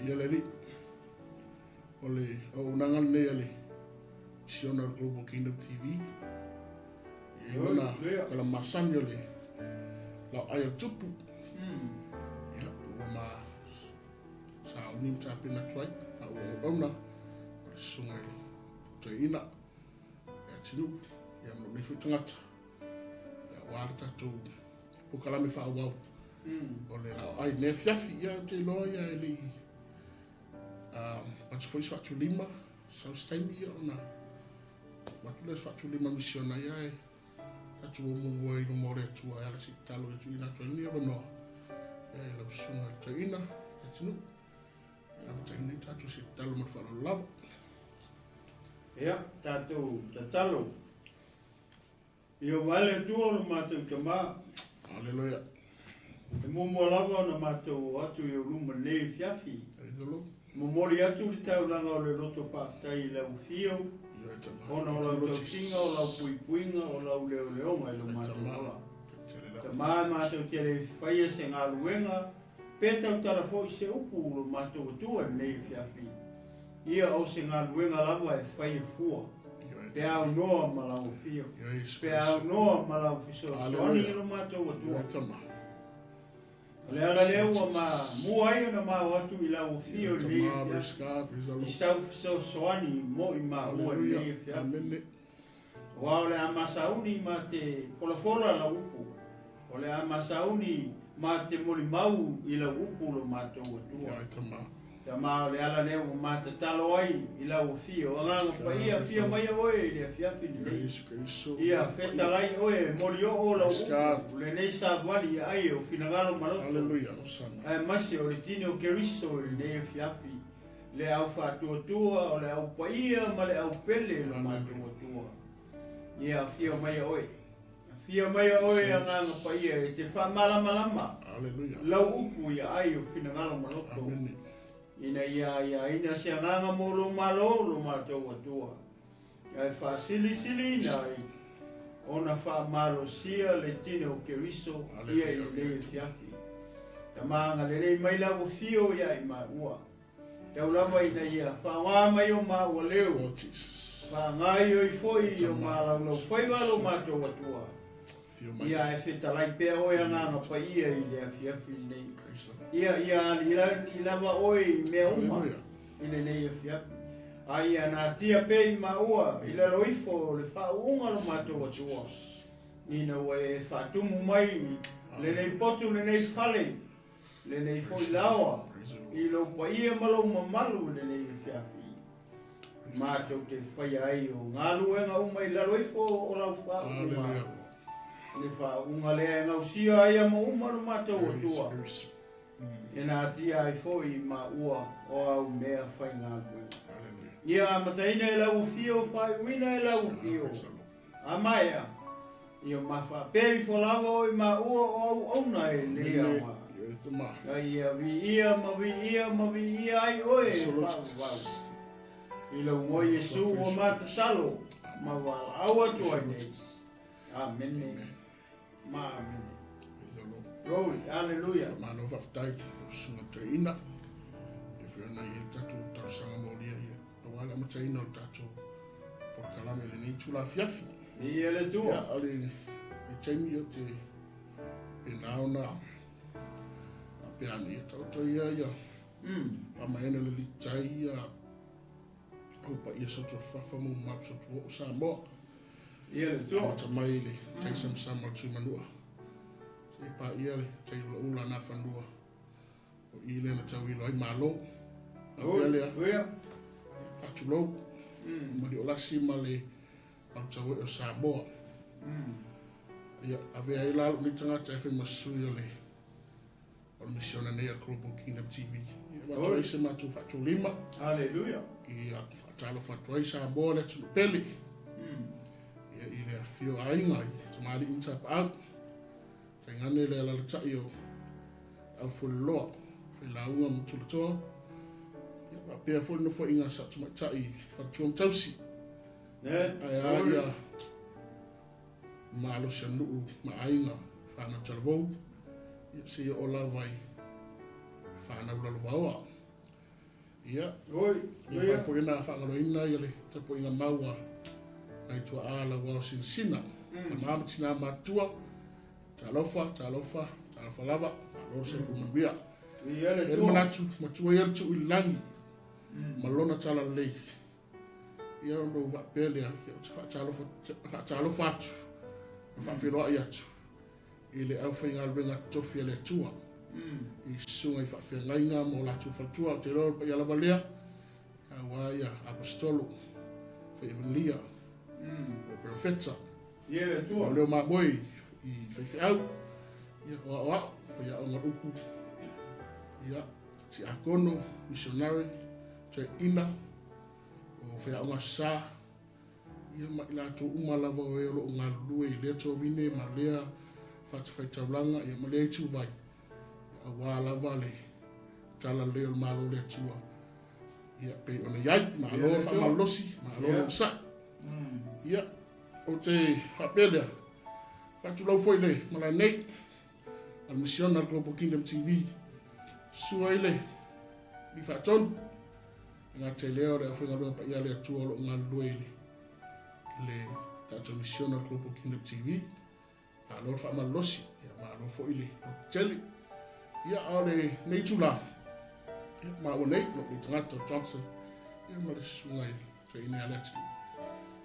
Viia le Alii. O le auaunaga lenei a le misiona o le Global Kingdom TV. E i ai lona tala masani o le laoai o le tupu. Ia, ua ma sauni ma tapena atu ai, a ua auauna o le susuga i le toeaina ia Tinuu, ia ma lou nei foi tagata, ia aua le tatou polokalame faaauau o le laoai i lenei afiafi. Ia, ou te iloa ia e le i avatu foi se faatulima, sau se taimi ia ona avatu lea o se faatulima misiona ia e tatou o muamua i luma o le Atua e ala se tatalo ia tuuina atu ai lenei avanoa ia i lau susuga i le toeaina ia Tinuu e amataina ai tatou se tatalo ma le faaaloalo lava. Ia, tatou tatalo. Ieova e le Atua o lo matou Tama. Aleluia. E muamua lava ona matou o atu i ou luma nei afiafi. Praise the Lord. Momoli atu le taulaga o le loto faafetai i lau afio, ona o lau tausiga, o lau puipuiga, o lau leoleoga i lo matou ola. Tama e matou te le faia se galuega, pe tautala foi se upu lo matou Atua i lenei afiafi. Ia o se galuega lava e faia fua, pe aunoa ma lau afio, pe aunoa ma lau fesoasoani i lo matou Atua. O le ala lea ua ma mua ai ona ma o atu i lau afio i lenei afiafi, i sau fesoasoani mo i maua i lenei afiafi. Aua o le a ma sauni ma te folafola lau upu, o le a ma sauni ma te molimau i lau upu lo matou Atua. Tama, o le ala lea ua ma tatalo ai i lau afio, Agaga Paia, afio maia oe i le afiafi lenei. Ia fetalai oe e molioo lau upu, lenei savali ia ai o finagalo ma loto, aemaise o le tino o Keriso i lenei afiafi. Le au faatuatua, o le au paia ma le au pele lo matou Atua. Ia afio maia oe. Afio maia oe Agaga Paia e te faamalamalama lau upu ia ai o finagalo ma loto, ina ia aiaina se agaga mo lou Malo lo matou Atua, ae faasilisiliina ai ona faamalosia le tino o Keriso ia i lenei afiafi. Tama agalelei mai lau afio ia i maua. Tau lava ina ia faaaoga mai o maua leo, faagaoioi foi i o malaulaufaiva lo matou Atua. Ia e fetalai pea oe Agaga Paia i le afiafi lenei. Ia, ia aliali lava oe i mea uma i lenei afiafi. A ia natia pea i maua i lalo ifo o le faauuga lo matou Atua, ina ua e faatumu mai lenei potu lenei fale, Lenei foi laoa i lou paia ma lou mamalu i lenei afiafi, matou te faia ai o galuega uma i lalo ifo o lau faauuga, le faauuga lea e gausia ai ama uma lo matou Atua, e natia ai foi i maua o au mea faigaluega. Ia amataina e lau afio, faaiuina e lau afio. A maea, ia ma faapea ifo lava oe maua o auauna e lenei aoga. A ia viia ma viia ma viia ai oe e faavavau. I lou moe Iesu ua ma tatalo ma valaau atu ai nei. Amene ma amene. Glory, hallelujah. Malo faafetai lau susuga toeaina. E foi ona i ai le tatou talosaga molia ia aua le amataina o le tatou polokalame i lenei itula afiafi. Viia le Atua. Ia, o le taimi o te pena ona faapea ane ia taoto ia ia faamaena le litai ia au paia Satuafafa ma mamalu Satuoo Samoa. Ia le Atua. Amata mai le tai samasama o le Tuimanua. Se paia le tai ulaula Nafanua. O i lea na tauilo ai Malo. Faapea lea. Faatulou. Maliolasi ma le Mautauee o Samoa. Ia, avea ai la lou nei tagata e fai ma sui o le o le misiona nei a le Global Kingdom TV. Ia, avatu ai se matou faatulima. Hallelujah. Ia, faatalofa atu ai Samoa le atunuu pele. Ia, i le afifio o aiga i tamalii ma tapaau. Tainane le alalatai o Aufueloloa, Failauga ma Tulatoa, ia faapea foi le nofoaiga a Saotamaitai i Faletua ma Tausi. Ae a ia malosi a nuu ma aiga whanau talavou, ia seia oo lava i whanau lalovaoa. Ia, e mafai foi ona faagaloina ia le tapuaiga mau a nai tuaa lau ao sinasina, tama ma tinā matutua, talofa, talofa, talofa lava, malo le soifua manuia. E i ai le manatu, matua ia le tuu i le lagi ma lona talalelei. Ia ona ou faapea lea, ia ou te faatalofa, faatalofa atu ma faafeiloai atu i le aufaigaluega totofi a le Atua i susuga i faafeagaiga ma o latou faletua. Ou te iloa o le paia lava lea, aua ia Aposetolo, Faiavenelia, o Perofeta, o leo mamoe i faifeau, ia, o aoao, faiaoga o upu, ia, tiakono, missionary, toeaina, o faiaoga sa, ia ma i latou uma lava o e o lo o galulue i lea tovine ma lea fatafaitaulaga, ia ma lea ituvai, aua lava le talalelei o le Malo o le Atua, ia pei ona i ai. Malo le faamalolosi, malo le onosai. Ia, ou te faapea lea, faatulou foi le malae nei, a le misiona a le Global Kingdom TV, sua i le Alii Faatonu, e gata i lea o le aufaigaluega paia a le Atua o lo o galulue i le, i le tatou misiona a le Global Kingdom TV. Malo le faamalolosi, ia malo foi le lototele. Ia, a o lenei itula, ia, maua nei, lou nei tagata o Johnson, ia ma le susuga i le toeaina ia Leatinuu.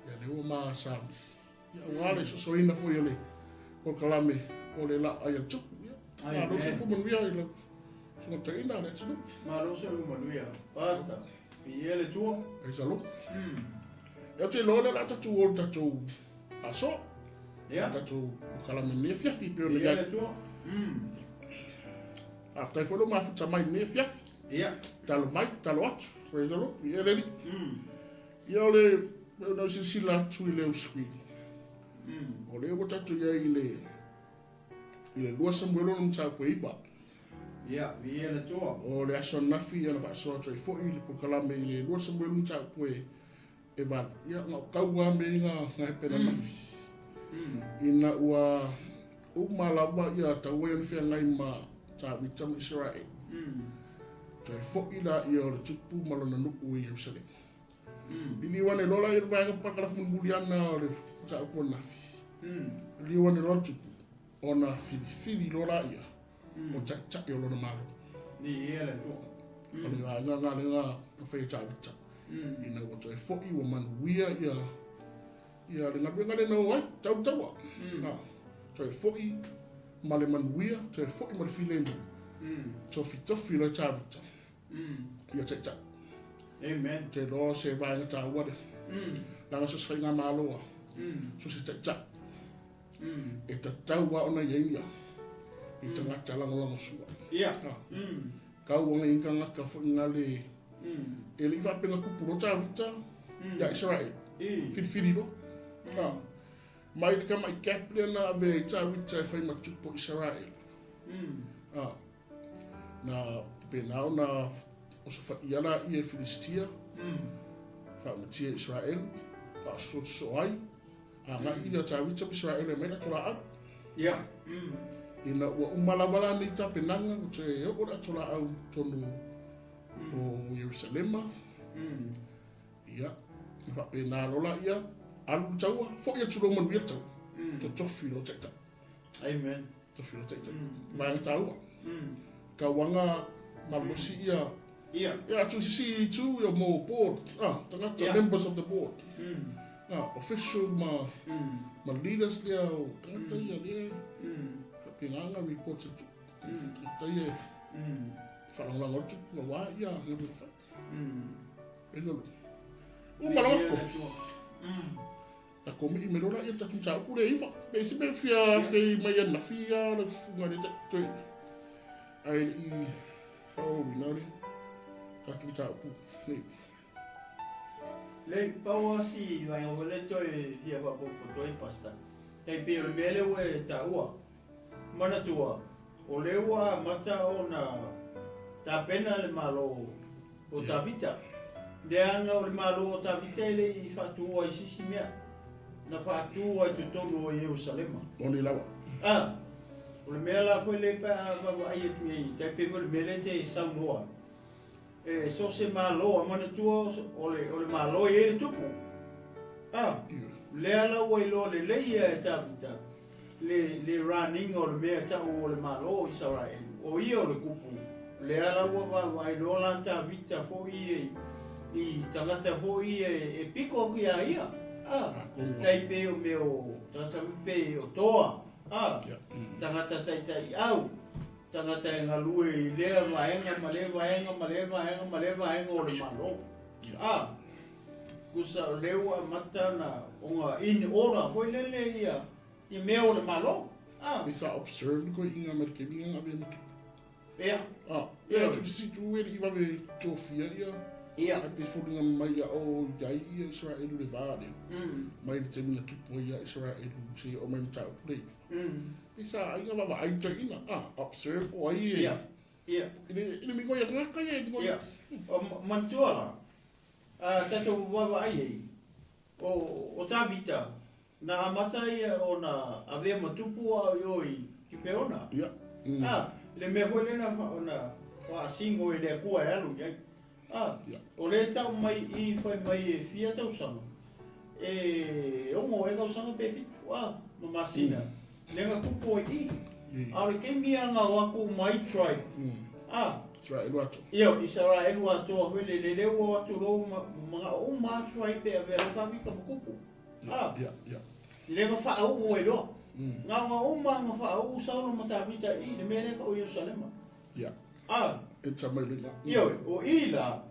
Ia, lea ua ma sauni. Ia, aua le sosoina foi o le polokalame o le laau ai a le tupu. Ia, malo soifua manuia i lau susuga toeaina Leatinuu. Malo soifua manuia, Pastor. Viia le Atua. Praise the Lord. Ia, ou te iloa o lea o le a tatou o i le tatou aso. Ia. Tatou polokalame i lenei afiafi pei ona i ai. Viia le Atua. Faafetai foi lou mafuta mai i lenei afiafi. Ia. Talo mai, talo atu. Praise the Lord. Viia le Alii. Ia o le pei ona ou silasila atu i le screen. O lea ua tatou i ai i le i le 2 Samuelu 6 mataupu e 9. Ia, viia le Atua. O le aso ananafi ia na faasoa atu ai foi le polokalame i le 2 Samuelu mataupu e 8. Ia, na o tau lava mea ia na hepe ananafi. Ina ua uma lava ia taua ia na feagai ma Tavita ma Isaraelu. Toe foi laia o le tupu ma lona nuu i Ierusalema. Liliu ane loa laia i le vaega parakalafa mulimuli ana o le mataupu ananafi. Liliu ane loa le tupu, ona filifili loa laia o taitai o lona Malo. Viia le Atua. O le vaega lena lea na faia e Tavita. Ina ua toe foi ua manuia ia ia le galuega lea na o ai, tau le taua. Toe foi ma le manuia, toe foi ma le filemu. Tofitofi loa e Tavita ia taitai. Amen. Te iloa se vaega taua lea. Leaga so o se faigamalo lava, so o se taitai, e tatau lava ona i ai ni ni tagata lagolago sua. Ia. Kau ona i ai tagata foi na le e le i faapea na tupu loa Tavita ia Isaraelu. Filifili loa. Mai le tama'i cap lea na avea ai Tavita e fai ma tupu o Isaraelu. Na faapena ona osofaia laia e Filistia, faamatia e Isaraelu, a o sosoo ai, agai ia Tavita ma Isaraelu e aumai le ato laau. Ia. Ina ua uma lava la nei tapenaga, ua toe oo le ato laau i totonu o Ierusalema. Ia, na faapena loa laia, alu le taua, foi atu loa manuia le taua, totofi loa taitai. Amen. Tofi loa taitai. Vaega taua. Kauaga malolosi ia. Ia. Ia atu i sisi itu ia mo board, tagata, members of the board. Official ma ma leaders lea o tagata ia lea. Faapena report atu. Tagata ia e faalagolago atu aua ia galuega fai. Praise the Lord. Uma loa tofi. Ta komii mai loa laia le tatou mataupu lea iva. Pe isi mea fia fei mai ananafi ia le fuga le toe. Ae le i faaauauina le tatou mataupu nei. Lei, pau lava si vaega foi lea toe fia faaopoopo atu ai Pastor, tai pei o le mea lea ua e taua, manatua o lea ua amata ona tapena le Malo o Tavita. Leaga o le Malo o Tavita e le i faatuua i se isi mea, na faatu ai i totonu o Ierusalema. Moni lava. A, o le mea la foi lea pe a vaavaai atu i ai, tai pei foi o le mea lea e te saunoa ai. E so o se Malo, a manatua o le, o le Malo e i ai le tupu. A, lea la ua iloa lelei ia e Tavita le, le running o le mea e ta'u o le Malo o Isaraelu, o ia o le tupu. Lea la ua vaavaai loa la Tavita foi ia i, i tagata foi ia e, e piko atu iā ia. A, tai pei o mea o tagata pei o Toa, a, tagata taitai'au. Tagata e galue i lea vaega ma lea vaega ma lea vaega ma lea vaega o le Malo. A, tusa o lea ua amata ona ona in order foi lele ia ia mea o le Malo. A. Pei sa observe ni koe i nga Amerikeni nga avea ma tupu. Ia. A, ia tu si tu e i vave tofia ia. Ia. Ai pe foliga mai ia o iai ia Israelu le va lea. Mai le taimi na tupu ai ia Israelu seia oo mai mataupu le iva. I sa aiga vaavaai toeaina, a, observe po o ai e. Ia, ia. I le, i le migoi a tagata ia, i migoi. Ia. O manatua la, a tatou vaavaai ai, o, o Tavita, na amata ia ona avea ma tupu a o i o i Kipeona. Ia. A, le mea foi lea na, na faasino e le Atua e alu i ai. A, Ia. o lea e tau mai i fai mai e fia tausaga, e 6 ea tausaga pe 7, a, ma masina, lea na tupu ai i. A o le taimi lava na o atu uma ai tribe, a, Israelu atoa. Io, Isaraelu atoa foi lele, lea ua o atu loa ma manao uma lava tribe e avea loa Tavita ma tupu. A, Ia, ia. lea na faauu ai loa. Na ona uma lava na faauu Saulo ma Tavita i le mea lea e tau o Ierusalema. Ia. A. E tau mai loa i ina. Ioe, o i la,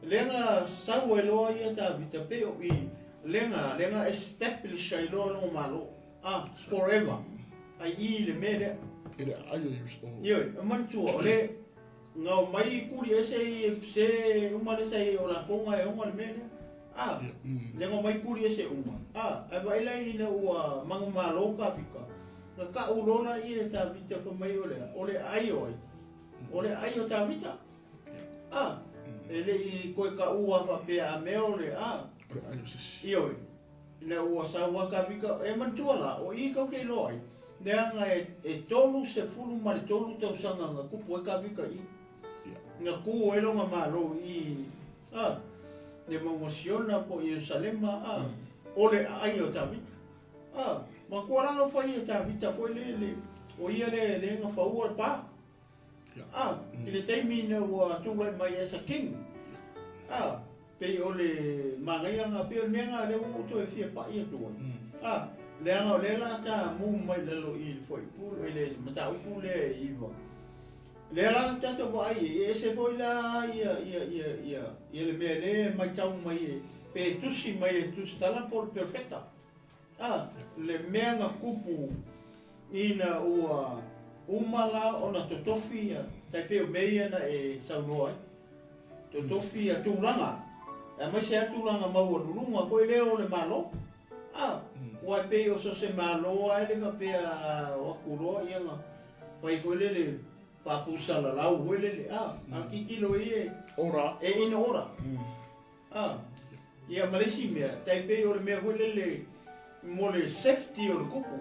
lea na sau ai loa ia Tavita pei o i, lea na, lea na establish ai loa lona malo. A, forever. Ai i le mea lea. E le aai o Ierusalema. Ioe, e manatua, o le, na omai i kuli ese i se uma le sa i o lakou na e ona le mea lea. A, lea na omai kuli ese uma. A, ae vaai la ina ua manumalo Tavita, Na ta'u loa laia e Tavita fai mai o le a? O le ai o ai? O le ai o Tavita. A, e le i toe ta'ua faapea a mea o le a? O le ai o sisi. Ioe, ina ua sau a Tavita, e manatua la, o i kau ke iloa ai, leaga e, e 33 tausaga na tupu ai Tavita i. Na kū ai lona Malo i, a, le mauga Siona po o Ierusalema, a, o le aai o Tavita. A, matua la na fai e Tavita foi le, le, o ia le, le na faua le pa. A, i le taimi ina ua tulai mai as a king. A, pei o le manaia na, pei o le mea na lea ua ou toe fia pa'i atu ai. A, leaga o lea la ta mu mai lalo i le fuaiupu, i le mataupu lea e 9. Lea la tatou vaai ai, e ese foi la ia, ia, ia, ia, ia le mea lea e matau mai e, pe tusi mai e le tusitala po o le perofeta. A, le mea na tupu ina ua uma la ona totofi ia, tai pei o mea ia na e saunoa ai, totofi ia tulaga, aemaise lava tulaga maualuluga foi lea o le Malo. A, aua e pei o so o se Malo lava e le faapea o atu loa ia na fai foi lele faapusalalau foi lele, a, a tilotilo i e, Ora. e in order. A, ia ma le isi mea, tai pei o le mea foi lele mo le safety o le kupu.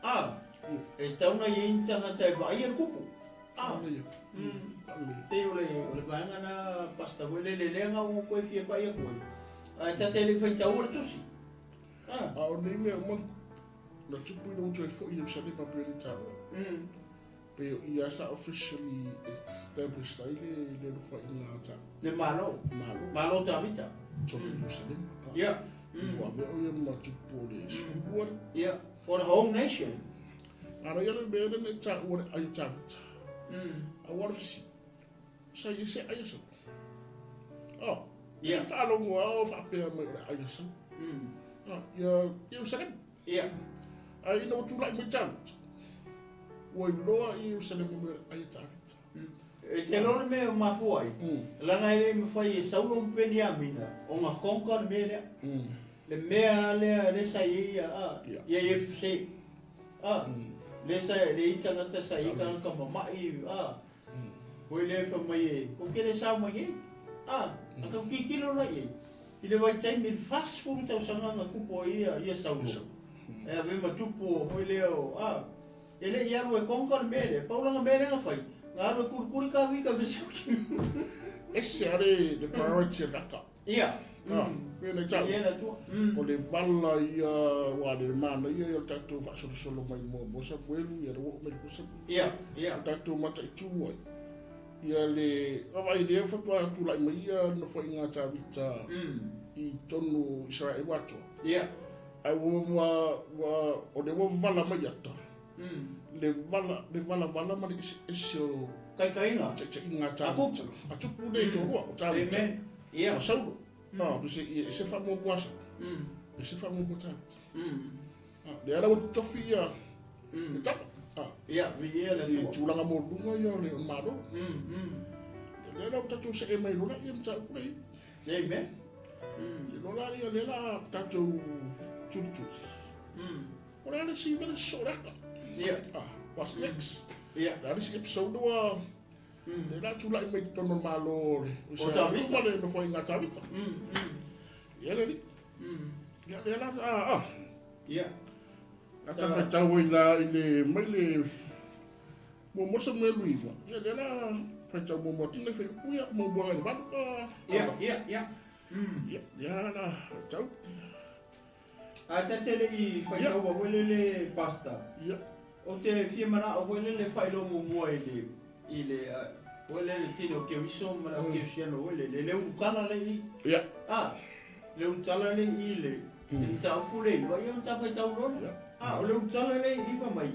A, e tatau ona i ai ni tagata e vaaia le kupu. A, pei o le, o le vaega na Pastor foi lele lea na ou toe fia pai atu ai. Ae ta te le i faitaua le tusi. A. A o nei mea uma na tupu ina ua toe foi i Ierusalema pei ona taua. Pei o ia sa officially established ai le le nofoaiga a ta. Le Malo. Malo. Malo Tavita. Tonu i Ierusalema. Ia. Ua avea o ia ma tupu o le 12 le. Ia. For the whole nation. Ana ia le mea lena i taua le ai o Tavita. A ua le fesili. Sa ia se ai a Saula. Oh. Ia. Ia faalogo a o faapea mai o le ai a Saula. Ah, ia Ierusalema. Ia. Ae ina ua tulai mai Tavita, ua iloa i Ierusalema mai o le ai a Tavita. E te iloa le mea e mafua ai, leaga e le mafai e Saulo ma Peniamina ona conquer le mea lea. Le mea lea lea sa i ai ia, a, ia Iepuse, a, lea sa le i tagata sa i ai tagata mama'i, a, foi lea fai mai e, kou te le sao mai nei, a, a tau tilotilo la i ai. I le vaitaimi i le 40 tausaga na tupu ai ia, ia Saulo. E ave ma tupu foi lea o, a, e le i alu e conquer le mea lea, pau lana mea lea na fai, na alu e kulikuli ka wika me siuki. Ese lava le priority a le kaka. Ia. Ah, pei ona i tau. Ia le Atua. O le vala ia, aua o le manaia ia o le tatou faasolosolo mai muamua Samuelu, ia le ua oo mai le Samuelu. Ia, ia. O tatou mataitu ai. Ia le vaavaai lea faatoa tulai mai ia nofoaiga a Tavita i totonu o Isaraelu atoa. Ia. Ae ua, ua, ua, o lea ua vala mai ata. Le vala, le valavala ma le eseese o taitaiga, taitaiga a Tavita. A tupu le toalua o Tavita. Amen. Ia. Ma Saulo. Ah, se e se faamuamua a Saulo. E se faamuamua Tavita. Ah, lea la ua tofi ia le tama. Ah. Ia, viia le Atua. I tulaga maualuluga ia o le Malo. Lea la ua tatou see mai loa ia mataupu lea. Amen. Te loa la ia lea la tatou tulituli. O le a le isi mea le sosoo le ata. Ia. Ah, what's next? Ia. O le a le isi episode ua lea la tulai mai totonu o le Malo o le O Tavita. ma le nofoaiga a Tavita. Ia le alii. Ia lea la a a. Ia. A ta faitau ai la i le mai le muamua Samuelu 9. Ia lea la faitau muamua atu nei fuaiupu ia muamua agai i le 8. Ia, ia, ia. Ia, lea la faitau. Ae ta te le i faitaua foi lele Pastor. Ia. Ou te fia manao foi lele faailoa muamua i le i le foi lele tele o Keriso ma le au Kerisiano foi lele, le ulutala le i. Ia. Ah, le ulutala le i le le mataupu le iva, ia ona ta faitau loa lea. Ah, o le ulutala le i fai mai,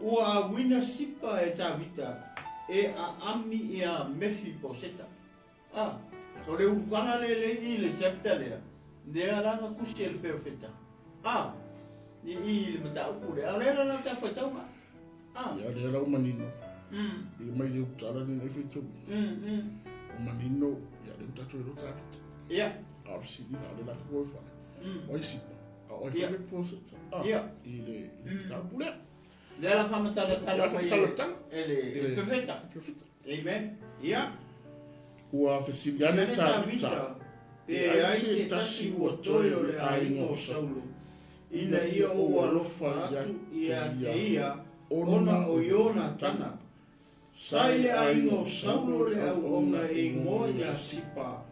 ua auina Sipa e Tavita e aami ia Mefiposeta. A, o le ulukala lea le i le chapter lea, lea la na tusi e le perofeta. A, i i le mataupu lea, a o lea la la ta faitauga. A. Ia, lea la ua manino. I mai le ulutala lenei faitauina. Ua manino, ia lea ua tatou iloa Tavita. Ia. A o le fesili la, o lea la fua fale. O ai Sipa? A o ai foi Mefiposeta? A, Ia. I le mataupu lea. Lea la faamatalatala mai e le perofeta. Perofeta. Amen. Ia. Ua fesili ane Tavita, pe ai se tasi ua toe o le aiga o Saulo, ina ia ou alofa atu ia te ia, ona o Ionatana. Sa i le aiga o Saulo le auauna e igoa ia Sipa,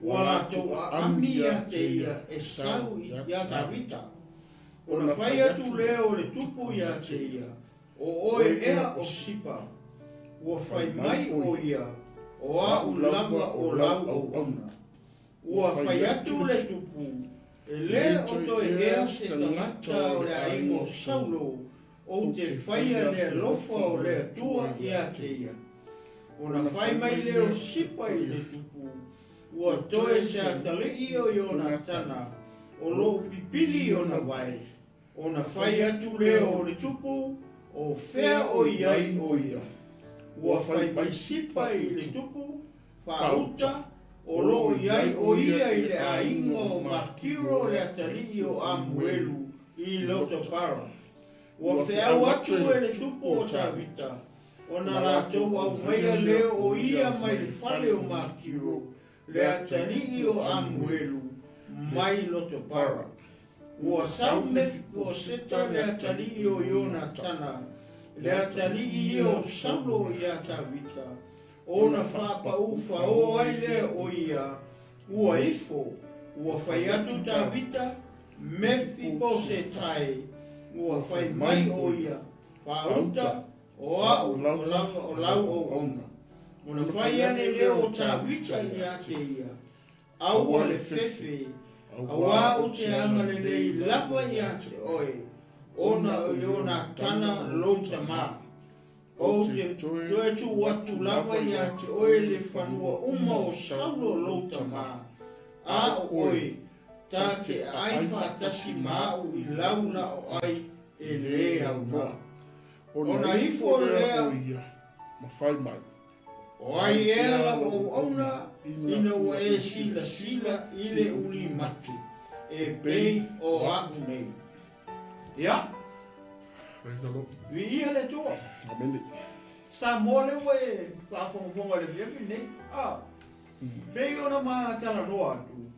ua latou aami ia te ia e sau iā Tavita. Ona fai atu lea o le tupu ia te ia, O oe ea o Sipa, ua fai mai ʻo ia, o aʻu lava o lau auauna. Ua fai atu le tupu, e lē o toe ea se tagata o le aiga o Saulo ou te faia le alofa o le Atua ia te ia. Ona fai mai lea o Sipa i le tupu, ua toe se atalii o Ionatana, o loʻu pipili ona vae. Ona fai atu lea o le tupu, O fea o i ai ʻo ia? Ua fai mai Sipa i le tupu, Faauta, o lo o i ai ʻo ia i le aiga o Makiro le atalii o Amuelu i Lotobara. Ua feau atu e le tupu o Tavita, ona latou aumaia lea o ia mai le fale o Makiro le atalii o Amuelu mai Lotobara. Ua sau Mefiposeta le atalii o Ionatana, le atalii ia o Saulo iā Tavita, ona faapaū faoa ai lea o ia, ua ifo, ua fai atu Tavita, Mefiposeta e, ua fai mai o ia, Faauta, o aʻu lava o lau auauna. Ona fai ane lea o Tavita iā te ia, Aua le fefe, auā ou te agalelei lava iā te oe, ona o Ionatana lou tamā. Ou te toe tuu atu lava iā te oe le fanua uma o Saulo lou tamā, a o oe, ta te aai faatasi ma aʻu i lau lao ai e lē aunoa. Ona ifo lea o ia ma fai mai. O ai ea lau auauna ina ua e silasila i le ulimate e pei o aʻu nei. Ia. Praise the Lord. Viia le Atua. Amene. Samoa lea ua e faafogafoga i le afiafi lenei. A, pei ona matalanoa atu,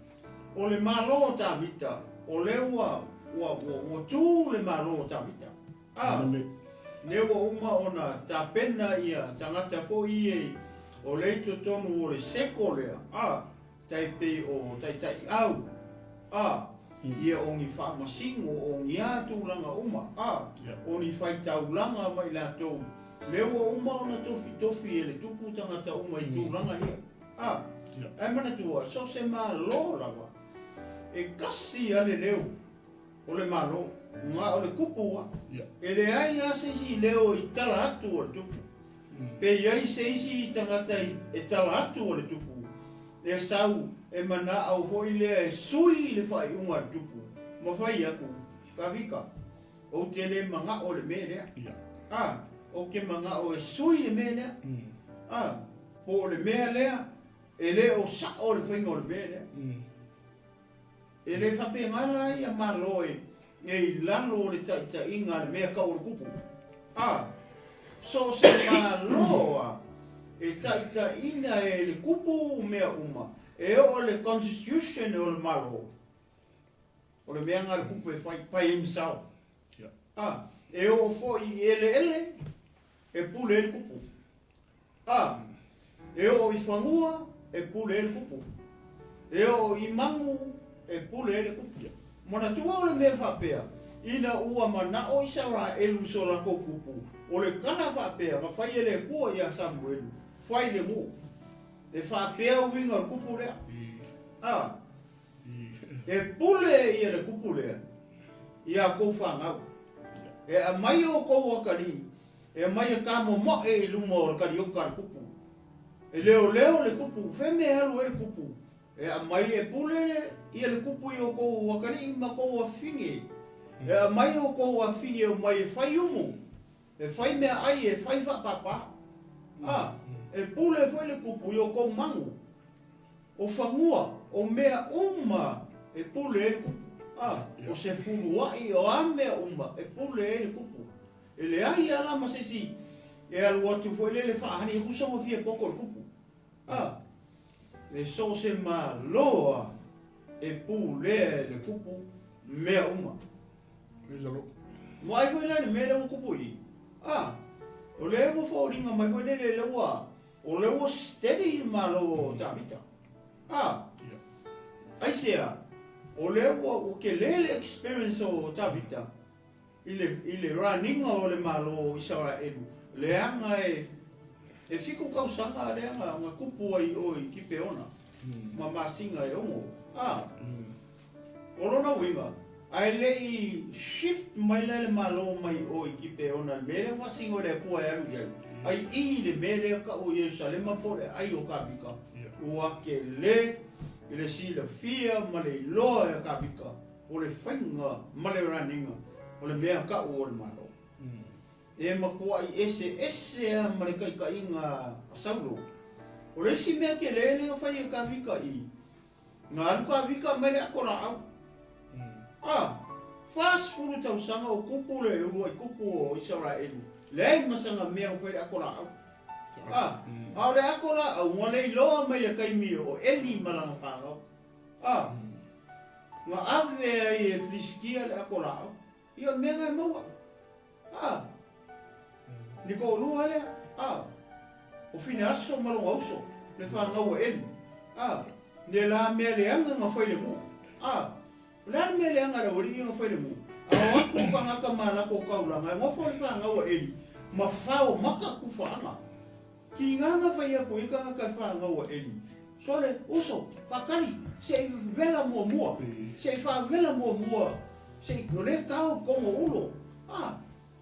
o le Malo o Tavita, o lea ua, ua, ua, ua tu le Malo o Tavita. A, lea ua uma ona tapena ia tagata foi ia O lea i totonu o le seko lea, a, tai pei o taitaiau, a, ia o ni faamasino, o ni a tulaga uma, a, o ni faitaulaga ma i latou, lea ua uma ona tofitofi e le Tupu tagata uma i tulaga ia. A, ae manatua, so o se Malo lava, e kasi a le leo o le Malo, na o le Tupu a. E leai lava se isi leo i tala atu o le Tupu. Pe i ai se isi tagata e tala atu o le Tupu, e sau e manao foi lea e sui le faaiuga a le Tupu, ma fai atu, Kavika, ou te le manao i le mea lea. A, ou te manao e sui le mea lea. A, po o le mea lea, e le o sao le faiga o le mea lea. E le faapena la ia Malo e i lalo o le taitaiga a le mea tau o le kupu. A, so o se Malo a e taitaiina e le kupu mea uma, e oo i le Constitution o le Malo, o le mea na a le kupu e fai by himself. A, e oo foi i eleele, e pule ai le kupu. A, e oo i fanua, e pule ai le kupu. E oo i manu, e pule ai le kupu. Manatua o le mea faapea, ina ua manao Isaraelu i so latou kupu, o le tala faapea na fai e le Atua ia Samuelu, Fai le nuu. E faapea uiga o le kupu lea. A, e pule ia le kupu lea ia kou fanau. E aumai outou atalii E aumai e tamomoe i luma o le kaliota a le kupu. E leoleo le kupu, feme e alu ai le kupu. E aumai e pule ia le kupu i outou atalii ma tou afafine. E aumai outou afafine e omai e fai umu, e fai meaai, e fai faapapa. A, e pule foi le kupu i outou manu, o fanua, o mea uma e pule ai le kupu. A, o se fuluai, o a mea uma e pule ai le kupu. E leai lava la ma se isi e alu atu foi lele faahali e uso ma fia poto le kupu. A, e so o se Malo a e pulea e le kupu mea uma. Praise the Lord. Vaai foi la i le mea lea ua kupu i i. A, o lea ua foliga mai foi lele lea ua, o lea ua steady le Malo o Tavita. A, aisea, o lea ua, ua tele le experience o Tavita. I le, i le raniga o le Malo o Isaraelu, leaga e, e fiku tausaga lea na, na tupu ai i o i Kipeona, ma masina e ono. A, o lona uiga, ae le i shift mai la le Malo mai o i Kipeona i le mea lea ua faasino e le Atua e alu i ai, ai i le mea lea tau o Ierusalema po o le aai o Kavika, ua tele i le silafia ma le iloa e Kavika, O le faiga ma le raniga o le mea kau o le Malo. E matuai eseese a ma le taitaiga a Saulo. O le isi mea tele lea na fai e Kavika i, na alu Kavika mai le ato laau. A, 40 tausaga o tupu le uluai tupu o Isaraelu, leai ma sana mea na fai le ato laau. A, a o le ato laau ua le iloa mai le taimi o Eli ma lana fanau. A, na ave ai e Filisitia le ato laau. Ia, o le mea lena e maua. A, le toalua lea, a, o Fineaso ma lona uso, le fanau a Eli. A, le la mea leaga na fai i le nuu. A, o le a le mea leaga a le aualii na fai i le nuu? A o atu tagata ma latou taulaga e nofo le fanau a Eli ma fao maka tufaaga. Tiga na fai atu i tagata e fanau a Eli, Sole, uso, faatali, se i vela muamua, se i faavela muamua, se i, o lea tau kogo ulo, a,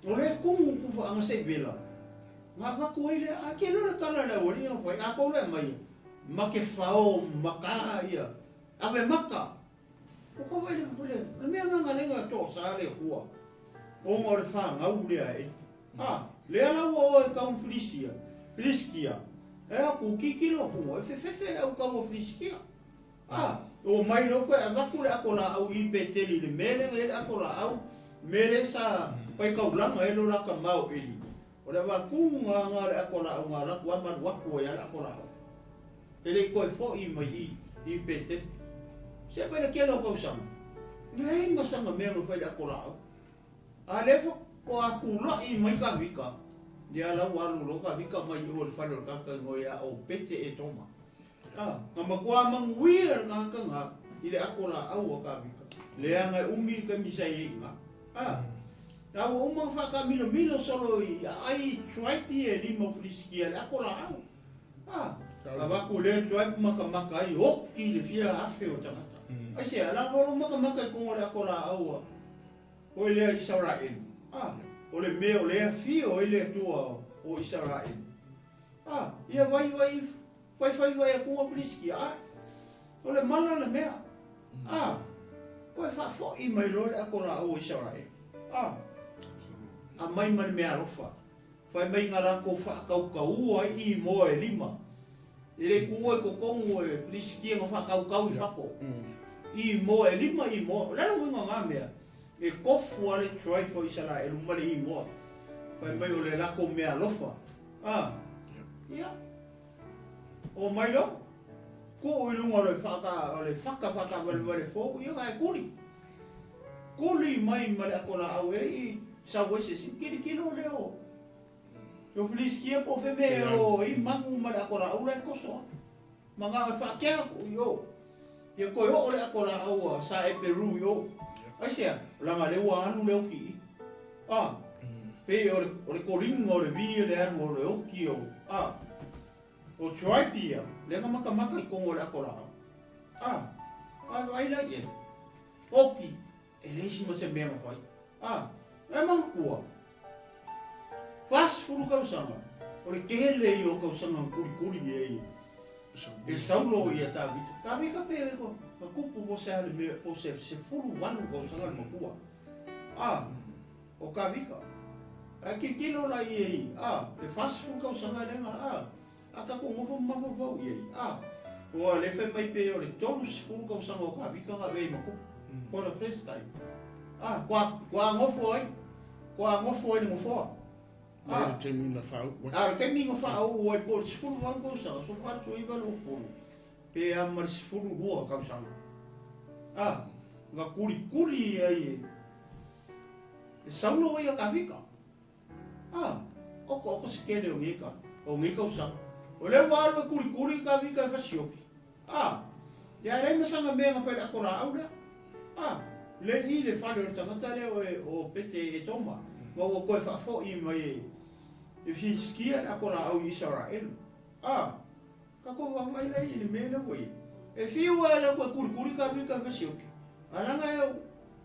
o lea kumu kufaaga se i vela. Na avatu ai lea, a ke loa le tala a le aualii na fai, a kou lea mai, ma ke fao maka ia, ave maka. O ka wai le, le, le mea nganga lenga toa sa le hua, ona o le fanau lea e Eli. A, lea la ua o e kau Filisia, Filisitia, e aku kikilo aku e fefefe le au kaua Filisitia. A, o mai loko e avatu le ako laau i Peteli le mea lea le ako laau, mea lea sa fai kaulanga e lo laka mau Eli. O le avatu nga nga le ako laau nga laku a malu aku ai a le ako laau. E le i toe foi mai i i Peteli. Se mai le kele o kausanga. Leai ma sanga mea na fai le ako laau. A lea faatoa tulai mai Kavika. Ia la ua alu loa Kavika mai i o i le fale o le tagata igoa ia Obete-Etoma. A, na matua manuia le tagata na i le ato laau a Kavika, leaga e umi le taimi sa i ai i ina. A, la ua uma ona faataamiloamilo solo i aai tribe ia e lima o Filisitia i le ato laau. A, avatu lea tribe matamata ai, oti le fia afe o tagata. Aisea, leaga o lo matamata i totonu o le ato laau a Oe lea Isaraelu, a, o le mea o lea afio ai le Atua o Isaraelu, a, ia vaivai faifai atu Pilisitia, a, o le mala le mea, a, toe faafoi mai loa le ato laau o Isaraelu, a, aumai ma le meaalofa. Fai mai na latou faatautaua ai i moa e lima. E le tuua i totonu e Pilisitia na faatautau i fafo. I moa e lima i moa. O le a le uiga o na mea? E tofu lava le tribe o Isaraelu ma le i moa. Fai mai o le latou meaalofa. A? Ia. Omai loa. Tuu i luga o le faata, o le fata faataavalevale fou, ia na e tuli. Tuli mai ma le ato laau e le i sau ai se isi. Tilotilo lea o o Filisitia po o fea mea o i manu ma le ato laau la e toso a. Manao e faatea atu i o. Ia toe oo le ato laau a Sa Eperu i o. Aisea? Leaga lea ua alu le oki i i. A, pei o le, o le koliga o le vi le alu o le oki o, a, o tribe ia, lea na matamata i totonu o le ato laau. A, vaavaai la i ai. Oki, e leai se ma se mea na fai. A, e manatua, 40 tausaga, o le tele ia o tausaga na kulikuli ai e Saulo ia Tavita. Tavita pe na tupu po se a le mea, po se 18 tausaga le matua. A, o Tavita. Ae tilotilo la i ai, a, le 40 tausaga lea na, a, A tatou nofo ma mafaufau i ai, a, ua le fai mai pe o le 30 tausaga o Tavita na avea ai ma tupu, for the first time. A, kua, kua nofo ai, kua nofo ai le nofoa. A, le taimi na whaau ai. A, le taimi na whaau ai, po o le 18 tausaga, 18, 19, 20, pe a ma le 12 tausaga. A, na kulikuli ai e, e Saulo ia Tavita. A, oko oko se tele o nei ka, o nei tausaga. O lea ua alu e kulikuli ka vika e fasioki. A, ia e leai ma sana mea na fai le ato laau lea. A, le i le fale o le tagata lea o e, o Pete e Toma, ma ua toe faafoi mai e, e Filisitia le ato laau i Isaraelu. A, Tatou vaavaai la i le mea lea ua i ai. E fiu lava le koe kulikuli Kavika e fasioki. Ae leaga e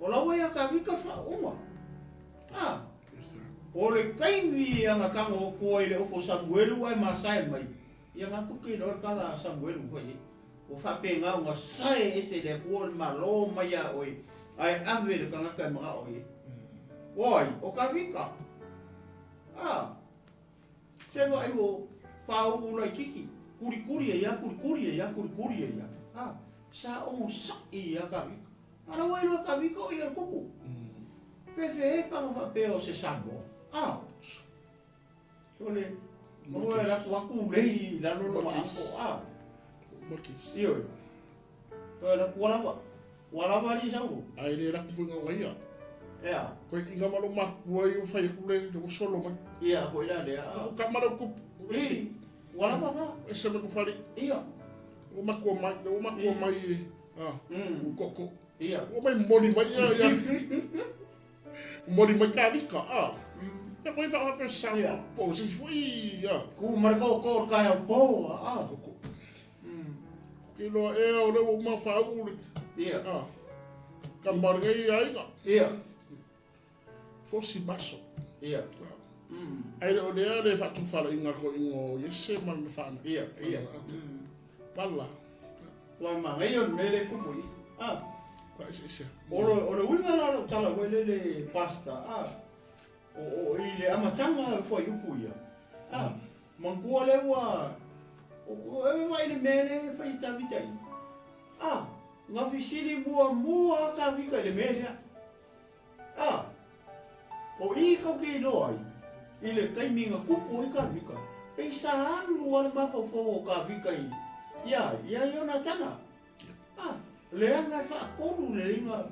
o la ua ia Kavika le faauuga. A! O le taimi a na tago atu ai le ofo Samuelu ae masae mai, ia na tuki loa le tala a Samuelu na fai ai. Ua faapena ona sae ese le Atua le Malo mai ia oe ae ave le tagata e manao i ai. O ai? O Kavika. A! Se vaai ua pāū laititi, kulikuli ai a, kulikuli ai a, kulikuli ai a. A, sa onosai ia Kavika. A la ua iloa Kavika o ia le kupu. Pefe e panga faapea o se Samoa. A, sole, o e laku aku lei i lalo lona apo. A, ioe. Toe laku ua lava. Ua lava alii Saulo. Ae le laku foi ngau ia. Ea. Koe inga ma lo makua i o fai aku le le solo mai. Ia foi la lea. Aku ka ma lo kupu. Ese. Ua lava na. Ese ma ku fali. Ia. Ua makua mai, ua makua mai. Ah. Koko. Ia. Ua mai moli mai ia ia. Moli mai ka vika. Ah. Ia koe pa pa sa. Po se foi ia. Ku ma ko ko ka o po. Ah. Koko. Ke loa ea o le ua uma whaau le. Ia. Ah. Ka maringa i aiga. Ia. Fosi maso. Ia. Ai le o lea le whaatufala i ngā ko ingo Iese ma le whana. Ia, ia. Pala. Ua manaia o le mea lea e tupu i i. Ah. Ka ese ese. O le, o le uiga la o lau tala ua lele pastor. Ah. O, o, i le amataga o le fuaiupu ia. Ah. Manatua lea ua, o, e vaai i le mea lea e fai e Tavita i. Ah. Na fesili muamua a Tavita i le mea lea. Ah. O i kau ke iloa ai, i le taimi na tupu ai Kavika, pei sa alu a le mafaufau o Kavika i, ia, ia Ionatana. Ah, leaga e faatolu lelei na,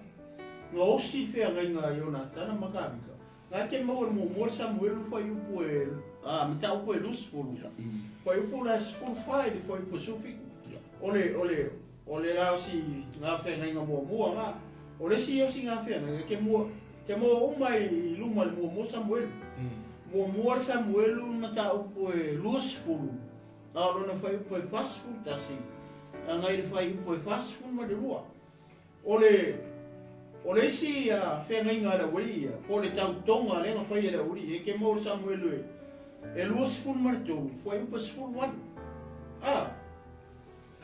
na osi feagaiga a Ionatana ma Kavika. Na e te maua i le muamua le Samuelu fuaiupu e, a, mataupu e 20. Fuaiupu la e 14 i le fuaiupu e 17. O le, o le, o le la o si gafeagaiga muamua na. O le isi o si gafeagaiga, te mua, te maua uma i luma i le muamua Samuelu. Muamua le Samuelu le mataupu e 20, a o lona fuaiupu e 41, agai i le fuaiupu e 42. O le, o le isi feagaiga a le aualii ia, po o le tautoga lea na fai e le aualii, e te maua le Samuelu e, e 23, fuaiupu e 18. A,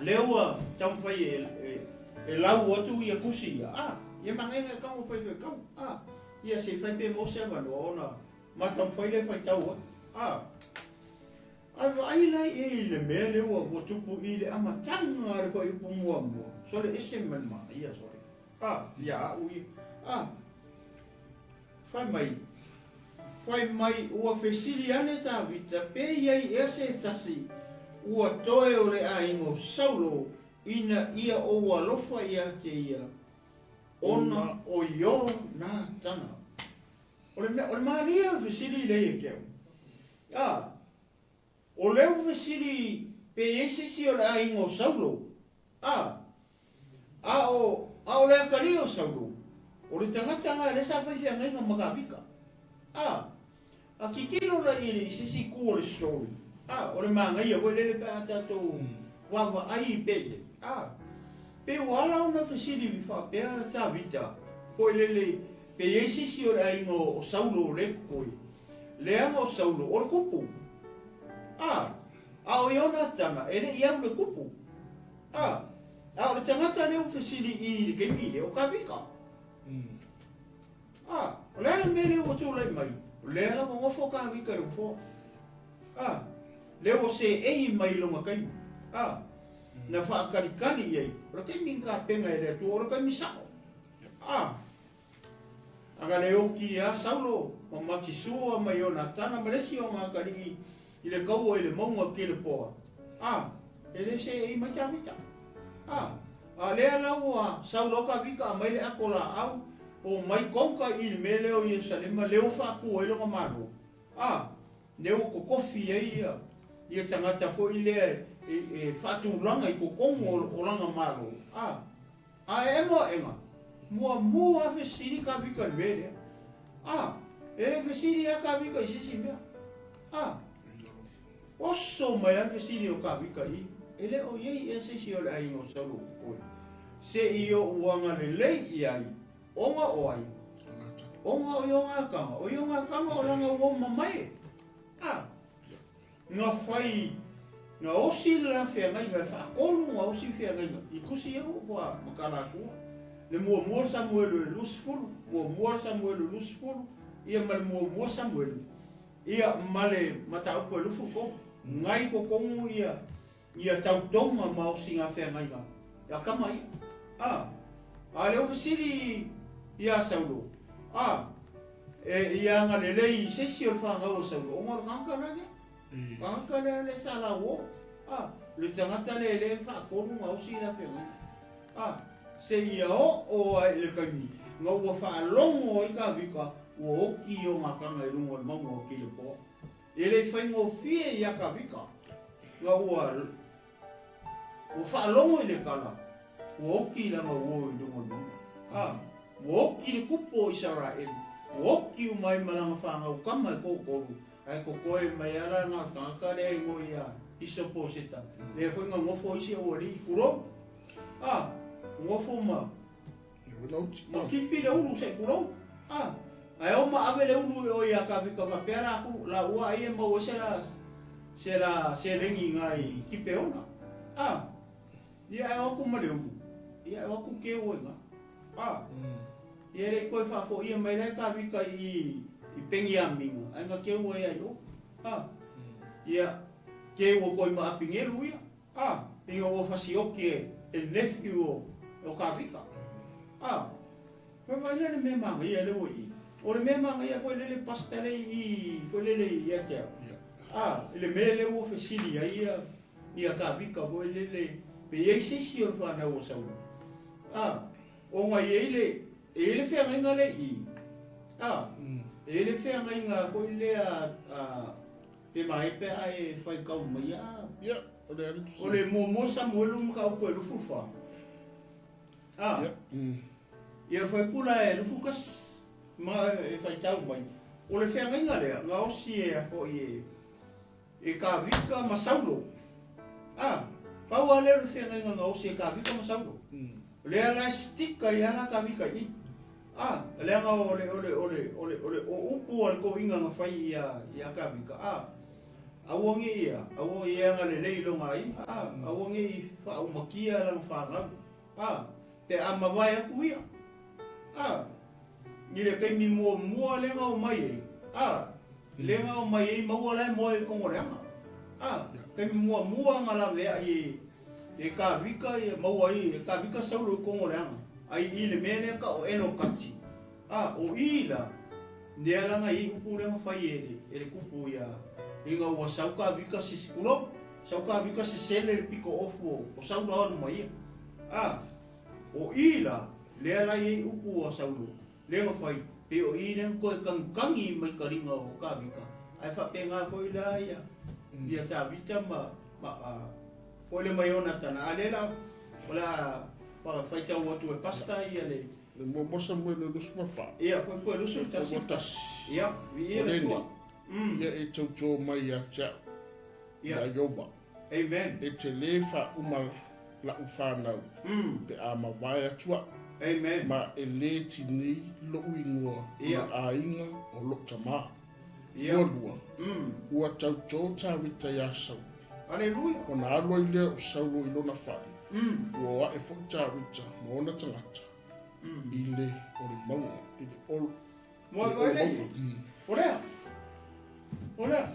lea ua taumafai e, e, e lau atu ia tusi ia, a, ia manaia e tago faifekau, a, ia se i fai pe maua se avanoa ona ma taumafai lea e faitau atu, a. Ae vaai la i ai i le mea lea ua ua tupu i le amataga a le fuaiupu muamua, sole ese ma le manaia sole. A, ia au ia. A, fai mai, fai mai ua fesili ane Tavita pe i ai ea se tasi ua toe o le aiga o Saulo ina ia ou alofa ia te ia, ona o Ionatana. O le mea, o le malie o le fesili lea ia te au. A, o lea ua fesili pe i ai se isi o le aiga o Saulo. A, a o, a o le atalii o Saulo, o le tagata lena lea sa fai feagaiga ma Tavita. A, a tilotilo la i i se isi itu o le story, a, o le manaia foi lele pe a tatou vaavaai pea i ai. A, pe ua ala ona fesili faapea Tavita foi lele pe i ai se isi o le aiga o Saulo lea e totoe. Leaga o Saulo o le kupu. A, a o Ionatana e le i au le kupu. A, a o le tagata lea ua fesili i le taimi lea, o Tavita. A, o le a le mea lea ua tulai mai? O lea lava nofo Tavita i le nofoa. A, lea ua seei mai i lona taimi. A, na faatalitali i ai, o le taimi na tapena e le Atua, o le taimi sao. A, Aga le oki ia Saulo ma Matisua ma Ionatana ma le isi o ngā atalii i le kaua i le maunga o Kilepoa, a, e le seei mai Tavita. A, a lea la ua Saulo Tavita aumai le ato laau o mai konka i le mea lea o Ierusalema lea ua faatu ai lona malo, a, lea ua totofi ai ia, ia tagata foi lea e, e faatulaga i totonu o lana malo, a. A e emo aʻega, muamua a fesili Kavika i le mea lea. A, e le fesili a Kavika i se isi mea. A, oso mai a le fesili o Kavika i, e le o i ai ea se isi o le aiga o Saulo o koe, se i oʻu agalelei i ai, ona o ai? Ona o Ionatana, o Ionatana o lana uo mamae. A, Na whai, na osi le la feagaiga, e whaatolu nga osi feagaiga, i tusi e o kua makala atua. Le muamua le Samuelu e 20, muamua le Samuelu e 20, ia ma le muamua Samuelu, ia ma le mataupu e 23. Ngai totonu ia, ia tautoga ma osi nga feagaiga, a kama ia. A, a le ofesili ia Saulo, a, E ia agalelei i se isi o le fanau a Saulo, ona o le tagata la lea. Tagata lea lea sa lauo. A, le tagata lea lea e faatolu gaosi i le afeagai. A, seia oo ai i le taimi na ua faalogo ai Tavita ua oti i ona taga i luga o le mauga o Kilepoa. E le i faigofie ia Tavita na ua Ua faalogo i le tala, ua oki i lana uo i luga o le mauga. A, ua oki le kupu o Isaraelu, ua oki uma ai ma lana fanau kama e toatolu, ae totoe mai lava la na o le tagata lea e igoa ia Isoposeta, lea foi na nofo ai si aualii, tulou. A, nofo ma Ma kipi le ulu se i tulou. A, ae o ma ave le ulu i o ia Tavita faapea la laua ai e maua ai se la se la seleni i i Kipeona. A, ia e o atu ma le ulu, ia e o atu keu ai i ina. A, ia e le i toe faafoia mai la e Tavita i i Peniamina, ae na keu ai lava i o. A, ia keu atu ai ma Apinelu ia. A, ina ua fasioki e le nephew o, o Kavika. A, vaai lea le mea manaia lea ua i i. O le mea manaia foi lele pastor lea i i foi lele ia te au. A, i le mea lea ua fesili ai ia, ia Kavika foi lele, pe i ai se isi o le fanau o Saulo. A, ona e i ai le, e i ai le feagaiga lea i i. A, E i ai le feagaiga foi lea a pe maea pe a e faitau mai a. Ia, o le a le tusi. O le muamua Samuelu mataupu e 24. A. Ia. Ia le faipula e 21 ma e faitau mai. O le feagaiga lea, gaosi e a foi e e Kavika ma Saulo. A, pau lava lea o le feagaiga gaosi e Kavika ma Saulo. O lea la e stick ai lava la Kavika i i. A, leaga o le, o le, o le, o le, o le, o upu a le toeaina na fai ia, ia Kavika, a, aua ne i ia, aua ne i agalelei i lona aiga, a, aua ne i faaumatia lana fanau, a, pe a mavae atu ia. A, i le taimi muamua lea na omai ai, a, lea na omai ai maua la e moe i totonu o le aga. A, taimi muamua na laveai e, e Kavika ia maua ai e Kavika Saulo i totonu o le aga, ai i le mea lea tau o Enokati. A, o i la, lea la na i ai upu lea na fai e le, e le tupu ia, ina ua sau Kavika sisi, tulou, sau Kavika sesele le pito ofu o, o Saulo alu ma ia. A, O i la, lea la i ai upu a Saulo, lea na fai, pei o i lea na toe kagikagi mai kaliga o Tavita, ae faapena foi la ia, ia Tavita ma, ma, a, foi le ma Ionatana. A lea la, o le a faitau atu e Pastor ia le. Le muamua Samuele 24. Ia, fuaipua e 21. Tasi. Ia, viia le Atua. Ia e tauto mai ia te au, ia Ieova. Amen. E te lē faauma laʻu fanau, pe a mavae atu aʻu. Amen. Ma e lē tinei loʻu igoa i le aiga o loʻu tamā. Lualua, ua tautō Tavita iā Saulo. Aleluia. Ona alu ai lea o Saulo i lona fale, ua o aʻe foi Tavita ma ona tagata i le o le mauga, i le olo. Moe koe nei. O lea. O lea.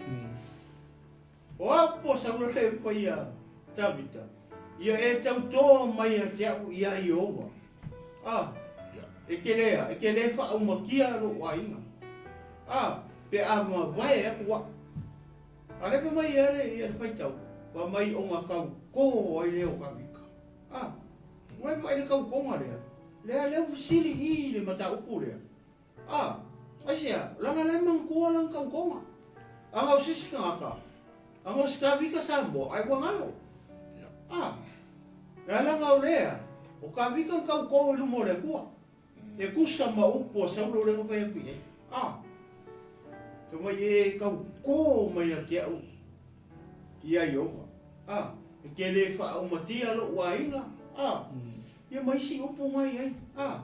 O a upu a Saulo lea i fai iā Tavita, Ia e tautō mai ia te aʻu iā Ieova. A, e te lea, e te lē faaaumatia loʻu aiga. A, pe a mavae aku aʻu. A lea fai mai ia le, ia le faitau, fai mai ona tautō ai lea o Tavita. A, ua e vaai le tautoga lea, lea lea ua fesili i le mataupu lea. A, aisea, lana la e manatua lana tautoga. Ana o se isi tagata, ana o se Tavita Samoa, ai ua galo. A, e lana o lea, o Tavita na tauto i luma o le Atua. E tusa ma upu a Saulo lea na fai atu i ai. A, fai mai e tauto mai ia te au ia Ieova. A, e te le faaaumatia loʻu aiga. A, Ia ma isi upu mai ai, a.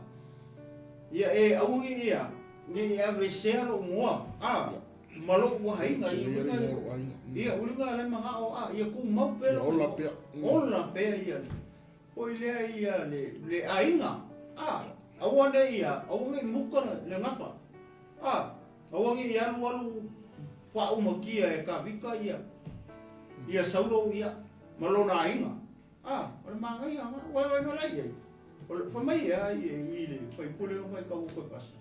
Ia e aua ne i a, ne i aveesea lou igoa, a, ma lou aiga, ia uiga, ia uiga le manao, a, ia tumau pea lou igoa. Ola pea. Ola pea ia le, foi lea ia le, le aiga, a, aua ne i a, aua ne i muka le gafa, a, aua ne i alualu faaumatia e Kavika ia, ia Saulo ia, ma lona aiga. A, o le manaia lena. Ua e vaai i ai? O le, fai mai e ai e i le faipule o fai kau koe pasa.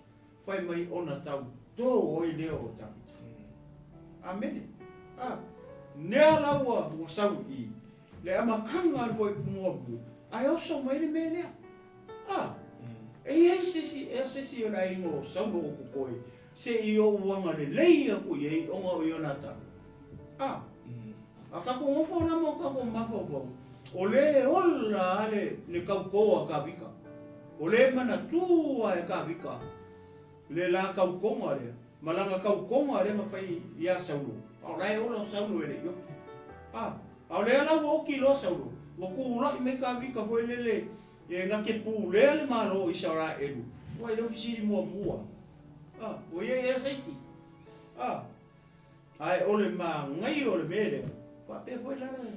Fai mai ona tau tō ai lea o Tavita. Amene. A, nea la ua, ua sau i le amataga a le fuaiupu muamua, ae oso mai le mea lea. A, e i ai se isi, ea se isi o le aiga o Saulo o kokoe, se i ou agalelei aku i ai ona o Ionatana. A, a tatou nofo la ma o tatou mafaufau, o lea e ola a le, le tautō a Kavika. O lea e manatu a e Kavika le la tautoga lea, ma lana tautoga lea na fai iā Saulo, a o la e ola o Saulo e le i oki. A, a o lea la ua oki loa Saulo, ua tulai mai Kavika foi lele e na te pulea le Malo o Isaraelu, ua i le fesili muamua, a, ua i ai ea se isi? A, Ae o le manaia o le mea lea, faapea foi la le,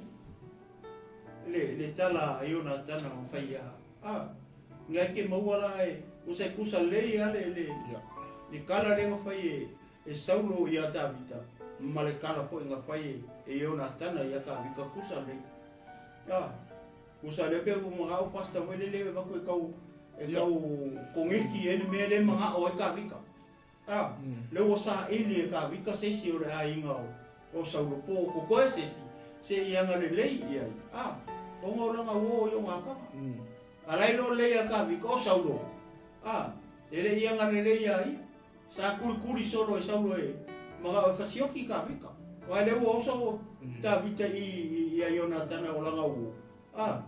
le, le tala a Ionatana ma fai ia, a, ngai ke maua la e, usa e kusa lelei a le, le, le kala lea na fai e, e Saulo ia Tavita, ma le kala foi na fai e, e Ionatana ia Tavita, kusa lelei. A, kusa lelei pe ua manao pastor foi lele e avatu e tau, e tau kongeki ai le mea lea e manao ai Tavita. A, lea ua saili e Kavika se isi o le aiga o Saulo po o kokoe se isi, se i agalelei i ai. A, ona o lana uo i ona akaka. A la iloa lelei ia Kavika, o Saulo, a, e le i agalelei ia ia. Sa kulikuli solo e Saulo e manao e fasioki Tavita. Aua e le ua oso Tavita i ia Ionatana o lana uo. A.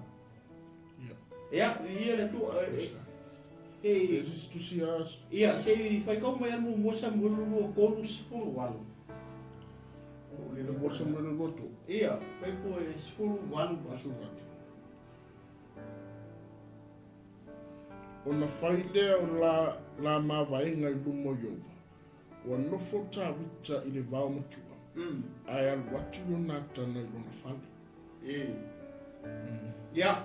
Ia, ia le tu e Ia, se i faitau mai muamua Samuelu 2, 3, 18. Muamua Samuelu 2, 3. Ia, fuaiupu e 18. 18. Ona fai lea o la, la mavaega i luma o Ieova, ua nofo Tavita i le vao matua, ae alu atu Ionatana i lona fale. Ia,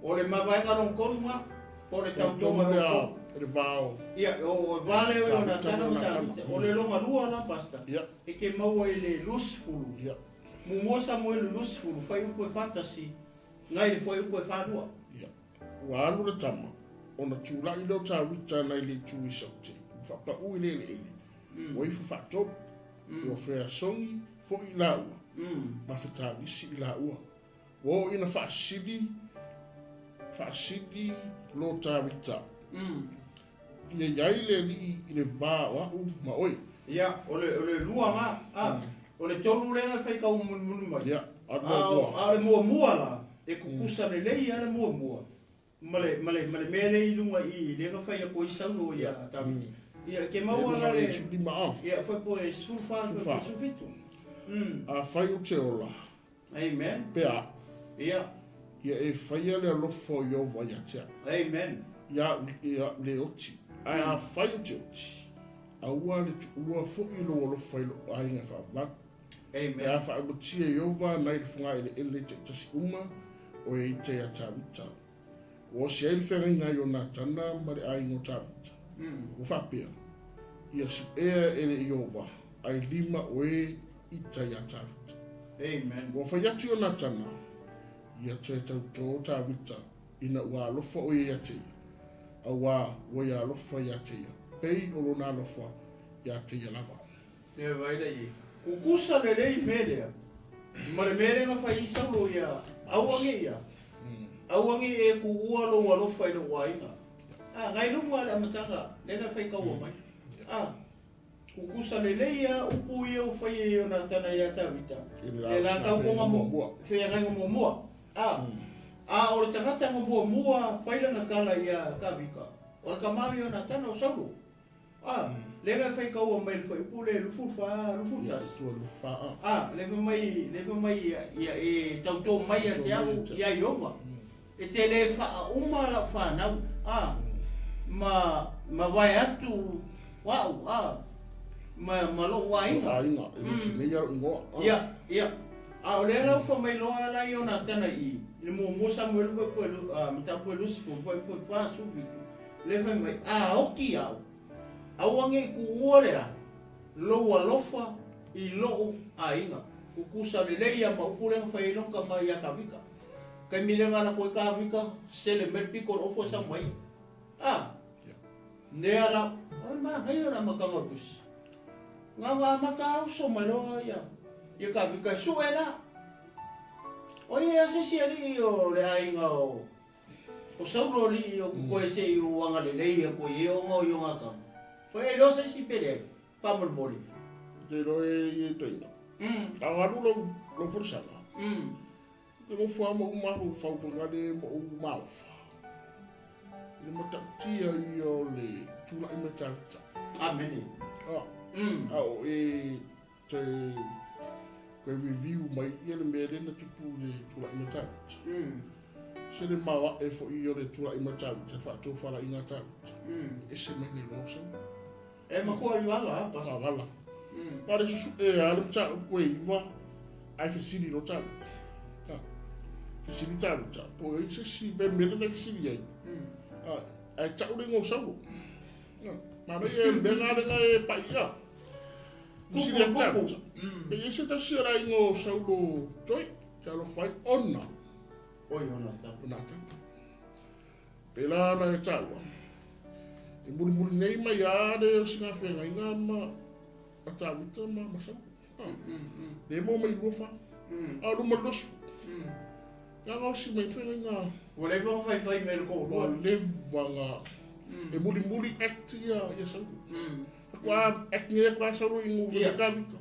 o le mavaega lona tolu lena, po o le tautoga lona tolu. Le vao. Ia, o le va lea o Ionatana ma Tavita. O le lona lua la, Pastor, e te maua i le 20. Ia. Muamua Samuelu 20, fuaiupu e 41, nai le fuaiupu e 42. Ia. Ua alu le tama, ona tulai lea o Tavita nai le itu i Saute, ua faapau i le eleele, ua ifo faatolu, ua feasogi foi i laua, ma fetagisi i laua. Ua oo ina faasili, faasili lo Tavita, Ia i ai le Alii i le va o a'u ma oe. Ia, o le, o le lua na, a, o le tolu lea e faitau mulimuli mai. Ia, alu mai lua. A o le muamua la, e kukusa lelei lava le muamua, ma le, ma le, ma le mea lea i luga i i, lea na fai atu ai Saulo ia Tavita. Ia, e te maua la le, ia, fuaiupu e 14, fuaiupu e 17. Afai ou te ola. Amen. Pe a. Ia. Ia e faia le alofa o Ieova ia te au. Amen. Ia au, ia au le oti. Ae afai ou te oti, aua le tuua foi lou alofa i lou aiga e faavavau. Amen. Pe a faaumatia e Ieova nai le fogaeleele taitasi uma o e ita ia Tavita. Ua osi ai le feagaiga a Ionatana ma le aiga o Tavita. Ua faapea, Ia suʻea e le Ieova ai lima o e ita iā Tavita. Amen. Ua fai atu Ionatana, Ia toe tautō Tavita ina ua alofa ʻo ia iā te ia, auā ua ia alofa iā te ia, pei o lona alofa iā te ia lava. Lea vai lea i. Kukusa lelei mea lea. Ma le mea lea na fai i Saulo ia, aua ne ia. Aua ne e kuua lou alofa i lou aiga. A, nai luga le amataga, lea na fai kaua mai. A, kukusa lelei a upu ia ua fai e Ionatana ia Tavita, le la tautoga muamua, feagaiga muamua. A, a o le tagata na muamua fai lana tala ia Tavita, o le tama o Ionatana o Saulo. A, lea na fai kaua mai le fuaiupu le 24, 21. A, le fai mai, le fai mai ia, ia e tautō mai ia te au ia Ieova. E te le faauma lau fanau, a, ma, ma vae atu au, a, ma, ma lou aiga. Aiga, e le tinei lou igoa. Ia, ia. A o lea la ua fai mai loa la Ionatana i i, i le muamua Samuelu fuaiupu e, a, mataupu e 20, fuaiupu e 47. Le fai mai, A oki au, aua ne i kuua le a lou alofa i lou aiga. Kukusa lelei ia ma upu lea na fai ai lona tama ia Tavita. Taimi lea na lako ai Tavita, sele mai le pito o le ofo e sau mai. A, nea la, o le manaia o le amataga o le tusi. Na ona amata auso mai loa ia, ia Tavita e sue la. O ia se isi alii o le aiga o O Saulo alii o koe se i o agalelei a koe e ona o Ionatana. Koe e iloa se isi pe leai, faamolemole. Te iloa e i e toina. A o alu lou, lou folasaga. Ou te nofo lava ma ou mafaufau fagale ma ou maofa. I le matautia ia o le tulai mai Tavita. Amene. A, a o e toe, toe review mai ia le mea lea na tupu i le tulai mai Tavita. Se le maoae foi o le tulai mai Tavita, le faatofalaiga a Tavita. E ese mai nei loa Saulo. E matua i vala, a, Pastor. Vala. Na o le susue lava le mataupu e iva, ae fesili loa Tavita. A, fesili Tavita, po o ai se isi mea lea na e fesili ai. A, ae tau le igoa o Saulo. A, manaia le mea lena lena e pai ia. Fesili atu Tavita. E i ai se tasi o le aiga o Saulo Toi, te alofa ai ona. Oi, Ionatana. Ionatana. Pēlā ana e tāua. E mulimuli nei mai a le o sina whengainga ma a Tāwita ma ma Saulo. Ah. Le mo mai lua wha. A luma losu. Ngā ngā osi mai whengainga. Ua leva nga whaiwhai me le kōrua. Ua leva nga. E mulimuli act ia, ia Saulo. Kwa ek nge kwa sauro i ngu Ia. ka vika.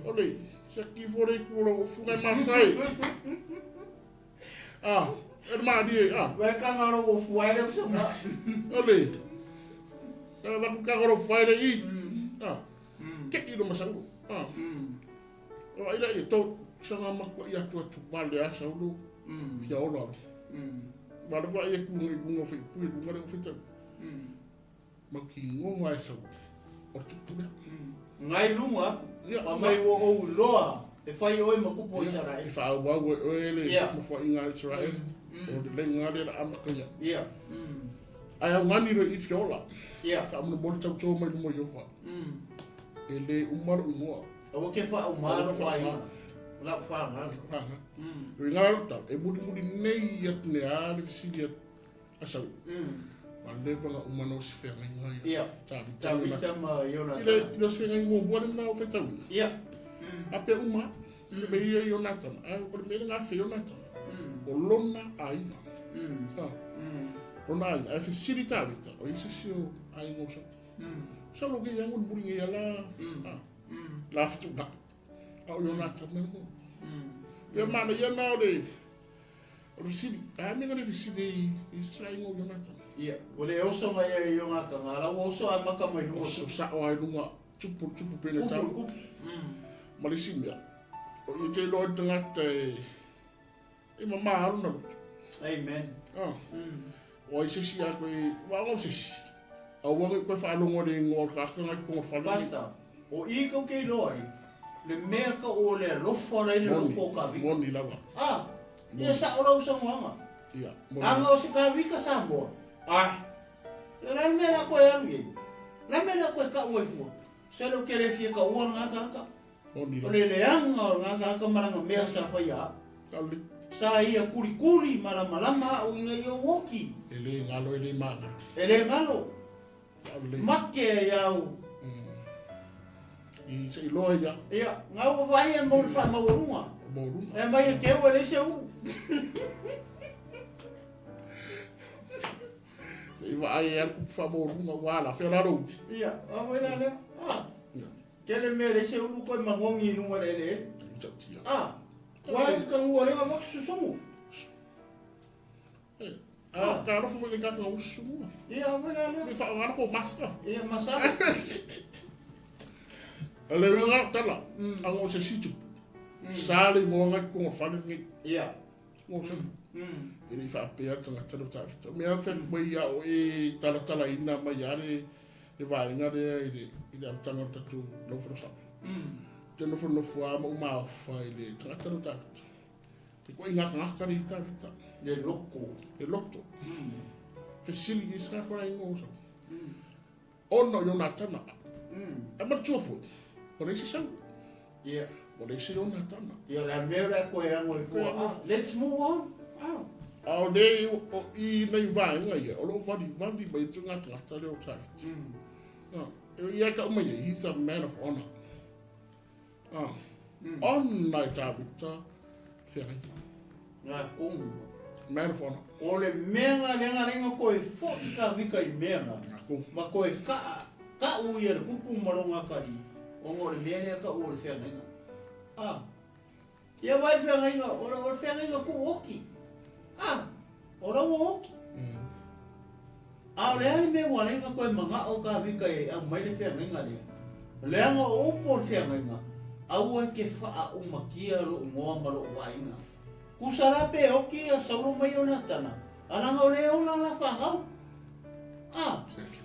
Ole, se ki fore ku ro funga masai. Ah, e ma di ah. Wale ka ngaro o fuaire o sama. Ole. Ka va ku ka ro fuaire i. Ah. Ke i lo masauro. Ah. O ila i to sanga makua i atu atu vale a sauro. Fia ola. Vale kwa i ku ngi ku ngofi pu ku ngare ngofi tau. Ma ki ngonga e sauro. O tupu lea. Ngai lunga, Ia, pa mai o ou loa, e whai oi ma kupo E Israel. whaawau e oe le Ia. mawha i ngā Israel. O le lenga le la amaka ia. Ia. Ai au ngani ro i fiola. Ia. Ka amuna mori tau tō mai lumo Iova. E le umaru umoa. Awa ke wha o malo Awa ke whai. wha- La wha ngalo. Hanga. Roi ngā rau e muri muri nei at ne a le fisili at asau. Ma leva nga umana o si whea ngai ngai. Ia. Tā vi tau Tavita ma I le Jonathan. i le si whea ngai mua mua le nā o whetau. Ia. A pe uma. Te me ia i o Natana. Ai o le mele ngā whea o Natana. O lona aina. Ah. Lona aina. Ai fisili tā vita. O isi si o ainga o sau. Sau lo ke iangu muri ngai ala. Ah. La fitu la. A o Jonathan me mo. Ia mana ia na o le o le fisili. A me ngare fisili i Israel ngo Jonathan. Ia. O le oso mai e Jonathan. Ala o oso a maka mai O lunga. so sa o ai lunga tupu tupu pele Kupu, tau. kupu. Ma le simia. O i te loa tangata e e mama haru na lotu. Amen. Ah. O ai sesi a koe, wa o sesi. A ua koe whaalongo le ingoa ka aka ngai konga whale. Pastor, o i kau kei loa i, le mea ka o le alofa lai le Moni, lofo o ka vika. moni lava. Ah, ia sa o lau sangoanga. Ia, moni. Anga o se ka vika Samoa. Ah, ia la mea la koe alu i. La mea la koe ka ue fua. Se lo kere fia ka ua ngā kaka. Moni O lava. le leanga o ngā kaka maranga mea sa whai a. Tali. Sa ia kurikuri malamalama o inga i o woki. E le ngalo e le mangalo. E le ngalo, Tali. make iau. I se iloa ia, Ia, ngā ua wahi e mauri wha mauarunga. o mōrunga. E mai e te ua le se uru. Se iwa ai e alu kupu wha mōrunga wā la, whia laro. Ia, a wai la lea. Ah, Ia, kele mea le se uru koe mangongi i lunga le le. tau tia. Ah, wai ka ngua lewa wak susungu. Eh, a ka alofa foi le kaka ngau susungu. Ia, a wai la lea. Me wha ngana ko maska. Ia, masala. A le winga tala, a ngau se situ. Sa le ngoa ngai konga whale ngai. Ia. Ngau se. E le wha pea tangata le tāwhita. Mea wha mai ia o e tala tala ina mai ia le le vaenga lea i le i le amtanga o tatu lau wharosa. Te nofo nofo a ma umā wha i le tangata le tāwhita. Te koe ngaka ngaka le i tāwhita. Le loko. Le loto. Fesili i sanga kora ingo sa. Ono Jonatana. E matua foi. O le isi sau. Ia. O le isi Jonatana. Ia, la mea la koe ango i fua. Ah, let's move on. Ah. A o le o i nei vaenga ia, o lo vali vali mai tu ngā tangata le o tāwhiti. Ah, e ia ka uma ia, he's a man of honor. Ah, Ona i tāwhita, whengai. Ngā kongu. Man of honor. O le mea ngā lenga lenga koe fo i ka vika i mea ngā. Ngā kongu. Ma koe ka, ka ui e le kupu maronga kari. O ngō le mea lea ka ua le whengainga. Ah. Ia wai whengainga, o le whengainga ku oki. Ah, o la ua oki. A o le ale mea ua lenga koe manga o ka vika e au mai le whengainga lea. Leanga o upo le whengainga. Aua ke whaa umakia lo ngoa ma lo wainga. Kusa la pe oki a saulo mai o Natana. Alanga o le ola la whangau. Ah, Exactly.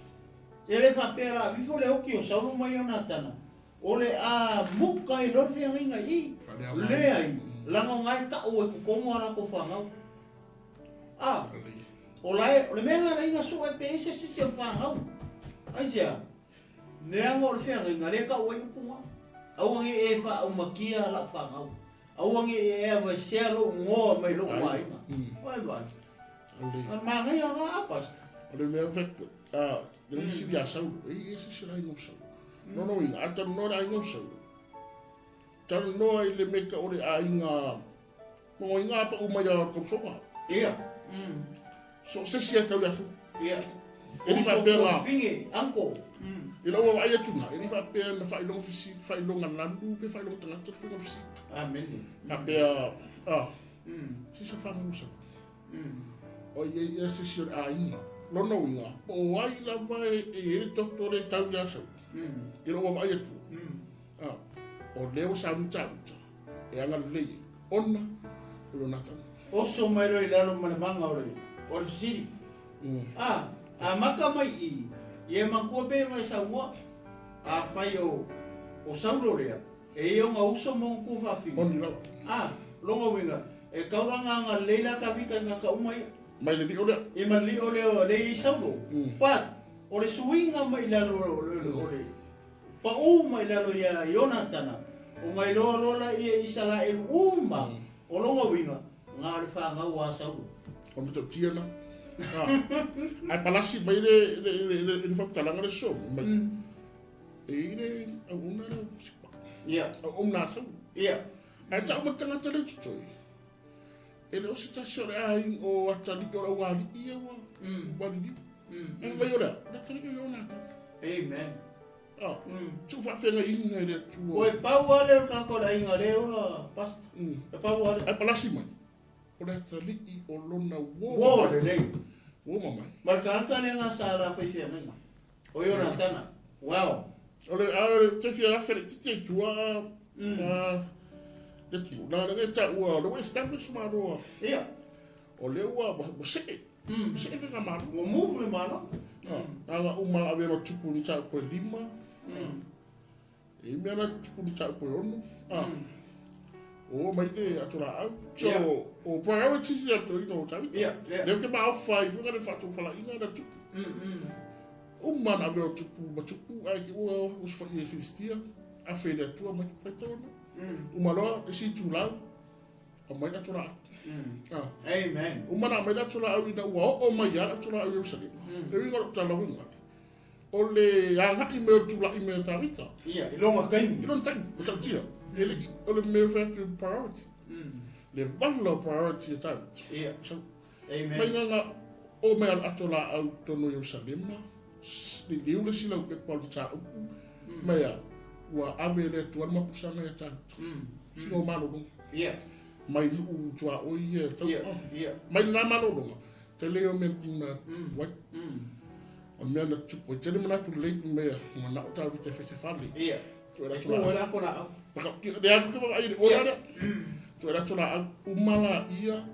e le whapea la vifo le oki o saulo mai o Natana. O le a muka i lor whengainga i. Whalea mai. Lea i. Langa o ngai ka o e kukongo ala ko whangau. Ah, Whalea. o lae, o le mea ngā inga sua e pe ese sisi o whangau. Ai sea, mea ngā o le whengainga le ka o e kukonga. Aua ngi e wha umakia la whangau. Aua ngi e awa sea lo ngoa mai lo Ai. wainga. Wai wai. Whalea. An maa ngai anga apas. O le mea whek, ah, le isi ia sau, e isi sira ingo sau. No no inga, ata no ra ingo sau. Tanu noa i le meka o le a inga, mo inga pa umai a kausonga. Ia. So se sia kau ia tu. Ia. E le faapea na. Finge, uncle. I lau vaavaai atu na, e le faapea na faailoga fesili, faailoga lanu pe faailoga tagata le faiga o fesili. Amene. Faapea, ah, se isi o fanau sa. O ia ia se isi o le aiga. Lona uiga, po o ai lava e i ai le toto lea e tau ia Saulu. I lou vaavaai atu, ah, o lea ua sauni Tavita e agalelei ai, ona o Ionatana. Oso mai loa i lalo ma le maga o le o le fesili. A, amata mai i i, ia e manatua pei ona e saunoa, afai o, o Saulo lea, e i ai ona uso ma ona tuafafine. Moni lava. A, lona uiga, e tau la ona agalelei la Tavita i tagata uma ia. Mai le lio lea. Ia ma le lio lea o lea e i ai Saulo. But, o le suiga mai lalo o le, o le pau mai lalo ia Ionatana, ona iloa loa laia e Isaraelu uma, o lona uiga, na o le fanau a Saulo. O le matautia lena. Ae palasi mai le, le, le, le, le faamatalaga le solo mai. E i le auauna lea o Sipa. Auauna a Saulo. Ae tau ma tagata le totoe. E le o se tasi o le aiga o atalii o le aualii ia ua maliliu. Ae fai mai o le a? O le atalii o Ionatana. Amen. Ah, tuu faafeagaiga i le Atua. Oi, pau lava lea o le tagata o le aiga lea e ola, Pastor. E pau lava lea. Ae palasi mai, o le atalii o lona uo Uo lelei. Uo mamai. Ma le tagata lea na sa la fai feagaiga. O Ionatana. Wow. O le, a o le te fia afe le titi ai tua, a, le tu, na le ta ua, le ua establish malo. Ia. O le ua, ua see. Ua see faiga malo. Ua move le malo. Ah, aga uma ave ma tupu ni tau koe 5. E mea na tupu ni tau koe 6. Ah. O mai le atola au. So, o priority ia to ino o Tavita. Leo ke ma ofa i whanga le whatu whala inga na tupu. Uma na ave o tupu ma tupu ai ke ua usfa i e Filistia. A whele le atua mai pai tau ana. Uma loa, e si tūlau. A mai le atola au. Ah. Amen. Uma na mai le atola au ina ua oo mai ia le atola au i Ierusalema. E uiga o lou tala uiga. O le agai mai o le tula'i mai a Tavita. Ia, i lona taimi. I lona taimi, o tautia. E le o le mea e fai atu priority. Le vala o priority a Tavita. Ia. So, Amen. mai ngā o mai ala ato la au tonu Ierusalema, li liu le sila upe pa o le tāupu, mai a, ua ave le atua le mapusanga ia Tavita. Sina o malolonga. Ia. Mai nuu tua oi ia tau. Ia, ia. Mai nā malolonga. Te leo mea kuna wai. O mea na tupu. E tele manatu lei mea. Nga nao Tavita e whaise whale. Ia. Tuo e E ku e la kona au. Le aku ke waka i ora rea. Tuo e rato la au umala ia.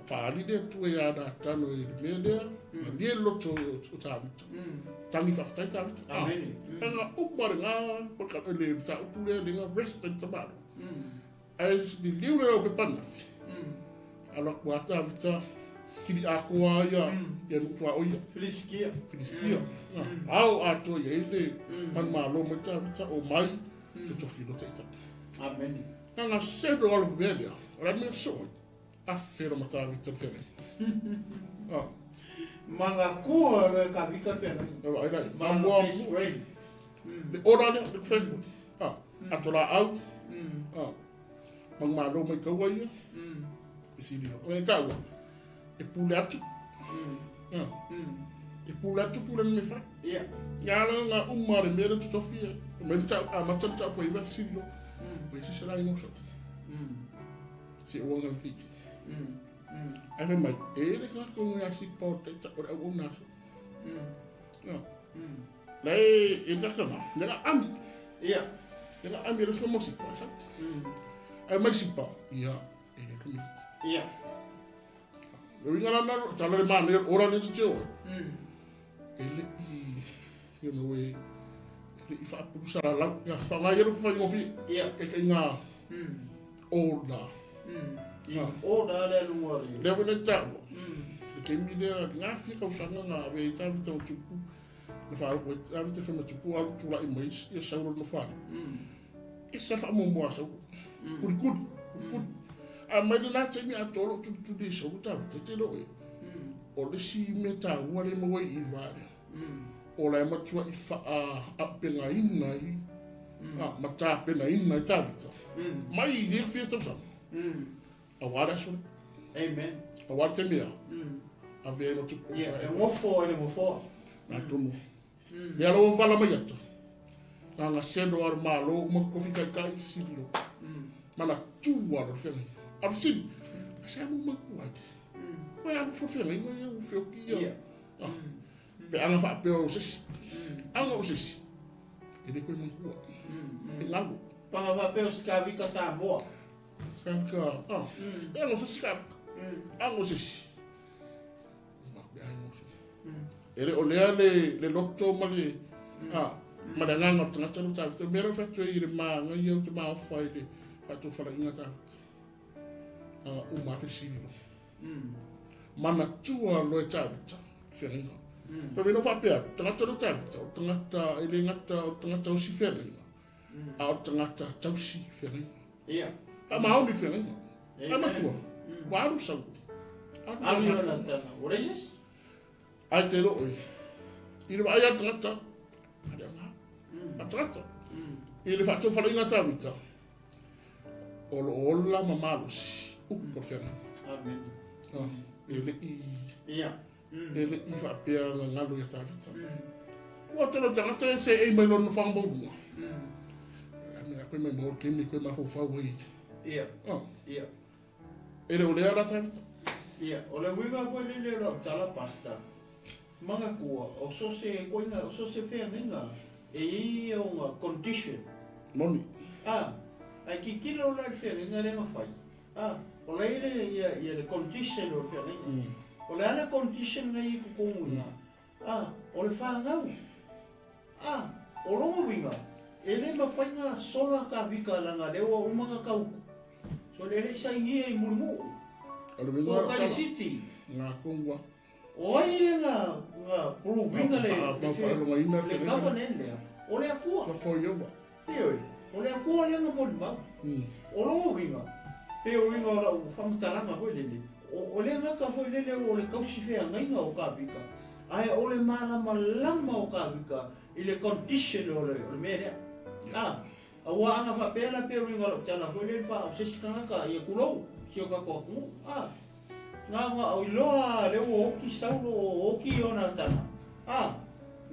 Whaari lea tuo e ana tano i le mea lea. Ma lie loto o Tavita. Tangi whawhitai Tavita. Amene. Nga uma le ngā, le tā upu lea, le ngā rest ai tamaro. Ai li liu le rau pe panafi. Alo aku a Tavita, kiri a koa ia, ia nutua o ia. Filistia. Filistia. Ao atoa ia i le manu malo mai Tavita o mai, totofi lo te ita. Amene. Nga ngā sero alo mea lea, o la mea soe, a whera ma Tavita le whenai. Ma ngā kua le ka vika whenai. Ai lai. Ma Ngā ngā mua best friend. Le ora lea, le whenua. Ato la au. Mang malo mai kaua ia. E siri lo. E kaua. E pule atu. E pule atu pule me whai. Ia. Ia ala ngā uma le mea le tutofi e. Me tau, a mata tau po i wa siri lo. Me si sera ingo so. Se o ngā fiki. Ai whai mai, e le ka ko ngā si pa o te ta o au nā so. Le e le ka ngā, le ngā ami. Ia. Le ngā ami le ska mo si pa sa. Ai mai si pa. Ia, e le kumi. Ia. Le winga la na, ta le ma le ora le te o. E le i, you know, e le i fa pusa la la, ya fa ngai ro fa ngo fi. Ia. Ke ke ngā ora. I ora le lunga le. Le wena tau. Le ke mi le ngā fi ka usanga ngā ve ta vi tau tupu. Le fa o ta vi te fa tupu alu tula i mai ia sauro no fa. E sa fa mo mo sa. Kuri kuri kuri. A mai le na te mi a tolo tu tu di sauro ta te te lo e. O le si me ta ua le mo i va le. O la matua i fa a penga ina i. A mata pena ina i ta vita. Mai i le fia tau sa. A wara so. Amen. A wara te mea. Avea ai ma tupu. Ia, e gofo ai le gofoa. Na tonu. Lea lau vala mai atu. Na nga sendo ar malo uma kofi kai kai fisili lo. Mana tu alo fenga. Ar fisili. Se amu manku ai. Ko ya fo fenga ingo ia u fioki ia. Ah. Pe anga fa pe o sisi. Anga o sisi. E le koe manku. E ngalo. Panga fa pe o skavika Samoa. Skavika. Ah. Pe anga o sisi ka. Anga o sisi. E le o lea le loto ma le ma le agaga o le tagata lea ua tafita. O le mea lea ua fai atu ai i le magaia ou te maofa i le faatofalaiga tafita. Uma lava fesili loa. Manatua loa e Tavita le feagaiga. Fai mai na faapea atu, tagata lea o Tavita, o le tagata e le gata o le tagata osi feagaiga, a o le tagata tausi feagaiga. Ia. Faamaoni le feagaiga. Ae matua, ua alu sau. Alu lana tana. Ua leai se isi? Ae te loo e. I le vaai a le tagata, a le aoga. A le tagata. I le faatofalaiga a Tavita, o lo o ola ma malosi, upu o le feagaiga. Amen. E le i, e le i faapea gagalo ia Tavita. Ua tele o tagata e seei mai lona nofoaga maualuga. A mea koe mai maua le taimi koe mafaufau ai. Ia. Ia. E le o lea la Tavita. Ia, o le uiga foi lele o lau tala Pastor, manatua o so se koina, o so se feagaiga e i ai ona condition. Moni. A, ae tilotilo la i le feagaiga lea na fai, a, o la e i ai le, ia, ia le condition o le feagaiga. O le a le condition na i ai i totonu i ina? A, o le fanau. A, o lona uiga, e le mafai na sola ka vika leaga lea ua uma na tau So le le i sainia i Mulimu'u. O le uiga o lau tala. O Karisiti. Nga kongua. O ai le nga nga proving le le le covenant lea. O le Atua. Tua foi oua. Ioe, o le Atua lea na molimau. O lona uiga, pei o uiga o lau faamatalaga foi lele, o le gata foi lele o le tausi feagaiga o Kavika, ae o le malamalama o Kavika i le condition o le mea lea. A, aua ana faapea la pei o uiga o lau tala foi lele fa o se isi tagata ia tulou si o tatou atunuu. A, na ona o iloa lea ua oti Saulo o oti Ionatana, a,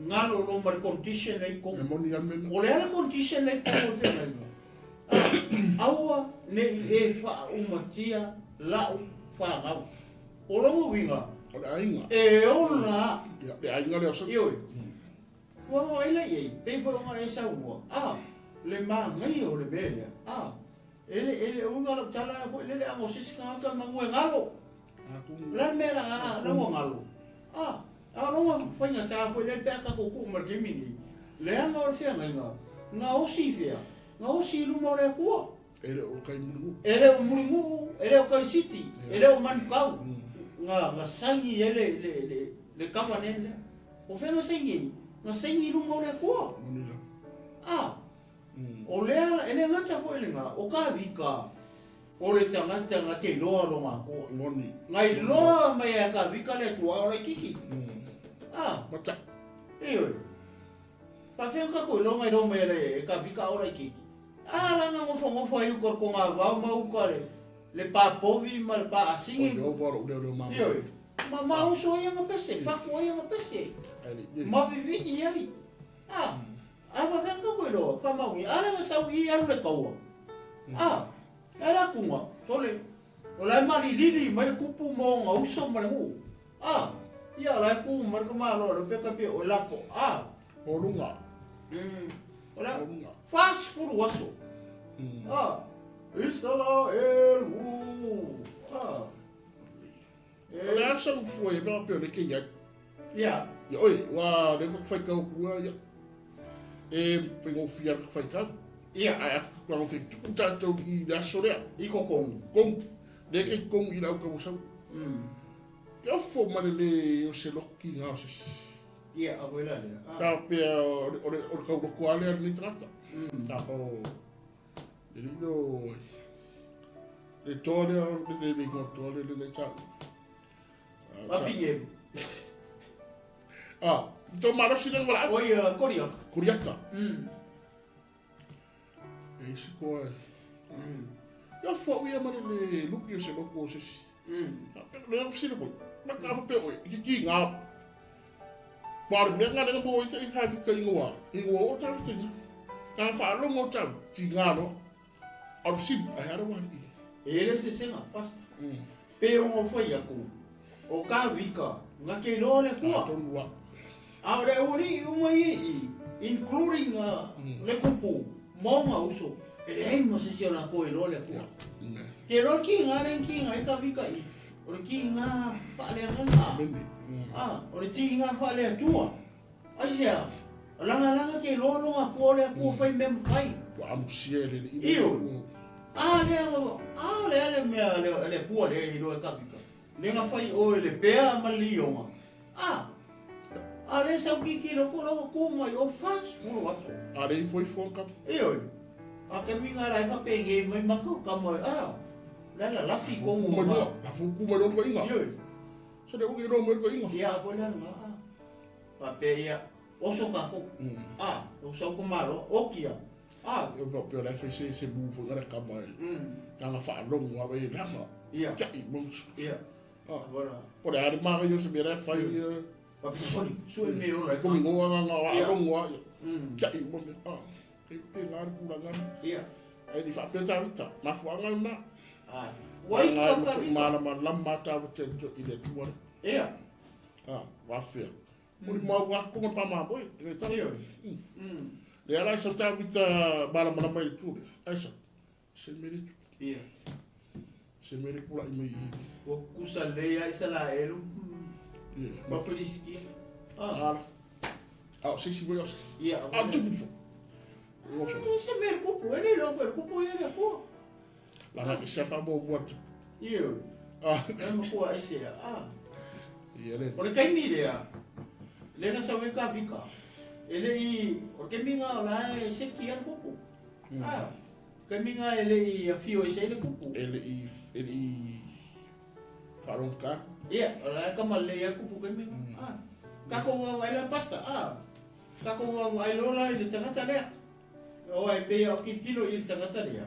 galo loa ma le condition lea i totonu. E moni lava le mea lena. O le a le condition lea i totonu o le feagaiga? A, aua ne i e faaumatia la'u fanau. O lona uiga, O le aiga. e ola. Ia, le aiga lea o Saulo. Ioe. Ua vaai la i ai, pei foi ona e saunoa, a, le manaia o le mea lea, a, E le, e le uiga lau tala foi lele a o se isi tagata manu e galo. O le a le mea la, la ua galo? A, a o lona faigata foi lele pe a tatou tuu ma le taimi lenei. Leaga o le feagaiga, gaosi i fea? Gaosi i luma o le Atua. E le o kai Mulinuu. E le o Mulinuu, e le o Karisiti, e le o Manukau. Na, na saini ai le, le, le, le covenant lea. O fea na saini ai? Na saini i luma o le Atua. Moni la. A, O lea, e le gata foi lena, o Kavika, o le tagata na te iloa lona Atua. Moni. Na iloa mai e Kavika le Atua o laititi. Ah. Mata. Ioe. Faafefea ona tatou iloa na iloa mai e Kavika o laititi? Ah, la na nofonofo ai uka o le kogavao ma uka le, le pa povi ma le pa asigi. O Ieova lou leoleo mama. Ioe. Ma, ma uso ai ana pese, fatu ai ana pese. Ma vivii ai. Ah. A faapea ka koe loa, whamaui, a lenga sau i alu le kaua. A, e la kunga, sole, o la e malilili mai le kupu ma ona uso ma le nuu. A, ia la e ku mai le kamalo, le peka pia o lapo. A. O lunga. O la, 40 aso. A, Isalael, u, a. O le a sau fua ia pea pea le ke iai. Ia. Ia oe, ua le ka whaikau kua ia. E whaingofia ka whaikau. Ia. Ai a kua ngawhi tuku tātou i le aso lea. I ko kongu. Kongu. Le ke kongu i lau kau sau. Ke ofo ma le le o se loki ngā o se si. Ia, a koe la lea. Ah. Pea pea o le, o le, o le kau loko a lea ni tagata. Ta o le lilo le toa lea, le le le ingoa toa lea le le tau. Papinge. Ah, i tō malosi lea ngā Oi, Koriata. Koriata. E isi koa e. Ia fua uia ma le le luki o se loku o se si. Le fesili foi, ma ka faapea oe, i ke kiga. Ma o le mea lena lea na maua ai ka fika ingoa, ingoa o Tavita ina. Na faalogo o Tavita, tiga loa. A o le fesili, ae a le ualii? E i ai le eseesega, Pastor. Pe ono fai atu, o Tavita, na te iloa le Atua. Atonu a. A o le aualii uma ia i i, including le tupu ma ona uso, e leai ma se isi o latou e iloa le Atua. Te iloa le tiga lea na tiga ai Tavita i i, o le tiga faaleagaga, o le tiga faale-Atua. Aisea? Lagalaga te iloa lona Atua o le Atua fai mea mafai. Ua amusia e le Alii le Atua. A lea, a lea le mea a le Atua lea e iloa e Tavita. Le na fai oe le pea ma le lioga. A, a lea sau tilotilo atu la ua tu mai o 40 aso. A le ifo ifo ka. Ioe. A ke minga la e faapengei mai matou tama, a, la la lafi tonu. La fu ku mai lo inga. Ioe. So le ugi lo mai lo inga. Ia, ko le nga. Faapea ia, oso tatou. A, o sau ko malo, oki ia. A. Ia pa pe la se se move foi ngara kama. Tanga faalogo a e lama. Ia. Kia i mo. Ia. Ah. Voilà. Po le ari ma ia se mera fai ia. Pa pe soli, su e me ora. Ko mi ngoa nga nga a longo a. Kia i mo me. Ah. Ke pe ngā ku la ngā. Ia. Ai ni fa pe ta vita. Ma fu anga na. Ah. Wai ka ka vita. Ma la ma la ma ta vita i le tua. Ia. Ah, wa fea. Muri mau wa konga pa ma boy. Le ta. Ia. Le ala sa ta vita ma la ma la mai le tua. Ai sa. Se mere tu. Ia. Se mere pula i mai i. Ua kusa lei ai sa la elu. Ia. Ma Filistia. Ah. Ah. Ah, se si voi se. Ia. Ah, tu fu. Lo so. Se mere kupu, ele lo mere kupu ia le ku. La ha se fa mo mo tu. Ia. Ah. E ma kua ese ah. Ia le. O le kaimi lea. Le na sa weka vika. Ele i o ke minga o la e se ki a kupu. Ah. Kaimi nga e le i afio e se le kupu. Ele i ele i wharonga ka kupu. Ia, o la e kama le ia kupu kaimi nga. Ah. Kako wa wa la pasta. Ah. Kako wa wa lola i le tangata lea. O ai pe o ki tilo i le tangata lea.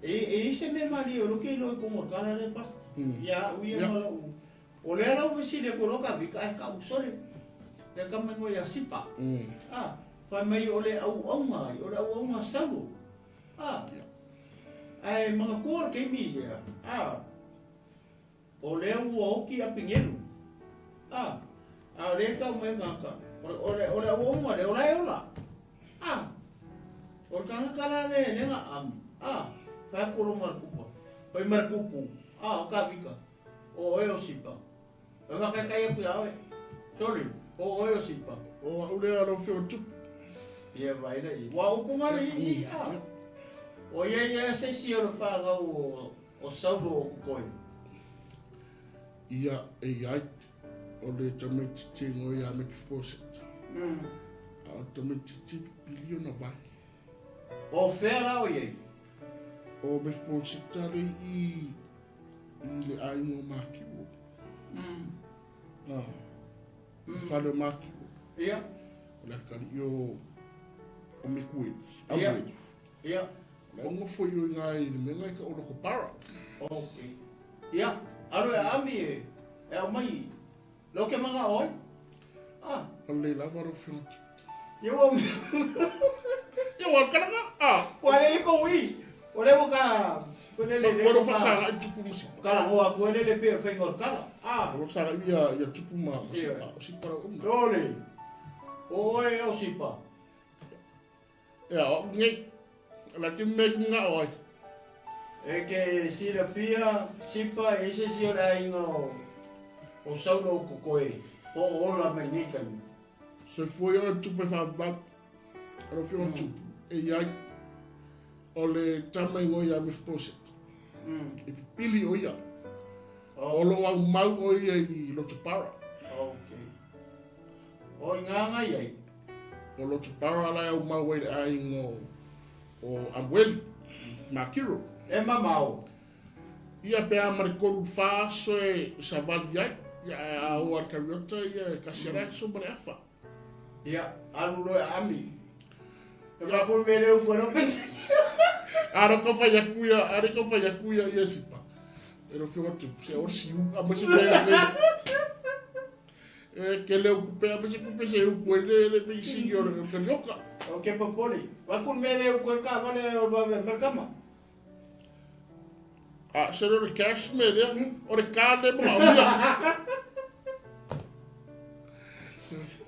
E e se me mali o lo ke lo ko mo kala le pasta. Ia, ui ma la u. O le ala u fesile ko lo ka vika e ka usole. Le kama ngo ia sipa. Ah, fa mai o le au au ngai, o le au au nga salu. Ah. Ai mga kuar kei mi lea. Ah. O le ua oki a pingelu. Ah. A o le kau mai ngaka. O le o le au au le o la e ola. Ah. O le kanga kala le le nga am. Ah. Fa ko lo markupa. Pai markupu. Ah, o ka vika. O oe o sipa. E ma kai kai aku ia oe. Sorry. O oe o sipa. O a ule a lo whio tupu. Ia vai la i. Wa upu ngare i. Ah. O ia ia se si o le whangau o Saulo o kukoi. Ia e ai o le tamaiti te ngoi a Mefiboset. A o le tamaiti pili ona vai. O whea la o iei? O Mefiboset le i le aingo Makiwo. Ah. Whale o Makiwo. Ia. O le akari i o Mekueli. Ia. Ia. O le ongo foi o ngā i le menga i ka olo ko para. Ok. Ia. Aro e ami e. E au mai. Lo ke manga oi. Ah. O le lava ro whiontu. Ia ua Ia ua kalanga. Ah. Ua le ko ui. O le ua ka. Ko le le. Ua ro whasanga i tupu masipa. Kala hoa ko le le pe whainga o kala. Ah. Ua whasanga i ia tupu ma masipa. O sipa rau umna. Lole. O oe o sipa. Ia, o ngei. La ki me ki nga oi. E ke silafia sipa e se si o le ainga o Saulo o kokoe. O ola mai nei kaimi. Se foi o tupe wha aro whio tupu. E iai. O le tama ingo ia Mefiboset. E pipili o ia. O lo au mau o ia i Lotopara. Ok. O i ngā ngai ai. O Lotopara lai au mau ai le aingo o Amueli. Makiro. E mamao. Ia pe a mare koru whaaso e savali ai. Ia a o ar kariota ia e kasi ara so mare awha. Ia, alu loe ami. E ma kuru vele u kono pesi. Ara ka whai akuia, ara ka whai akuia ia sipa. E lo fioga tupu, se o siu, a ma se mea le. E ke leo kupe, a ma se kupe se uku e le le pe sigi o le kalioka. O ke popoli. Wa kun me le uku e ka vale o vave merkama. A se le cash me le, o le ka le mo au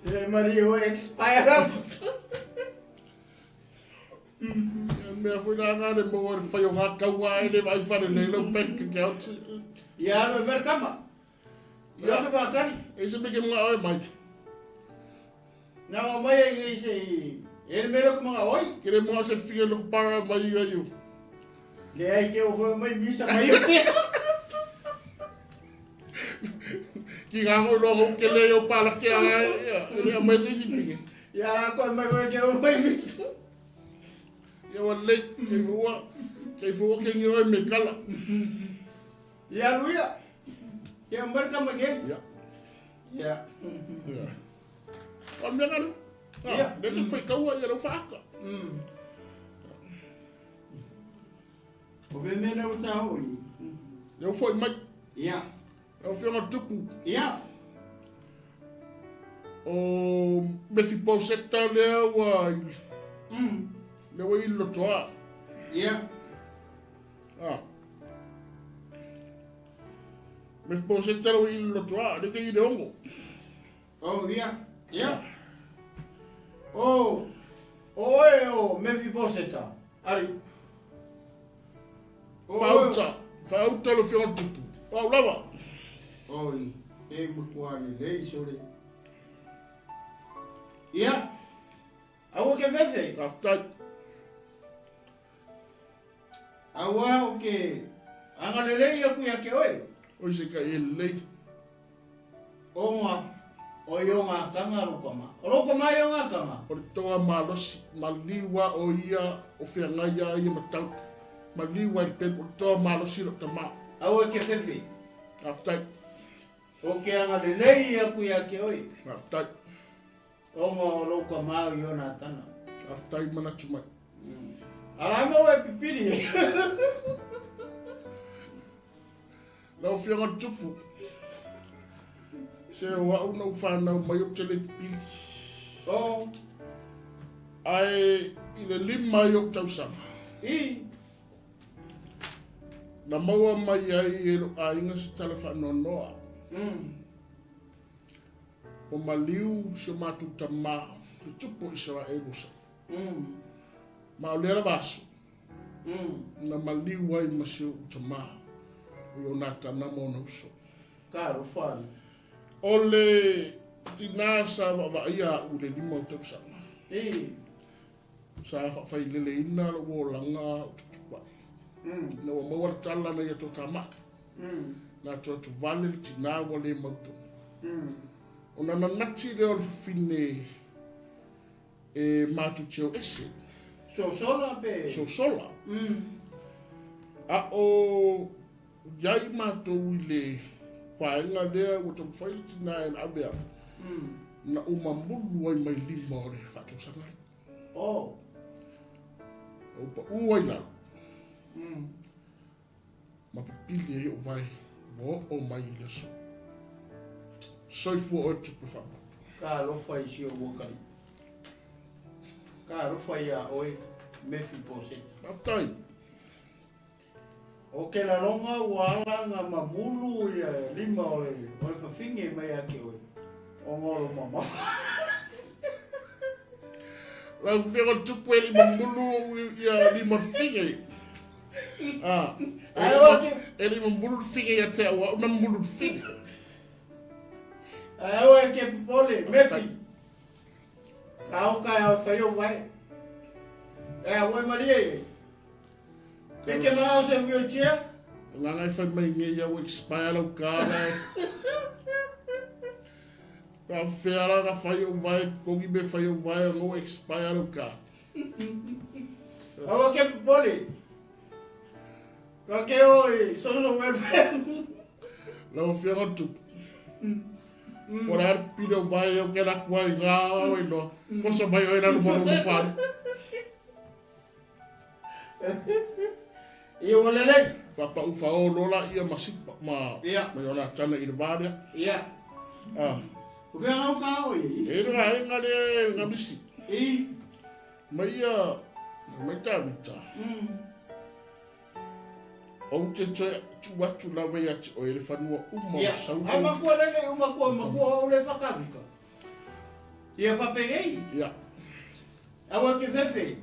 E Maria o expire ups. Ia mea foi la ngā le maua le whai o ngā kaua e le vai whare nei lau bank account. Ia alo e merkama. Ia. Ia te E se meke mga oe mai. Nā o mai e i se e le mele ko mga oi. Ke le mga se whia loko para mai i ai o. Le ai ke o hoe mai misa mai o te. Ki ngā ngoi loa ngau ke le o pala ke a ai. E le a mai se si whia. Ia la koe mai koe ke o mai misa. Ia wa le, kei fua, kei fua ke ngi oi me kala. Ia luia. Ia merkama ke. Ia. Ia. Ia. O mea ngalu. Ia. Le te whai kaua ia lau whaaka. O be mena o tā hoi. Leo foi mai. Ia. Leo whionga tupu. Ia. O Mephibosheta lea ua lea ua i lotoa. Ia. Ah. Mephibosheta lea ua i lotoa, le ke i le ongo. Oh, ia. Ia. Oh. O e o Mephibosheta. Ari. Whauta. Whauta le whionga tupu. Au lava. Oi, e mutua le lei sore. Ia. Aua ke fefe. Taftai. Aua o ke anga le lei aku ia ke oe. Oi se ka e lei. O ngā, o i o ngā kanga roko ma. O roko mai o ngā kanga. O le toa malosi, maliua o ia o whangai a ia matau. Maliua i le pelu, o le toa malosi lo tama. Aua ke fefe. Taftai. O ke anga le lei aku ia ke oe. Taftai. O ngā o roko ma o i o nā tana. Taftai manatu mai. Ala mau e pipiri. Lau whianga tupu. Se o au nau whanau mai o te le pipiri. Oh. Ai i le lima i o tausanga. I. Na maua mai ai e lo ainga se tala whaanoanoa. O maliu se mātu tamā, le tupu Israelu sa. Ma o lea vaso. Na maliu ai ma se o tamā. O Ionata na mona uso. Ka ro whare. O le tina sa wa ia u le lima o tausanga. I. Sa whawhai lele ina lo o langa o tutupai. Na ua maua le tala na ia tō tamā. Na tō tu vale le tina ua le mautu. O na nanati leo le whine e mātu teo ese. Sosola pe. Sosola. A o iai mātou i le whaenga lea ua taumafai le tina e na ave au. Na uma mulu ai mai lima o le whaatosanga le. Oh. Na upa ua i lalo. Ma pipili e o vai, mo o mai i le aso. Soifua oe tupu whaapapa. Ka alofa i si o wakari. Ka alofa ia oe Mephibosheta. Taftai. O ke lalonga ua ala ngā mamulu ia lima o le whawhinge mai a ke oe. O ngoro mama. Lau whio tupu e lima mulu ia lima whinge. Ah. Ai o ke E lima mulu whinge ia te aua, una mulu whinge. Ai o ke popole, Mephi. Ka o ka au whai o wai. E a wai Maria e. E ke maa o se wheelchair? Langa i whai mai nge ia ua expire lau kāla. Ka whea ka whai o vai, kongi me whai o vai, o ngau expire lau kā. Aua ke popole. Ka ke o i social welfare. Lau whianga tupu. O le ar pile o vai o ke lakua i ngā o i loa. Kosa mai o i ralu manu whare. Ia ua lelei. Faapau fao loa laia ma Sipa ma ma Ionatana i le va lea. Ia. Ah. O fea gau ka o i? E le vaega lea e gamisi. I. Mai ia, mai Tavita. Ou te toe tuu atu lava ia te oe le fanua uma o Saulo. Ia, ai makua lele o makua makua o le whakawika. Ia whapenei. Ia. Aua te fefe.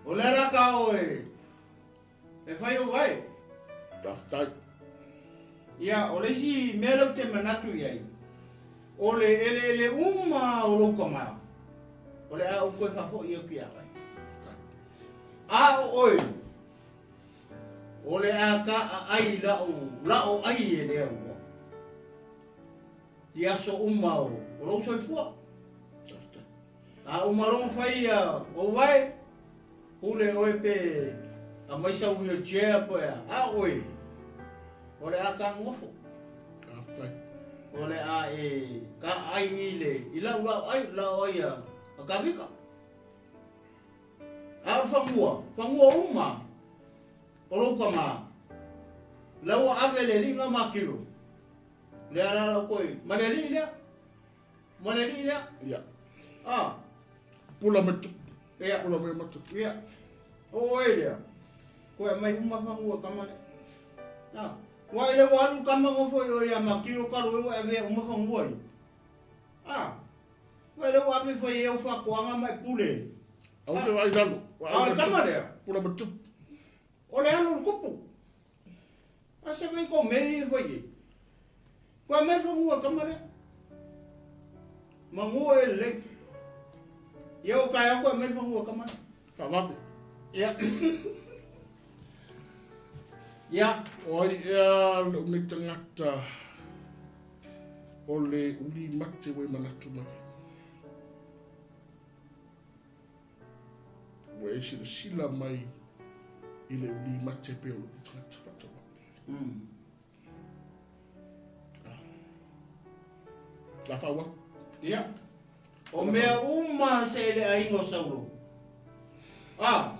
O le ala ka oe e whai o vai. Taftai. Ia, o le isi mea lea ou te manatu i ai, o le eleele uma o lou tama, o le a ou toe faafoi atu ia oe. A o oe, o le a kaaai i lau la'o ai e le Atua i aso uma o lou soifua. A uma loa ona fai ia ou vae, Pule oe pe aumai sau wheelchair po e a, a o oe, o le a ka nofo. Faafetai. O le a e ka ai i le, i lau lau ai, lau ai a, a Kavika. A o le fanua, fanua uma, o lou tama, lau ua ave le liga ma kilo, lea la lau koe, ma le alii lea. Ma le alii lea. Ia. A. Pula me tupu. Ia. Pula me matupu. Ia. O oe lea. Koe aumai uma fanua kama lea. A. Ua ele ua alu kama ngofo i o ia ma kilo kalo e ua avea uma fanua i. A. Ua ele ua ave fai e au whakoanga mai pule. Au te vai lalo. A o le kama lea. Pula me tupu. O le alu o le kupu. A se fai ko meri e fai e. Kua mai fanua kama lea. Mangua e lelei. Ia o kai aku e mai fanua kama lea. Whawawe. Ia. Ia. O ai ea lou nei tangata o le uli mate ua e manatu mai ai. Ua e silasila mai i le uli mate pei o lou tagata faatauvaa. Ah. La faaauau. Ia. O mea uma se le aiga o Saulo. A.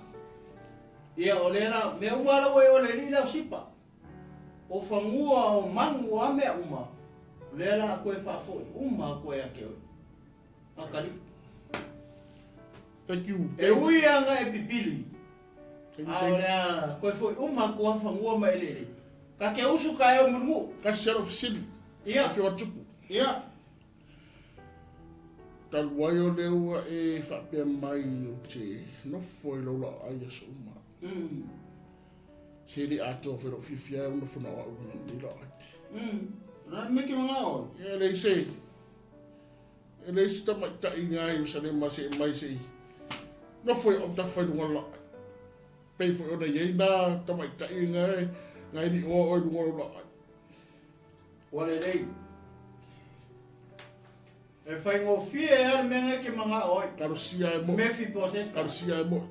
Ia, o lea la, mea uma la ua e o le alii lea o Sipa. O fanua, o manu, o a mea uma, o lea la a koe faafoi uma aku ai ia te oe. Makali'i. Thank you. E ui a nga e pipili, a o le a koe foi uma aku a fanua ma eleele. Ka te usu ka eo mulimu'u. Kasi alo fesili. Ia. Afioga Tupu. Ia. Talu ai o lea ua e faapea mai ou te nofo i lou laoai i aso uma. Se le atoa foi lou fiafia ai ou nofo na o au i luga o lenei laoai. Rani mai ke mangao. Ia leai se. E leai se tamaitai i ngā Ierusalema se i mai se i nofo i autafa i luga o le laoai. Pei foi ona i ai nā tamaitai i ngā ngā i liʻoa oe i luga o lou laoai. Ua lelei. E faigofie a le mea ngai ke mangao ai. Kalosia e moʻi. Mefiboseta. Kalosia e moʻi.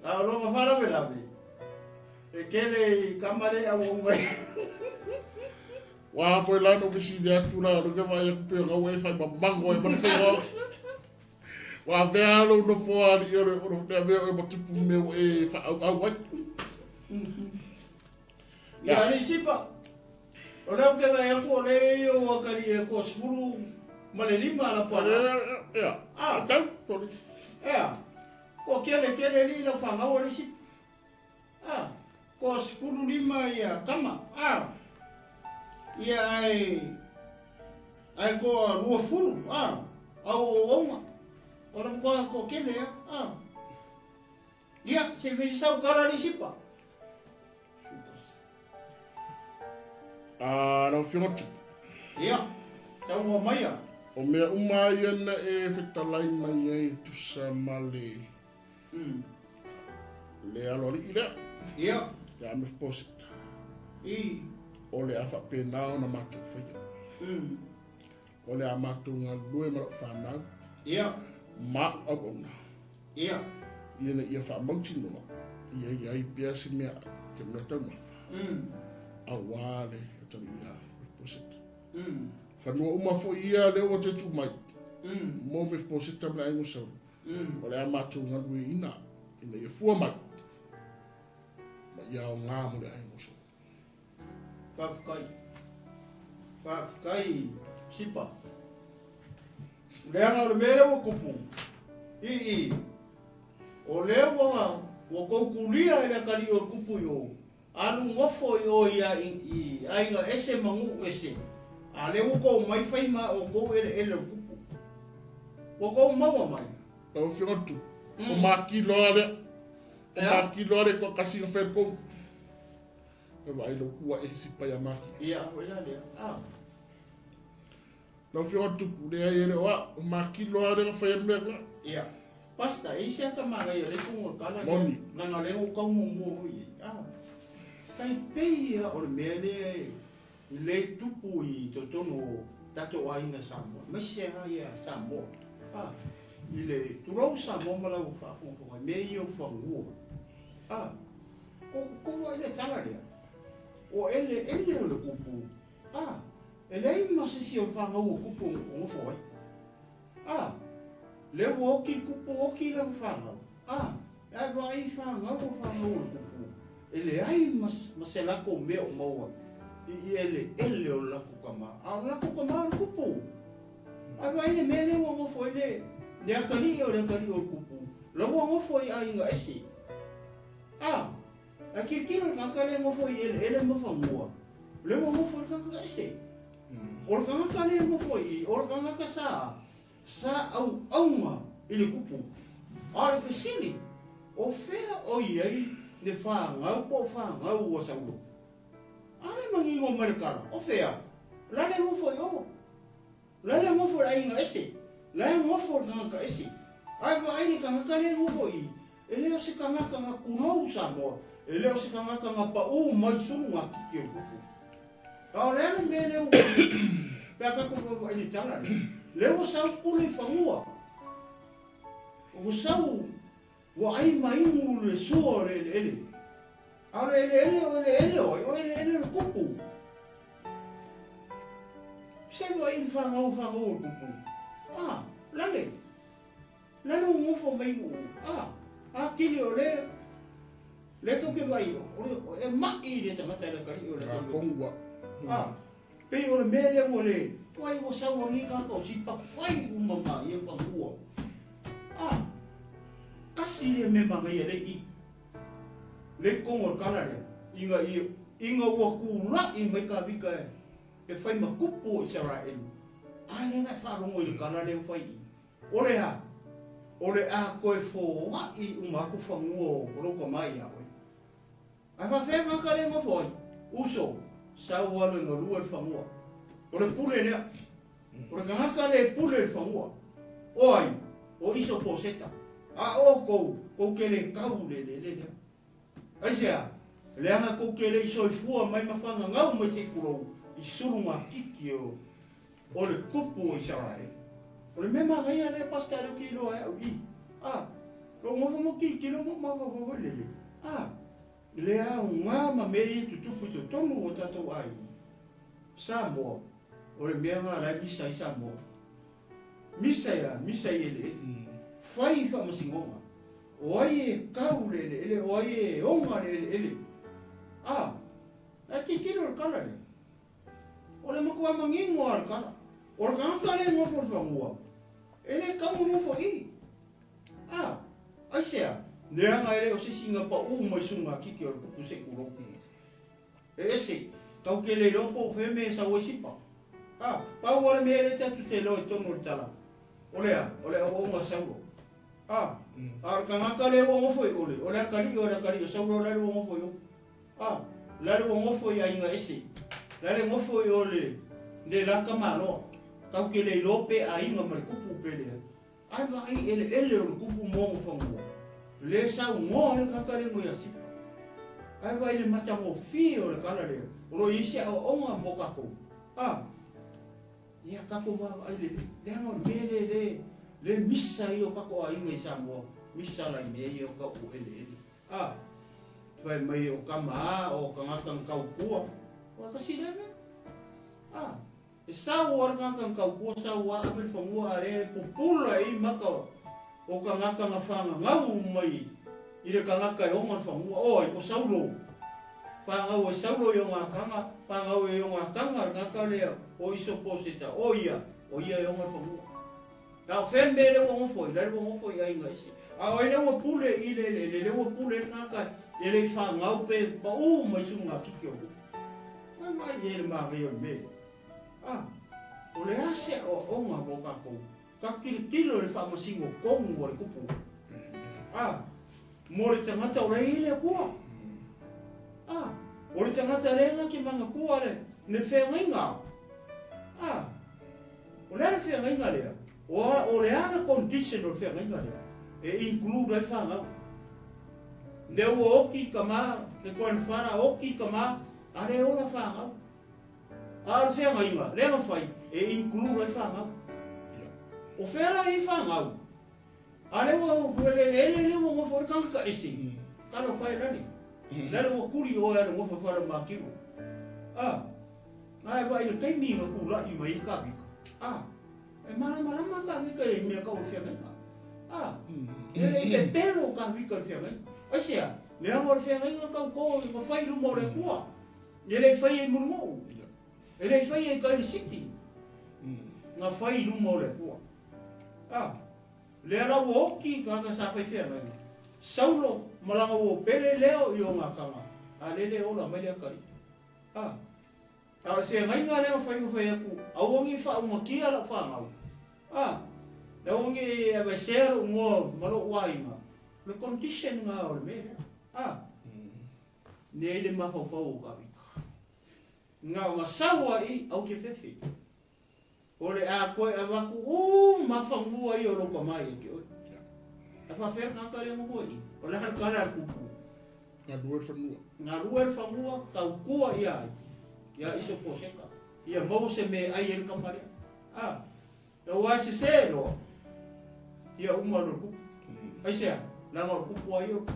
A o lona faalavelave, e tele i kama le auauna ai. Ua foi la no fesili atu la, o le vaai atu pe o e fai mamango ai ma le whenua. Ua avea lou nofo alii o le o le avea oe ma tupu mea ua e whaauau ai. Ia alii Sipa, o lea ou te vaai atu o lea e i ou atalii e 25 ala whanau. Ea, Ah. tau, toli. Ea, Ko kele kele li lau fanau alii Sipa. Ah, ko 15 ia tama. Ah, ia ai, ai ko 20. Ah, au auaunga. O le matua ko kele ia. Ah. Ia, se i fai sau tala alii Sipa. Ah, lau Afioga Tupu. Ia, taunoa mai ia. O mea uma ia na e fetalai mai ai e tusa ma le le aloalii lea. Ia. Ia Mefiposeta. I. O le a faapena ona matou faia. O le a matou galulue ma lau fanau. Ia. Ma au auauna. Ia. Ina ia faamautinoa, ia i ai pea se mea, te mea taumafa. Auā le atalii ia Mefiposeta. Fanua uma foi ia lea ua toe tuu mai, mo Mefiposeta ma le aiga o Saulo, o le a matou galueaiina, ina ia fua mai. Ia aoga mo le aiga o Saulo. Faafetai. Faafetai Sipa. Leaga o le mea lea ua tupu i i, o lea ua ua tou tulia i le atalii o le tupu i o, alu nofo i o i i aiga ese ma nuu ese, a lea ua tou omai fai ma outou eleele o le tupu. Ua tou maua mai. Lau Afioga i le Tupu, o makilo lava lea. O makilo lava lea toatasi na fai le tou. E vaai lau kua e sipa ia maki. Ia, foi la lea. Ah. Lau Afioga i le Tupu, leai e le o au. O makilo lava lea na fai ai le mea lena. Ia. Pastor, e i se ata manaia le isi o tala. Moni. Leaga o lea ua tau muamua foi i ai. Ah. Tai pei ia o le mea lea e le tupu i totonu o tatou aiga Samoa, aemaise lava ia Samoa. Ah. I le tulou Samoa ma lau faafogafoga i mea ia o fanua. Ah. Ko ai le tala lea. O eleele o le kupu. A, e leai ma se isi o fanau o kupu o nofo ai. A, lea ua oki le kupu, oki lau fanau. A, ae vaai fanau o fanau o le kupu. E leai ma, ma se latou mea o maua i, i eleele o le latou tama. A o le latou tama o le kupu. Ae vaai le mea lea ua nofo ai le, le atalii o le atalii o le kupu. La ua nofo i aiga ese. A, ae tilotilo le tagata lea e nofo i eleele ma fanua, lea ua nofo i le tagata ese. O le tagata lea e nofo i i, o le tagata sa, sa auauna i le kupu. A o le fesili, o fea o i ai le fanau po o fanau ua Saulo? A le manino mai le tala, o fea? La le nofo i o. La le nofo i le aiga ese, la e nofo i le tagata ese. Ae vaai le tagata lea e nofo i i, e le o se tagata na tulou Samoa, e le o se tagata na pau mai sulu na kiki o le kupu. A o le a le mea lea ua pe a tatou vaavaai i le tala lea, lea ua sau pule i fanua, ua sau ua ai ma inu le sua o le eleele. A o le eleele o eleele o ai? O eleele o le kupu. Se vaai i le fanau fanau o le kupu. Ah, lale. Lale o nofo mai nuu. Ah, a kili o le le tou ke vaai o le e mai le tagata le atalii o le atalii. Ah, pei o le mea lea ua le tuai ua sau agi tagata o sipa fai uma ma ia fanua. Ah, kasi le mea manaia le i. Le kogo o le tala lea, ina ia, ina ua tula'i mai Kavika e, e fai ma tupu o Isaraelu, a lea na e faalogo i le tala lea ua fai i i, O le a? O le a toe foa'i uma atu fanua o lou tama iā oe. Ae faafefea tagata lea e nofo ai? Uso, sau alu e galue le fanua. O le pule lea. O le tagata lea e pule i le fanua. O ai? O Iso Poseta. A outou, tou te le tau i le eleele lea. Aisea? Leaga tou te le i soifua mai ma fagagau mai se tulou i sulugatiti o o le tupu o Isaraele. O le mea manaia lea Pastor lea ou te iloa ai au i. A, lou nofo ma tilotilo ma mafaufau foi lele. A, le aoga ma mea ia e tutupu i totonu o tatou aiga. Samoa, o le mea lena la e misa ai Samoa. Misa ia, misa i eleele. Fai i faamasinoga. O ai e kau le eleele, o ai e oga le eleele. A, ae tilotilo i le tala lea. O le matua manino lava o le tala. O le tagata lea e nofo i le fanua, e le tatau ona nofo i i. A, aisea? Leaga e le o se isi na pau mai sugatiti o le kupu se i tulou. E ese, tau te le iloa po o fea mea e sau ai sipa. A, pau lava le mea lea tatou te iloa i totonu o le tala, o le a? O le auauna a Saulo. A, a o le tagata lea ua nofo i ole, o le atalii o le atalii o Saulo la le ua nofo i o. A, la le ua nofo i aiga ese, la le nofo i o le, le la tamaloa. Tau te le iloa pe aiga ma le kupu pe leai. Ae vaai eleele o le kupu mo ona fanua, le saunoa ai le tagata lea mo Iasipa. Ae vaai le matagofie o le tala lea, o lo o i ai se aoaoga mo tatou. A, ia tatou vaavaai lelei, leaga o le mea lea le, le misa ia o tatou aiga i Samoa, misa la i mea ia o tau o eleele. A, fai mai o tama a, o tagata na tautua, ua tasi lea mea. A, E sau a le tagata na tautua sau a ave le fanua a lea e pupula i maka o tagata na fagagau mai i le tagata e ona le fanua. O ai? O Saulo. Fanau e Saulo i ogakaga, fanau e ogakaga le tagata lea o Isoposeta, o ia, o ia e ona le fanua. A o fea le mea lea ua nofo ai? Lale ua nofo i aiga ese. A o ai lea ua pule i le eleele, lea ua pule ai le tagata e le i fanau pe pau mai sugatiki o nuu. Ua vaai i ai le manaia o le mea lea. A, o le a se aoaoga mo tatou? Tatou tilotilo i le faamasino tonu a le Tupu. A, mo le tagata o la e i ai le Atua. A, o le tagata lea na te manatua le, le feagaiga. A, o le a le feagaiga lea? O, a, o le a le condition o le feagaiga lea? E include ai fanau. Lea ua oti le tama, le grandfather, oti le tama, a le ola fanau. A o le feagaiga lea na fai, e include ai fanau. O fea la i fanau? A lea ua ua le eleele lea ua nofo ai le tagata ese. Talofa e lale. Lale ua tuli oe a le nofo i fale o Matiu. A, a e vaai i le taimi na tulai mai ai Kavika. A, e malamalama Kavika i le mea tau o le feagaiga. A, e le i pepelo Kavika i le feagaiga. Aisea? Leaga o le feagaiga tau to na fai i luma o le Atua. E le i faia i Mulinuu, e le i faia i Kailisiti, na fai i luma o le Atua. A, lea la ua oti tagata sa fai feagaiga, Saulo ma lana uo pele lea o Ionatana, a lele e ola mai le atalii. A, a o le feagaiga lea na fai na fai atu, aua ne i faaumatia lau fanau. A, aua ne i aveesea lou igoa ma lou aiga, o le condition lena o le mea lea. A. Nei le mafaufau o Kavika. Na ona sau a i au te fefe. O le a koe avatu uma fanua ia o lou tama ia te oe. A faafefea le tagata lea noho i i? O le a le tala a le tupu? Galue le fanua. Galue le fanua, tautua ia ai, ia Isoposeta. Ia maua se mea e ai ai le tama lea. A, aua e sese loa, ia uma loa le tupu. Aisea? Leaga o le tupu a ia o le tupu.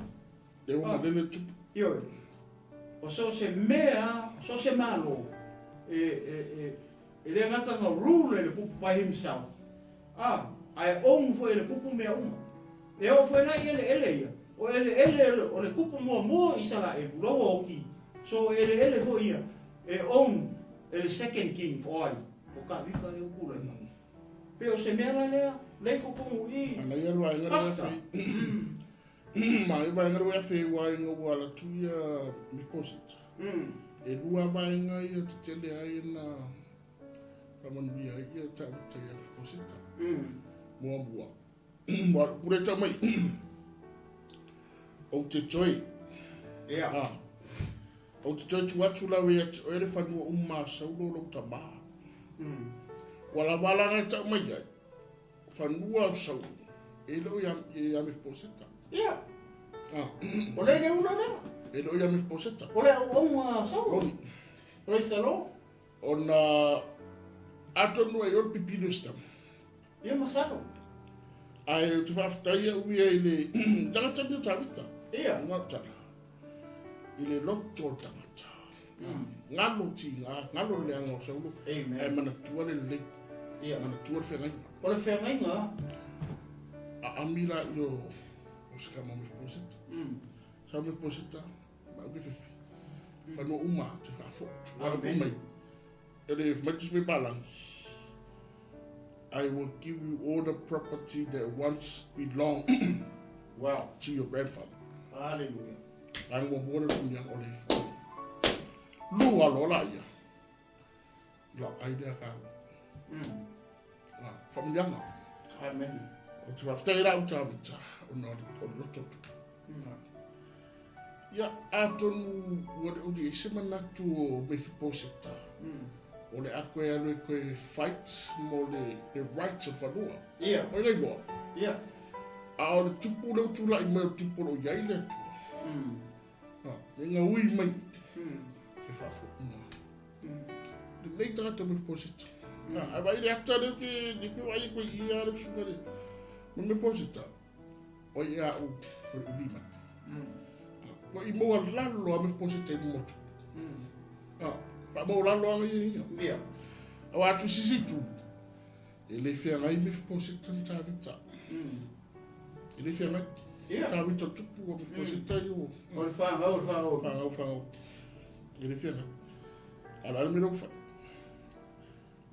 Lea ua malele le tupu. Ioe. O so o se mea, so o se Malo, e, e, e, e le gata na rule e le kupu by himself, a, ae own foi e le kupu mea uma. E oo foi la i eleele ia, o eleele o le kupu muamua o Isaraelu, la ua oti, so o eleele foi ia, e own e le second king, o ai? O Kavika lea ua tulai mai. Pe o se mea la lea, lea i totonu i, Manaia le vaega lea Pastor. Ma e vaega lea afe vaega ua ala atu ia Mephibosheth. E lua vaega ia tetele ai na faamanuia ai ia Tavita ia Mephibosheth. Muamua. Ua pule tau mai. Ou te toe. Ia. Ah. Ou te toe tuu atu lawe ia te oe le fanua uma a Saulo lou tama. Ua lava la e tau mai ai. Fanua o Saulo, e le o ia, ia Mefiposeta. Ia. Ah. O le le ula lea. E le o ia Mefiposeta. O le auauna a Saulo. Oni. Praise the Lord. Ona atonu e o le pipi le sitama. Ia masalo. Ae ou te faafetai au ia i le tagata ni o Tavita. Ia. Ngā tala. I le loto o le tagata. Ngalo tiga, ngalo le leaga o Saulo. Amen. Ae manatua le lelei. Ia. Manatua le feagaiga. O le feagaiga. Aami la i o o se kama o Mefiposeta. Sa Mefiposeta, ma au ke fefe. Whanua uma, te whaafo. Wala Amen. mai. E le mai tusi mai palangi. I will give you all the property that once belonged Wow. to your grandfather. Hallelujah. Vaega muamua lea o le faamanuiaga o le lua loa la ia. Lau ai lea ka. Ah, faamanuiaga. Amen. Ou te faafetai la au Tavita ona o le o le loto atu. Ia, atonu ua le uli ai se manatu o Mefiposeta. O le a koe alu e koe fight mo le, le right o fanua. Ia. O le iloa. Ia. A o le tupu lea ua tulai mai o le tupu o lo o i ai le Atua. Ha, e gaui mai ke faafoʻi lenei tagata Mefiposeta. Ha, ae vaai le ata lea ke le ke vaai koe i ia le susuga le ma Mefiposeta. O ia au o le uli mate. Ko i maua lalo a Mefiposeta i luma o tupu. Ha, faamaua lalo anga ia ia. Ia. Aua atu sisi tu. E le feagai Mefiposeta ma Tavita. E le feagai. Ia. Tavita tupu o Mefiposeta i o. O le fanau, o le fanau. Fanau, fanau. E le fia A le a le mea lea ua fai?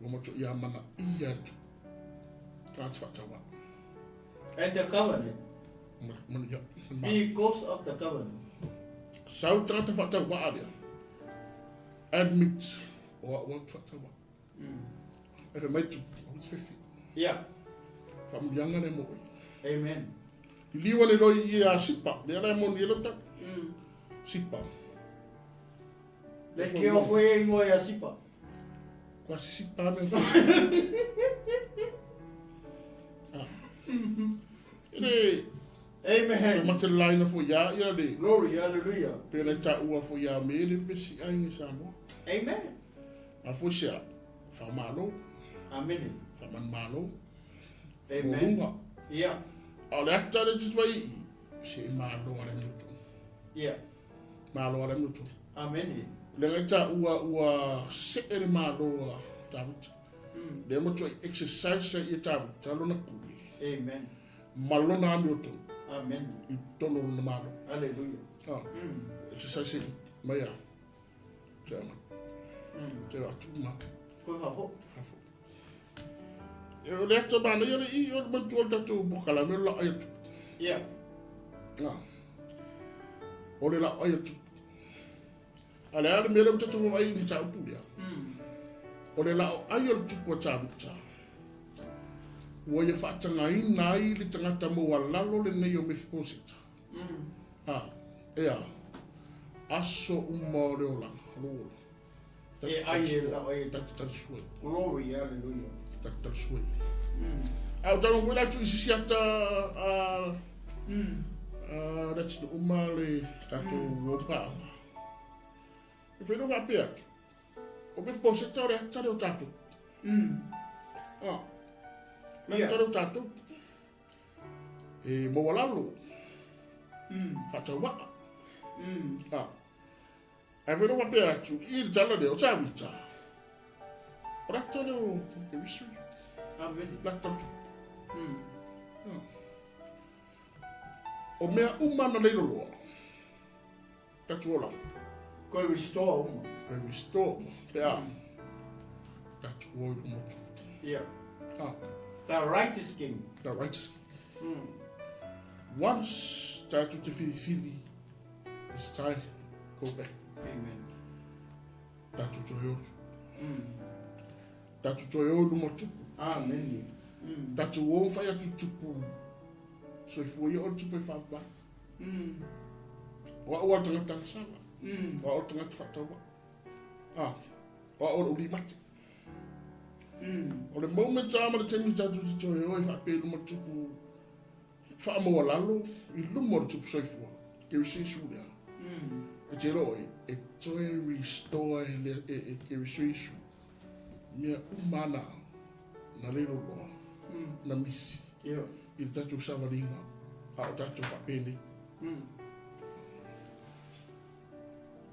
Ua matuai amanaia e le Tupu tagata faatauvaa. And the covenant. Ma, ia, ma. Because of the covenant. Sau le tagata faatauvaa lea, admit, o au au te faatauvaa. E fai mai le Tupu, aua te fefe. Yeah. Faamanuiaga lea mo oe. Amen. Liliu ane loa i ia Sipa, lea la e moni ai lau tala. Sipa. Le keo foi e ingoa ia Sipa. Kua si Sipa me whai. Ah. E le... Amen. Pe mate laina fo ia ia le. Glory, hallelujah. Pe le ta ua fo ia me le vesi ai ni Samoa. Amen. A fo sia fa malo. Amen. Fa man malo. Amen. Lunga. Yeah. A le ata le tutu i se malo ale mutu. Yeah. Malo ale mutu. Amen. Le ngai ta ua ua se ele malo a Tavita. Le mo toi exercise i Tavita lona pule. Amen. Malona ami o tonu. Amen. I tonu lona malo. Hallelujah. Ah. Exercise i mai a. Te ama. Te atu ma. Koe fafo. Fafo. E o le ata mana ia le i o le mantu o le tatou bukala me o le laai atu. Yeah. Ah. O le laai atu. A le a le mea lea ua tatou vaai i mataupu lea. O le laoai o le tupu a Tavita, ua ia faatagaina ai le tagata maualalo lenei o Mefiposeta. A, ea, aso uma o le olaga, o lou ola. E ai e laoai e. Ta te talisua ai. Glory, hallelujah. Ta te talisua ai. A o tago foi la atu i sisi ata a, a le atunuu ma le tatou ompaaga. E whai no faapea atu. O Mephibosheth o le ata lea o tatou. Ah. Le ata lea o tatou. E maualalo. Faatauvaa. Ah. Ae whai no faapea atu, i le tala lea o Tavita. O le ata lea o Keriso. Amen. Le ata o Tupu. Ah. O mea uma na leiloloa. Tatou ola. Koe restore uma. Koe restore uma. Pe a. Tatou o i luma o Tupu. Yeah. Ah. The righteous king. The righteous king. Once tatou te whiriwhiri, it's time, go back. Amen. Tatou toe olu. Tatou toe o i luma o Tupu. Amen. Tatou o whai atu Tupu. Soifua ia o le Tupu e whawhai. O au a le tagata agasala. O au le tagata faatauvaa. Ah, o au o le uli mate. O le moment lava ma le taimi tatou te toe o ai faapea i luma o le tupu faamaualalo, i luma o le tupu soifua, Keriso Iesu lea. E te iloa oe, e toe restore e le, e, e Keriso Iesu mea uma na, na lilo loa, na misi i le tatou savaliga, a o tatou faapenei.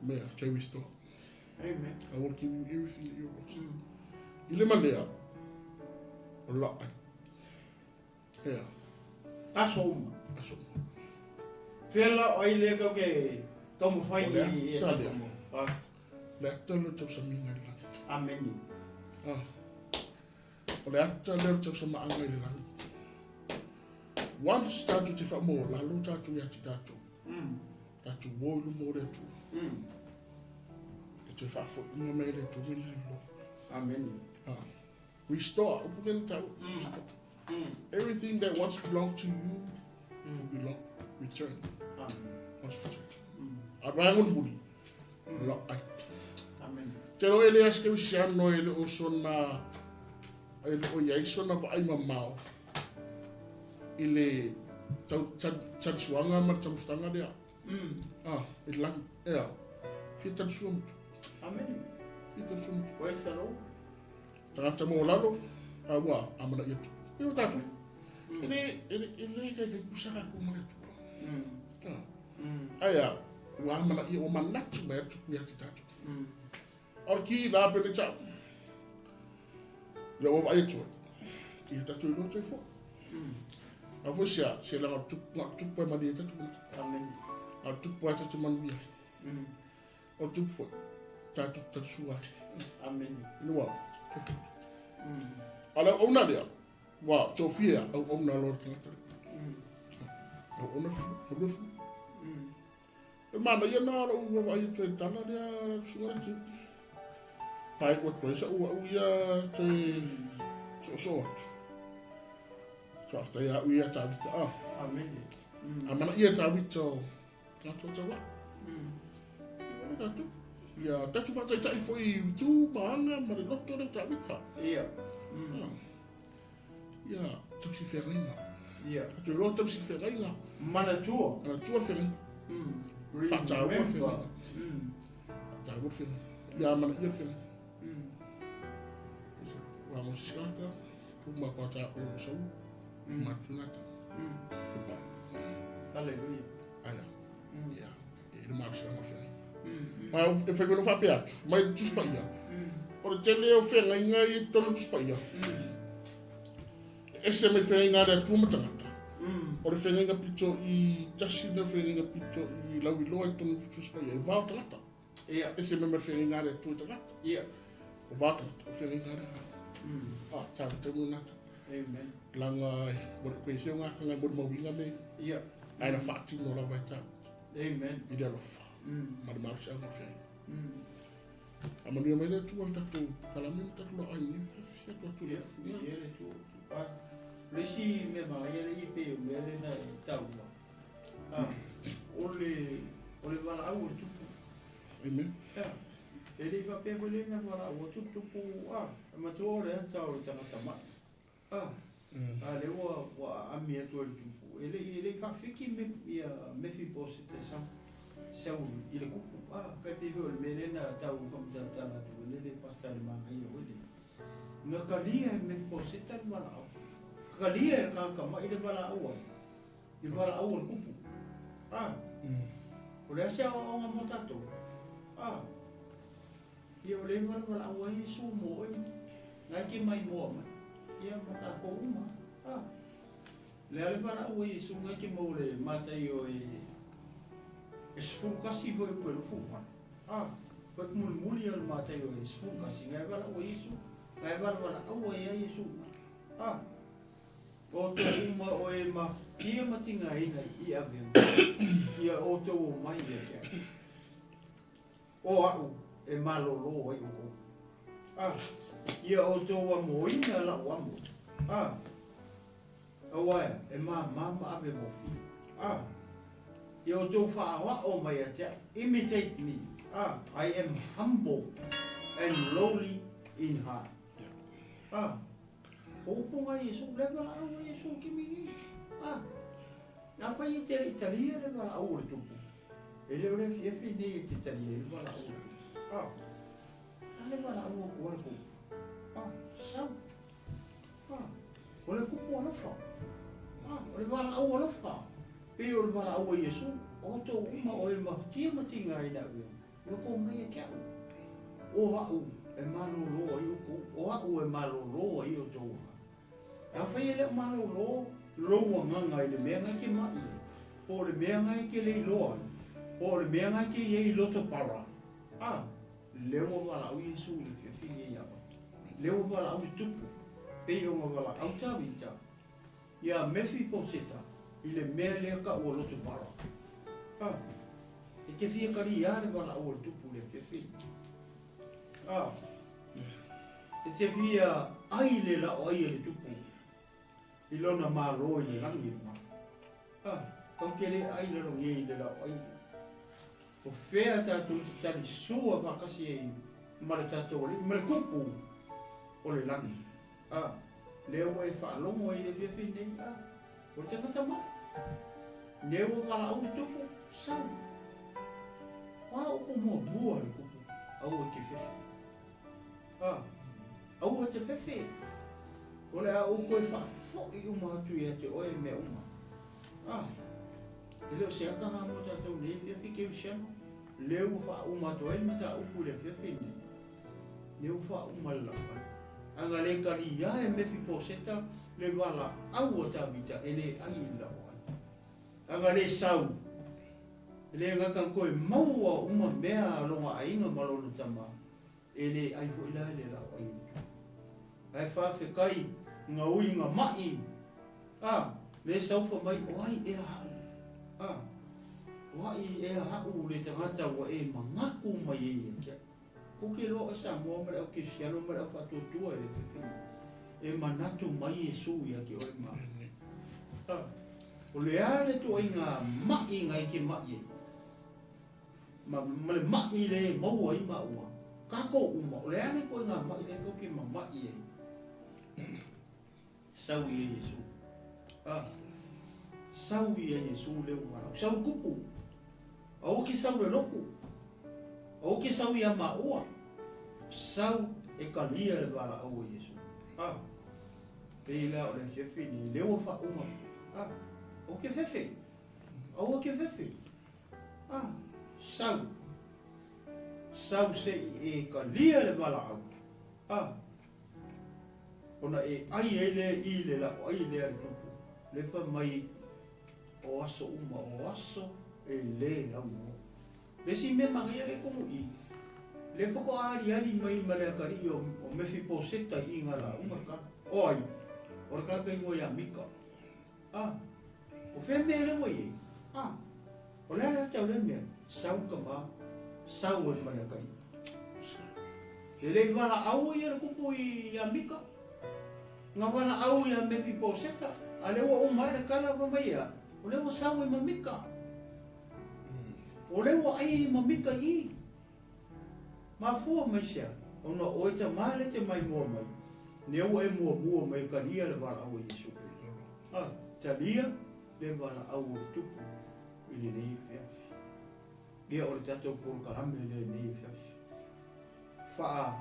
Mea, toe restore. Amen. I will give you everything that you lost. I le malea, o laai. Ea. Aso uma. Aso uma. Fea la o ai lea kau ke taumafai O le i e ata lea. tatou mo. Pastor. Le ata lea o le tausamiga i le lagi. Amen. Ah. O le ata lea o le tausamaaga i le lagi. Once tatou te faamaualalo tatou ia te tatou, tatou o i luma o le Atua. E toe faafoi uma mai e le Atua mea nei loa. Amen. Ah. Restore, upu lea na taua. Restore. Everything that once belonged to you will belong, return. Amen. Once return. A vaega o le muli, la ai. Amen. Te loa e le aso kerisiano e le o sona, e le o iai sona vaai mamao i le tau, talisuaga ma le taumafataga lea. Ah, i le lagi. Ea, fia talisua motu. Amen. Fia talisua motu. Praise the Lord. Tagata maualalo, a ua amanaia atu. E o tatou. E le, e le, e le kaikai kusa tatou ma le Atua. Ah. Ae a, ua amanaia, ua manatu mai atu ia te tatou. A o le ki la pele tau. Ia ua vaai atu ai. Ia tatou iloa toe foi. A foi se a, se laga o tupu, na tupu e malie tatou manatu. Amen. A o le tupu a tatou manuia. O le tupu foi. Tatou talisua ai. Amene. Ina ua A le auauna lea, ua tofia auauna loa le tagata lea. Auauna malua fanua. E manaia na lou vaavaai atu ai i le tala lea lau susuga le tino. Faaiu atu ai sa'u a'u ia toe soosoo atu. Faafetai a'u ia Tavita a. Amene. A manaia Tavita o tagata o tauaʻu. Ia tatou. Ia tatou faataitai foi i tu ma aga ma le loto lea o Tavita. Ia. Ia tausi feagaiga. Ia. Tatou iloa tausi feagaiga. Manatua. Manatua le feagaiga. Faataua le feagaiga. Faataua le feagaiga. Ia amanaia le feagaiga. Ua mo sisaka, puma kwa ta o sau, matunata. Goodbye. Hallelujah. Aia. Ia. E le malosiaga o le feagaiga. Ma e fai foi ona faapea atu, mai le Tusi Paia, o le tele o feagaiga ia i totonu o le Tusi Paia, e ese mai feagaiga a le Atua ma tagata. O le feagaiga pito i tasi lea o feagaiga pito i lauiloa i totonu o le Tusi Paia, e va o tagata. Ia. Ese mai ma le feagaiga a le Atua i tagata. Ia. O va o tagata, o feagaiga a le Atua. Ah, tāna tau nā ta. Amen. Langa, mo le koe se o ngā kanga molimauina me. Ia. Ai na whaatino lava e tā. Amen. I le alofa. Ma le malosiaga o le feagaiga. A manuia mai le Atua i le tatou kalame ma tatou laoai nei. Fiafia atu atu le Ia, afiafi. ia le Atua. Ah, le isi mea manaia lea e pei o mea lea na e taua. Ah, o le, o le valaau o le tupu. Amen. Ia, e le i faapea foi lea na valaau atu le tupu, ah, e matua o le ata o le tagata mai. Ah, a lea ua, ua aami atu e le tupu. E le i, e le i faafiki me, ia Mefibosete sa, sau i le kupu. Ah, kai pei foi o le mea lea na tau faamatala atu ai le pastor i le manaia foi lea. Na talia e Mefibosete le valaau. Talia e le tagata mai le valaau ai. I le valaau a le kupu. Ah, o le a se aoaoga mo tatou? Ah, ia o lea e valaau ai Iesu mo oe, na e te maimoa mai, ia ma tatou uma. Ah, le a le valaau ai Iesu na e te maua le Mataio e e 11 foi pe 28. Ah, foi mulimuli o le Mataio e 11 na e valaau ai Iesu, na e valaau ai ai Iesu. Ah, o outou uma o e mafutia ma tigaina i avea, ia outou omai ia te a'u. O a'u e malōlō ai ʻoukou. Ah, ia outou amoina la'u amo. Ah, auā e māmā ma ave gofie. Ah, ia outou faaoa'o mai ia te a'u. Imitate me. Ah, I am humble and lowly in heart. Ah, o upu a Iesu, le valaau a Iesu ki mi. Ah, afai e te le i talia le valaau o le tupu. E le o le afiafi nei e te talia ai le valaau o le tupu. Ah, a le valaau atu a le kupu. Ah, sau. Ah, o le kupu alofa. Ah, o le valaau alofa. Pei o le valaau a Iesu, o outou uma o e mafutia ma tigaina avea, ia outou mai ia te a'u. O a'u e malōlō ai outou, o a'u e malōlō ai outou agaga. Afai e le o malōlō lou agaga i le mea na e te maʻi ai, po o le mea na e te le iloa ai, po o le mea na e te i ai i loto para, a, lea ua valaau Iesu i le afiafi nei iā oe. Lea ua valaau le tupu, pei ona valaau Tavita iā Mefiboseta i le mea lea taua loto para. A, e te fia kaliā le valaau a le tupu i le afiafi nei. A, e te fia ai le lao ai e le tupu i lona Malo i le lagi lena. A, tatou te le ai lalo nei i le lao ai. O fea tatou te tali sua faatasi ai ma le tatou Alii, ma le tupu o le lagi. A, lea ua e faalogo ai i le afiafi nei, a, o le tagata mai. Lea ua valaau le tupu, sau. O a upu muamua a le tupu, aua e te fefe. A, aua e te fefe. O le a ou toe faafoi uma atu ia te oe mea uma. A, e le o se ata lena mo tatou nei afiafi kerisiano, lea ua faauma atu ai le mataupu i le afiafi nei. Lea ua faauma le laʻau. A na le talia e Mefiposeta le valaau a Tavita e le ai i le laʻau ai. A na le sau. E le gata na toe maua uma mea a lona aiga ma lona tama, e le ai foi la i le laoai o le tupu. Ae faafetai na ui na mai, a, le saufa mai, o ai ea a'u? A, o ai ea a'u le tagata ua e manatu mai ai ia te a'u? Ou te iloa oe Samoa ma le au kerisiano ma le au faatuatua i le fefena. E manatu mai Iesu ia te oe ma a'u. A, o le a le ituaiga ma'i na e te ma'i ai? Ma, ma le ma'i lea e maua ai maua, kākou uma, o le a le ituaiga ma'i lea tou te mama'i ai? Sau ia Iesu. A, sau ia Iesu lea ua valaau. Sau kupu. Aua ke sau le lotu. Aua ke sau ia maua. Sau e talia le valaau a Iesu. A, pei la o le afiafi lenei, lea ua faauma. A, aua ke fefe. Aua ke fefe. A, sau. Sau se i e talia le valaau. A, ona e ai ai lea i le laoai lea a le tupu, le fai mai o aso uma, o aso e le aunoa. Le isi mea manaia lea tonu i, lea faatoa aliali mai ma le atalii o Mefiposeta i i nā lauga le tala. O ai? O le tagata ingoa ia Mika. A, o fea mea lea ua i ai? A, o le a le ata o lea mea? Sau le tama, sau ai ma le atalii. E le i valaau ia le tupu ia Mika. Na valaau ia Mefiposeta, a lea ua uma ai le tala fai mai ea, o lea ua sau ai ma Mika. O lea ua ai ai ma Mika i i. Mafua mai sea, ona o oe tama lea e te maimoa mai, lea ua e muamua mai e talia le valaau a Iesu Keriso. A, talia le valaau o le tupu i lenei afiafi. Ia o le tatou polokalame lea i lenei afiafi. Faa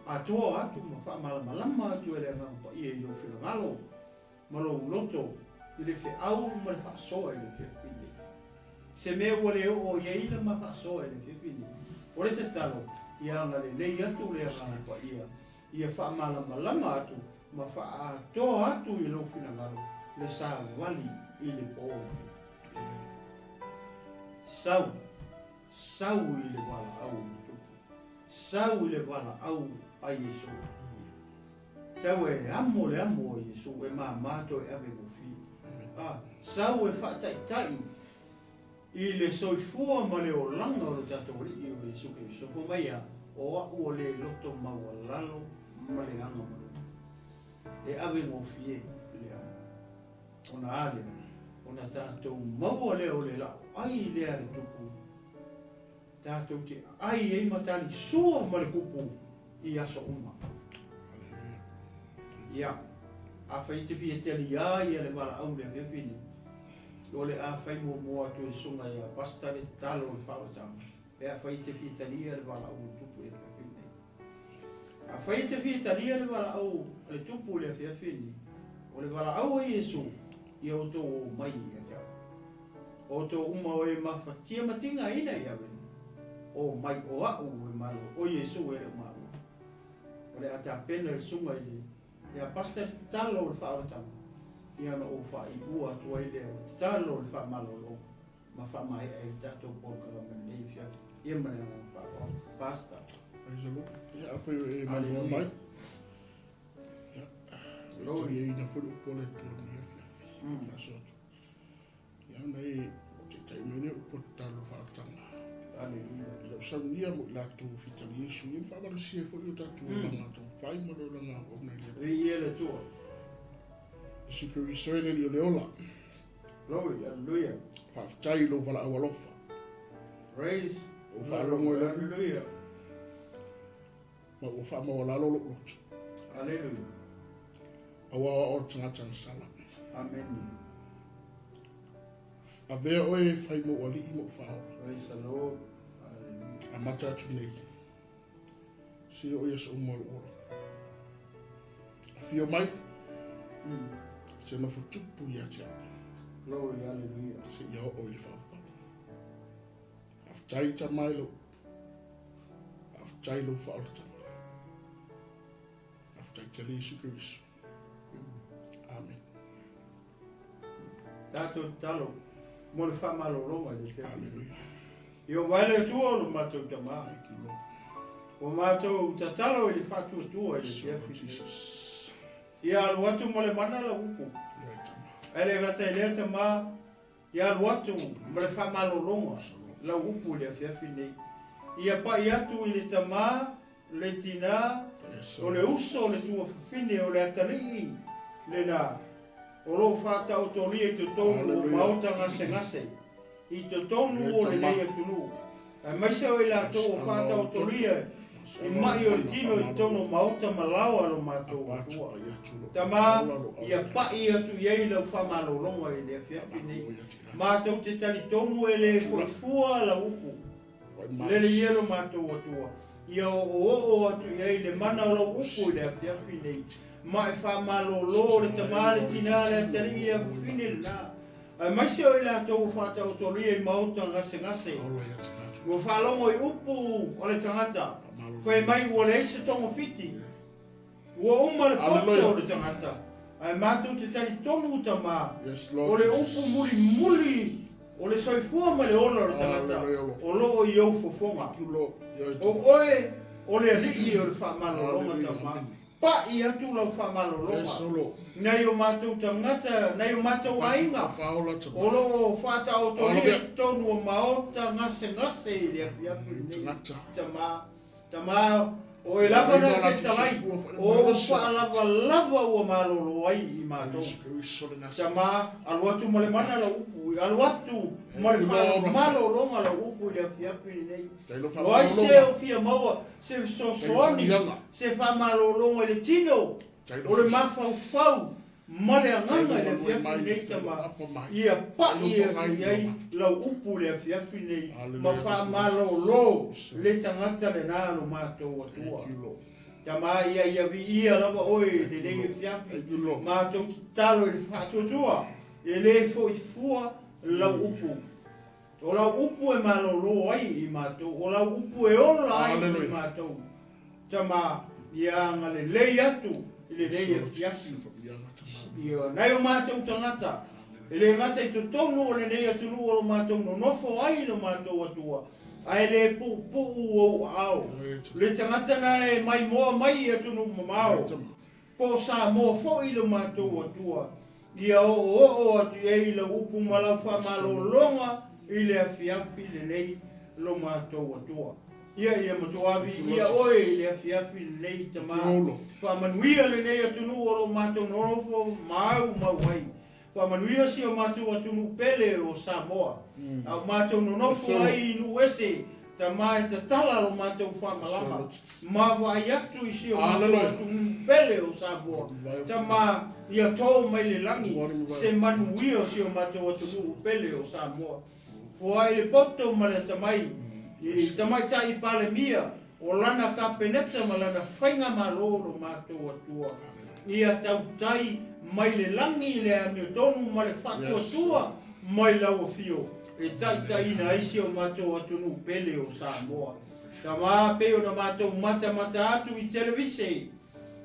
atoa atu ma faamalamalama atu e le Agaga Paia i lou finagalo ma lou loto i le feau ma le faasoa i le afiafi nei. Se mea ua le oo i ai la ma faasoa i le afiafi nei, o le tatalo ia agalelei atu le Agaga Paia ia faamalamalama atu ma faaatoa atu i lou finagalo le savali i le po lenei. Sau, sau i le valaau o le Tupu. Sau i le valaau a Iesu. Sau e amo le amo a Iesu e māmā toe ave gofie. A, sau e faataitai i le soifua ma le olaga o lo tatou Alii o Iesu Keriso. Fai mai a, o a'u o le loto maualalo ma le aga malolo. E ave gofie le amo. Ona a lea, ona tatou maua lea o le laoai lea a le Tupu, tatou te ai ai ma talisua ma le Tupu i aso uma. Ia, afai e te fia taliā ia le valaau i le afiafi nei, o le a fai muamua atu e le susuga ia Pastor le tatalo o le faaolataga, pe afai e te fia talia le valaau o le Tupu i le afiafi nei. Afai e te fia talia le valaau a le Tupu i le afiafi lenei, o le valaau a Iesu, ia outou o mai ia te au. O outou uma o e mafatia ma tigaina i avenu, o mai o a'u e malo, o Iesu e le o maua. O le a tapena le susuga i le ia Pastor le tatalo o le faaolataga, ia ona ou faaiua atu ai lea o le tatalo o le faamalolo. Ma faamaea ai le tatou polokalame i lenei afiafi. Ia ma le agaga faaaloalo. Pastor. Praise the Lord. Ia, afai o e maimoa mai. Ia, e taliaina foi le upu a le Atua i lenei afiafi. Faasoa atu. Ia, ona e taitai mai lea upu o le tatalo faaolataga. Aleluia. I lau saunia mo i latou o fitalia Iesu ia ma faamalosia ai foi o tatou olaga taumafai ma le olaga auauna i le Atua. Viia le Atua. Iesu Keriso e le Alii o le ola. Glory, hallelujah. Faafetai i lou valaau alofa. Praise. Ua faalogo i lau. Hallelujah. Ma ua faamaualalo lou loto. Hallelujah. Aua o au o le tagata na sala. Amen. Avea oe e fai mou alii ma ou faaola. Praise the Lord. Hallelujah. Amata atu nei. Se oo i aso uma o lou ola. Afio mai. Se nofo tupu ia te au. Glory, hallelujah. Seia oo i le faavavau. Faafetai Tama i lou upu. Faafetai i lou faaolataga. Faafetai tele Iesu Keriso. Amen. Tatou tatalo. Mo le faamalologa i le afiafi lenei. Ieova e le Atua o lo matou Tama. Ua matou tatalo i le faatuatua i le afiafi lenei. Ia alu atu ma le mana lau upu. Ae le gata i lea Tama, ia alu atu ma le faamalologa lau upu i le afiafi lenei. Ia pai atu i le Tama, le tina, o le uso, o le tuafafine, o le atalii lena o lo o faataotolia i totonu o maota gasegase i totonu o lenei atunuu, aemaise o i latou o faataotolia i ma'i o le tino i totonu o maota ma laoa lo matou Atua. Tama, ia pa'i atu i ai lau faamalologa i le afiafi nei. Matou te talitonu e le foi fua lau upu. Lele ia lo matou Atua, ia oooo atu i ai le mana o lau upu i le afiafi nei, ma e faamalolo le tama, le tina, le atalii, le afafine lena, aemaise o i latou ua faataotolia i maota gasegase, ua faalogo i upu a le tagata, fai mai ua leai se togafiti, ua uma le poto o le tagata, ae matou te talitonu, Tama, o le upu mulimuli o le soifua ma le ola o le tagata o lo o i ou fofoga. O oe o le Alii o le faamalologa, Tama. Pa'i atu lau faamalologa nai o matou tagata, nai o matou aiga o lo o faataotolia i totonu o maota gasegase i le afiafi lenei, Tama. Tama, o oe lava na e fetalai, o ou faalavalava ua malolo ai i matou. Tama, alu atu ma le mana lau upu, alu atu ma le faamalologa lau upu i le afiafi lenei. O ai se o fia maua se fesoasoani, se faamalologa i le tino o le mafaufau ma le agaga i le afiafi nei, Tama, ia pa'i atu i ai lau upu i le afiafi nei, ma faamalolo le tagata lena lo matou Atua. Tama, ia ia viia lava oe i lenei afiafi, matou tatalo i le faatuatua, e le foi fua lau upu. O lau upu e malolo ai i matou, o lau upu e ola ai i matou. Tama, ia agalelei atu i lenei afiafi. Ia nai o matou tagata, e le gata i totonu o lenei atunuu o lo matou nonofo ai lo matou Atua, ae le puupuu ou aao. Le tagata na e maimoa mai i atunuu mamao, Po o Samoa foi lo matou Atua, ia oooo atu i ai lau upu ma lau faamalologa i le afiafi lenei lo matou Atua. Ia, ia matua viia oe i le afiafi lenei, Tama. Faamanuia lenei atunuu o lo matou nonofo maumau ai. Faamanuia si o matou atunuu pele o Samoa, a o matou nonofo ai i nuu ese, Tama e tatala lo matou faamalama, ma vaai atu i si o matou atunuu pele o Samoa, Tama, ia to mai le lagi se manuia o si o matou atunuu pele o Samoa. Fua i le poto ma le atamai i Tamaitai Palemia, o lana Kapeneta ma lana Faigamalo lo matou Atua. Ia tautai mai le lagi i le amiotonu ma le faatuatua mai lau afio e taitaiina ai si o matou atunuu pele o Samoa. Tama, pei ona matou matamata atu i televise,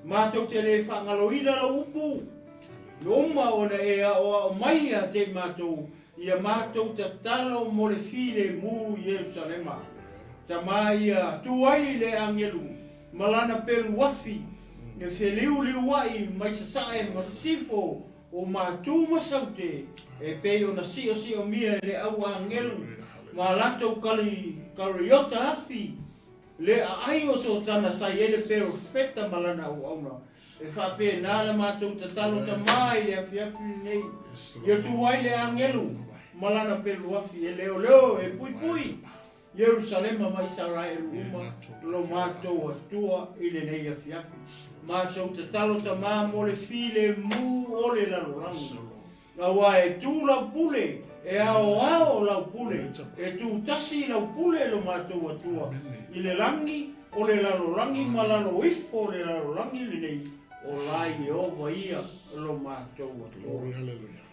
matou te le faagaloina lau upu, uma ona e aoao mai ia te i matou Ia matou tatalo mo le filemu i Ierusalema. Tama ia tu ai le agelu ma lana pelu afi e feliuliuai mai sasae ma sisifo o Matu ma Saute e pei ona siosiomia e le au agelu ma latou kariota afi le aai o Sotana sa i ai le perofeta ma lana auauna. E faapena la matou tatalo tama i le afiafi lenei, ia tu ai le agelu ma lana peluafi e leoleo e puipui Ierusalema ma Isaraelu uma lo matou Atua i lenei afiafi. Matou tatalo tama mo le filemu o le lalolagi. Aua e tu lau pule, e aoao lau pule, e tu tasi lau pule lo matou Atua, i le lagi o le lalolagi ma lalo ifo o le lalolagi lenei, o la Ieova ia lo matou Atua.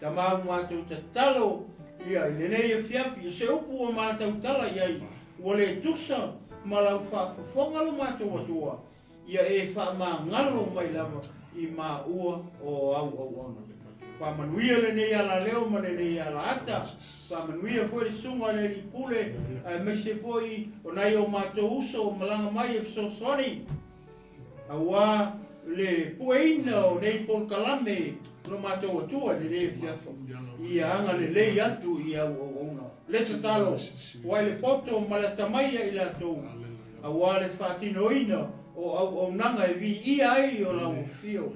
Tama ua matou tatalo ia i lenei afiafi, o se upu ua matou tala i ai, ua le tusa ma lau faafofoga lo matou Atua, Ia e faamagalo mai lava i maua o au auauna. Faamanuia lenei alaleo ma lenei alaata. Faamanuia foi le susuga i le Alii Pule, aemaise foi o nai o matou uso o malaga mai e fesoasoani aua le pueina o nei polokalame o lo matou Atua i lenei afiafi. Ia agalelei atu i au auauna. Le tatalo, ua i le poto ma le atamai ia i latou, aua le faatinoina o auaunaga e viia ai o lau afio.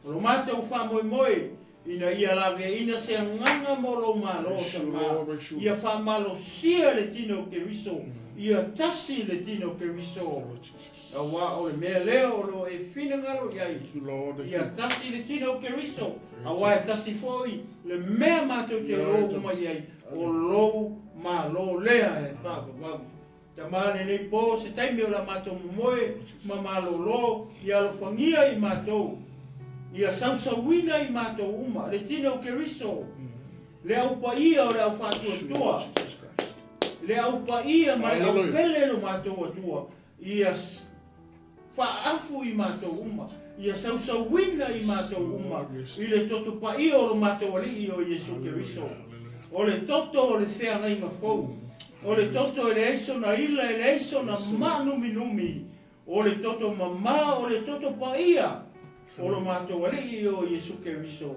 O lo matou faamoemoe ina ia laveaiina se agaga mo lou Malo, Tama, ia faamalosia le tino o Keriso, ia tasi le tino o Keriso, aua o le mea lea o lo o e finagalo i ai, ia tasi le tino o Keriso, aua e tasi foi le mea matou te o uma i ai, o lou Malo lea e faavavau. Tama lenei po se taimi o la matou momoe ma malolo, ia alofagia i matou, ia sausauina i matou uma le tino o Keriso, le au paia o le au faatuatua, le au paia ma le au pele lo matou Atua, ia faaafu i matou uma, ia sausauina i matou uma i le toto paia o lo matou Alii o Iesu Keriso. O le toto o le feagaiga fou, o le toto e leai sona ila, e leai sona maanuminumi, o le toto mamā, o le toto paia o lo matou Alii o Iesu Keriso,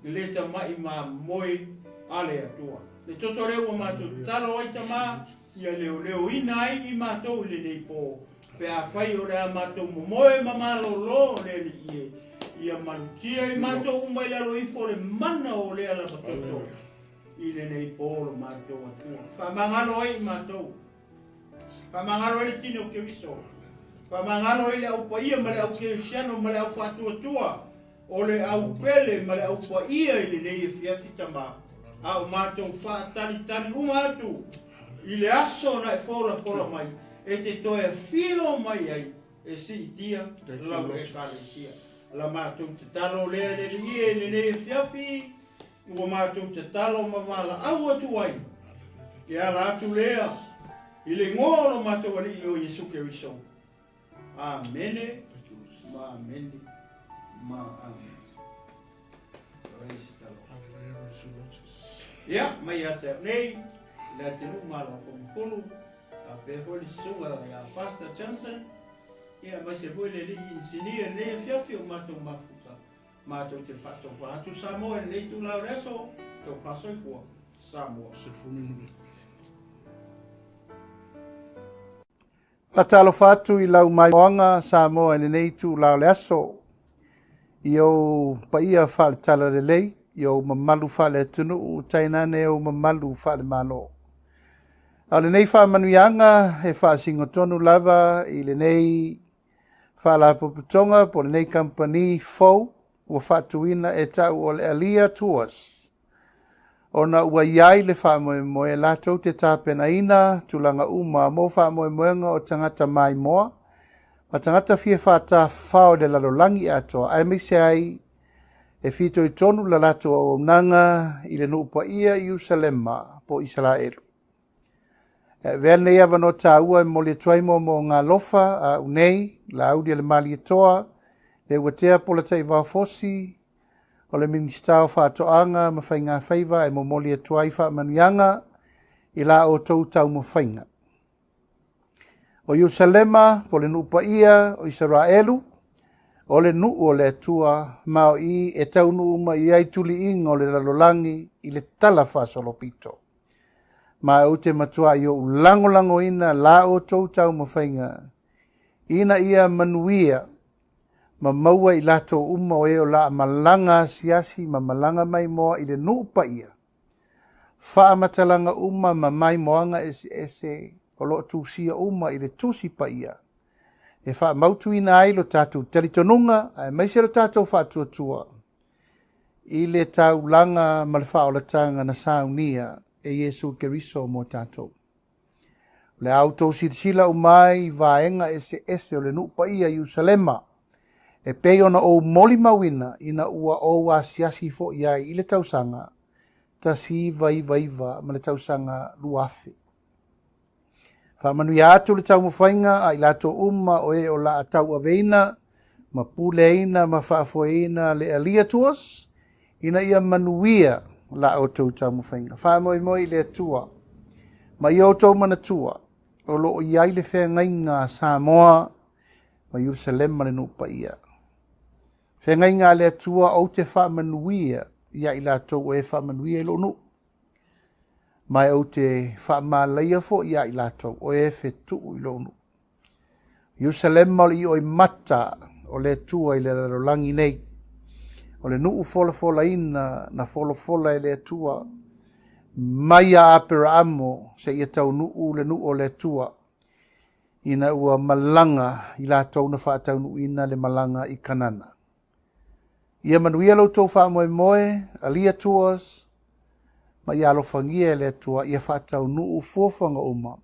le tama'i mamoe a le Atua. Le toto lea ua matou tatalo ai, Tama, ia leoleoina ai i matou i lenei po, pe afai o le a matou momoe ma malolo le Alii e, ia malutia i matou uma i lalo ifo o le mana o lea lava toto i lenei po lo matou Atua. Faamagalo ai i matou. Faamagalo ai le tino o Keriso. Faamagalo ai le au paia ma le au kerisiano ma le au faatuatua, o le au pele ma le au paia i lenei afiafi, Tama, a o matou faatalitali uma atu i le aso na e folafola mai e te toe afio mai ai e siitia lau Ekalesia. La matou tatalo lea le Alii e i lenei afiafi, ua matou tatalo ma valaau atu ai e ala atu lea i le igoa o lo matou Alii o Iesu Keriso. Amene ma amene ma amene. Praise the Lord. Hallelujah, praise you, Lord Jesus. Ia, mai ia te au nei, le atunuu ma lo fomufulu, faapea foi le susuga ia Pastor Johnson, ia aemaise foi le alii inisinia i lenei afiafi o matou mafuta. Matou te faatofa atu Samoa i lenei itula o le aso, tofa soifua, Samoa. Soifua manuia. Faatalofa atu i lau maimoaga Samoa i lenei itula o le aso, i ou paia faale-talalelei, i ou mamalu faale-atunuu, tainane ou mamalu faale-Malo. A o lenei faamanuiaga e faasinotonu lava i lenei faalapotopotoga po o lenei kamupani fou ua faatuina e ta'u o le Alia Tours, ona ua i ai le faamoemoe latou te tapenaina tulaga uma mo faamoemoega o tagata maimoa ma tagata fia faatafafao i le lalolagi atoa, aemaise ai e fitoitonu la latou auaunaga i le nuu paia i Ierusalema po o Isaraelu. E avea lenei avanoa taua e momoli atu ai moomooga alofa a au nei, Laauli a le Malietoa, Leuatea Polataivao Fosi, o le Minisita o Faatoaga ma Faigafaiva e momoli atu ai faamanuiaga i la outou taumafaiga. O Ierusalema, po o le nuu paia o Isaraelu, o le nuu o le Atua, ma o i e taunuu mai ai tuliiga o le lalolagi i le tala faasolopito. Ma ou te matuai ou lagolagoina la outou taumafaiga ina ia manuia ma maua i latou uma o e o la malaga asiasi ma malaga maimoa i le nuu paia, faamatalaga uma ma maimoaga eseese o lo o tusia uma i le Tusi Paia, e faamautuina ai lo tatou talitonuga aemaise lo tatou faatuatua i le taulaga ma le faaolataga na saunia e Iesu Keriso mo tatou. O le a outou silasila uma ai i vaega eseese o le nuu paia i Ierusalema, e pei ona ou molimauina ina ua ou asiasi foi ai i le tausaga 1999 ma le tausaga 2000. Faamanuia atu le taumafaiga a i latou uma o e o la a tauaveina ma puleaina ma faafoeina le Alia Tours. Ina ia manuia la outou taumafaiga. Faamoemoe i le Atua ma ia outou manatua o lo o i ai le feagaiga a Samoa ma Ierusalema le nuu paia. Feagaiga a le Atua ou te faamanuia ia i latou o e faamanuia i lou nuu. Ma e ou te faamalaia foi ia i latou o e fetuu i lou nuu. Ierusalema o le ioimata o le Atua i le lalolagi nei. O le nuu folafolaina na folafola e le Atua mai ia Aperaamo seia taunuu le nuu o le Atua ina ua malaga i latou na faataunuuina le malaga i Kanana. Ia manuia lo outou faamoemoe, Alia Tours, ma ia alofagia e le Atua ia faataunuu fuafuaga uma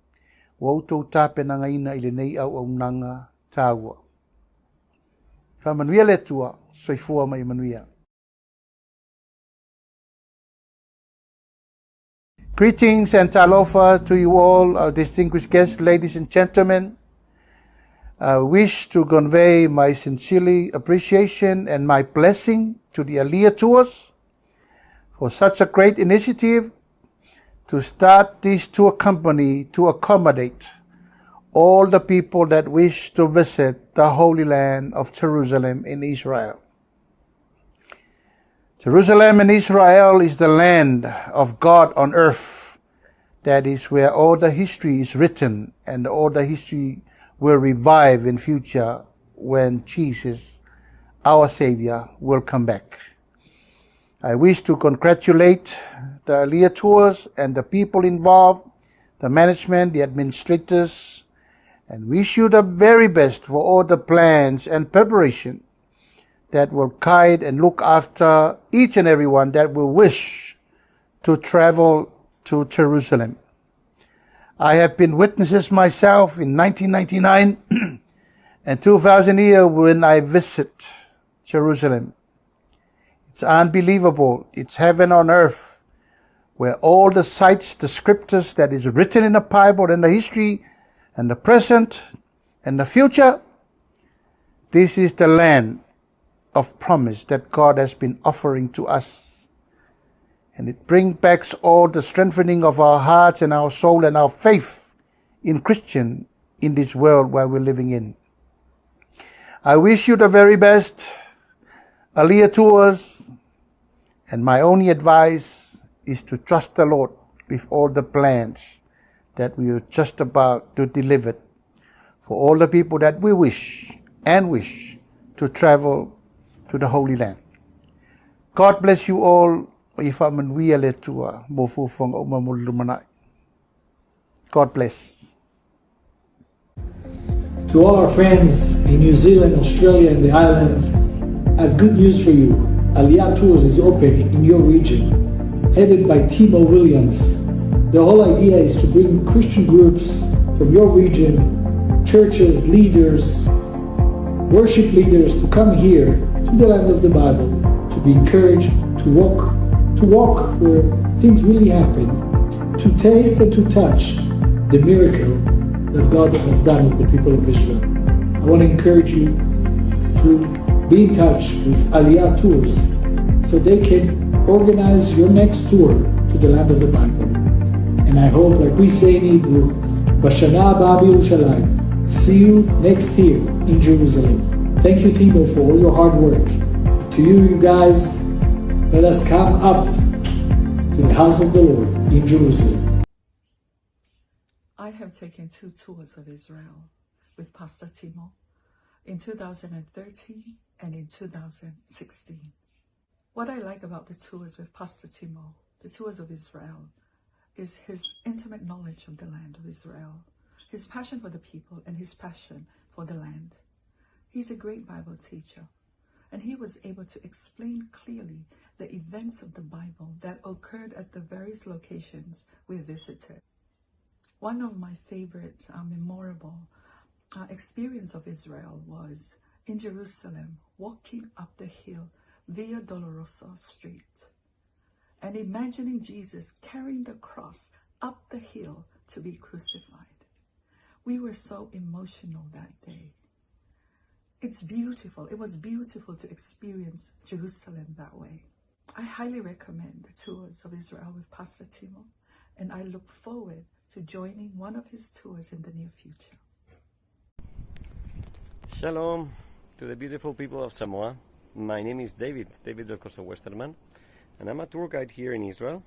ua outou tapenagaina i lenei auaunaga taua. Faamanuia le Atua, soifua ma ia manuia. Greetings and talofa to you all, our distinguished guests, ladies and gentlemen. I wish to convey my sincere appreciation and my blessing to the Aliyah Tours for such a great initiative to start this tour company to accommodate all the people that wish to visit the Holy Land of Jerusalem in Israel. Jerusalem in Israel is the land of God on earth. That is where all the history is written and all the history will revive in future when Jesus, our Savior, will come back. I wish to congratulate the Aliyah Tours and the people involved, the management, the administrators, and wish you the very best for all the plans and preparation that will guide and look after each and every one that will wish to travel to Jerusalem. I have been witnesses myself in 1999 and 2000 year when I visit Jerusalem. It's unbelievable. It's heaven on earth where all the sites, the scriptures that is written in the Bible and the history and the present and the future, this is the land of promise that God has been offering to us. And it brings back all the strengthening of our hearts and our soul and our faith in Christian in this world where we're living in. I wish you the very best, Aliyah Tours, and my only advice is to trust the Lord with all the plans that we are just about to deliver for all the people that we wish and wish to travel to the Holy Land. God bless you all. Ia faamanuia le Atua mo fuafuaga uma mo le lumanai. God bless. To all our friends in New Zealand, Australia, and the islands, I have good news for you. Aliyah Tours is open in your region, headed by Timo Williams. The whole idea is to bring Christian groups from your region, churches, leaders, worship leaders to come here to the land of the Bible to be encouraged to walk, to walk where things really happen, to taste and to touch the miracle that God has done with the people of Israel. I want to encourage you to be in touch with Aliyah Tours so they can organize your next tour to the land of the Bible. And I hope, like we say in Hebrew, בשנה הבאה בירושלים. See you next year in Jerusalem. Thank you, Timo, for all your hard work. To you, you guys, let us come up to the house of the Lord in Jerusalem. I have taken 2 tours of Israel with Pastor Timo in 2013 and in 2016. What I like about the tours with Pastor Timo, the tours of Israel, is his intimate knowledge of the land of Israel, his passion for the people and his passion for the land. He's a great Bible teacher, and he was able to explain clearly the events of the Bible that occurred at the various locations we visited. One of my favorite memorable experience of Israel was in Jerusalem, walking up the hill Via Dolorosa Street and imagining Jesus carrying the cross up the hill to be crucified. We were so emotional that day. It's beautiful. It was beautiful to experience Jerusalem that way. I highly recommend the tours of Israel with Pastor Timo, and I look forward to joining one of his tours in the near future. Shalom to the beautiful people of Samoa. My name is David, David Delcorso Westerman, and I'm a tour guide here in Israel.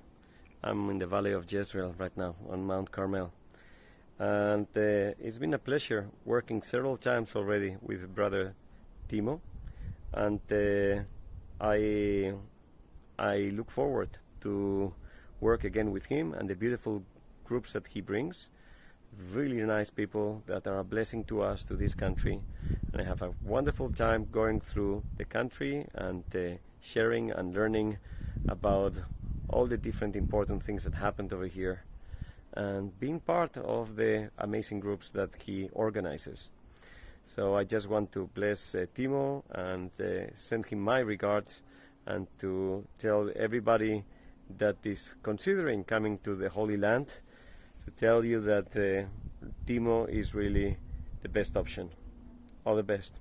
I'm in the Valley of Jezreel right now on Mount Carmel. And it's been a pleasure working several times already with Brother Timo. And I look forward to work again with him and the beautiful groups that he brings. Really nice people that are a blessing to us, to this country. And I have a wonderful time going through the country and sharing and learning about all the different important things that happened over here and being part of the amazing groups that he organizes. So I just want to bless Timo and send him my regards and to tell everybody that is considering coming to the Holy Land to tell you that Timo is really the best option. All the best.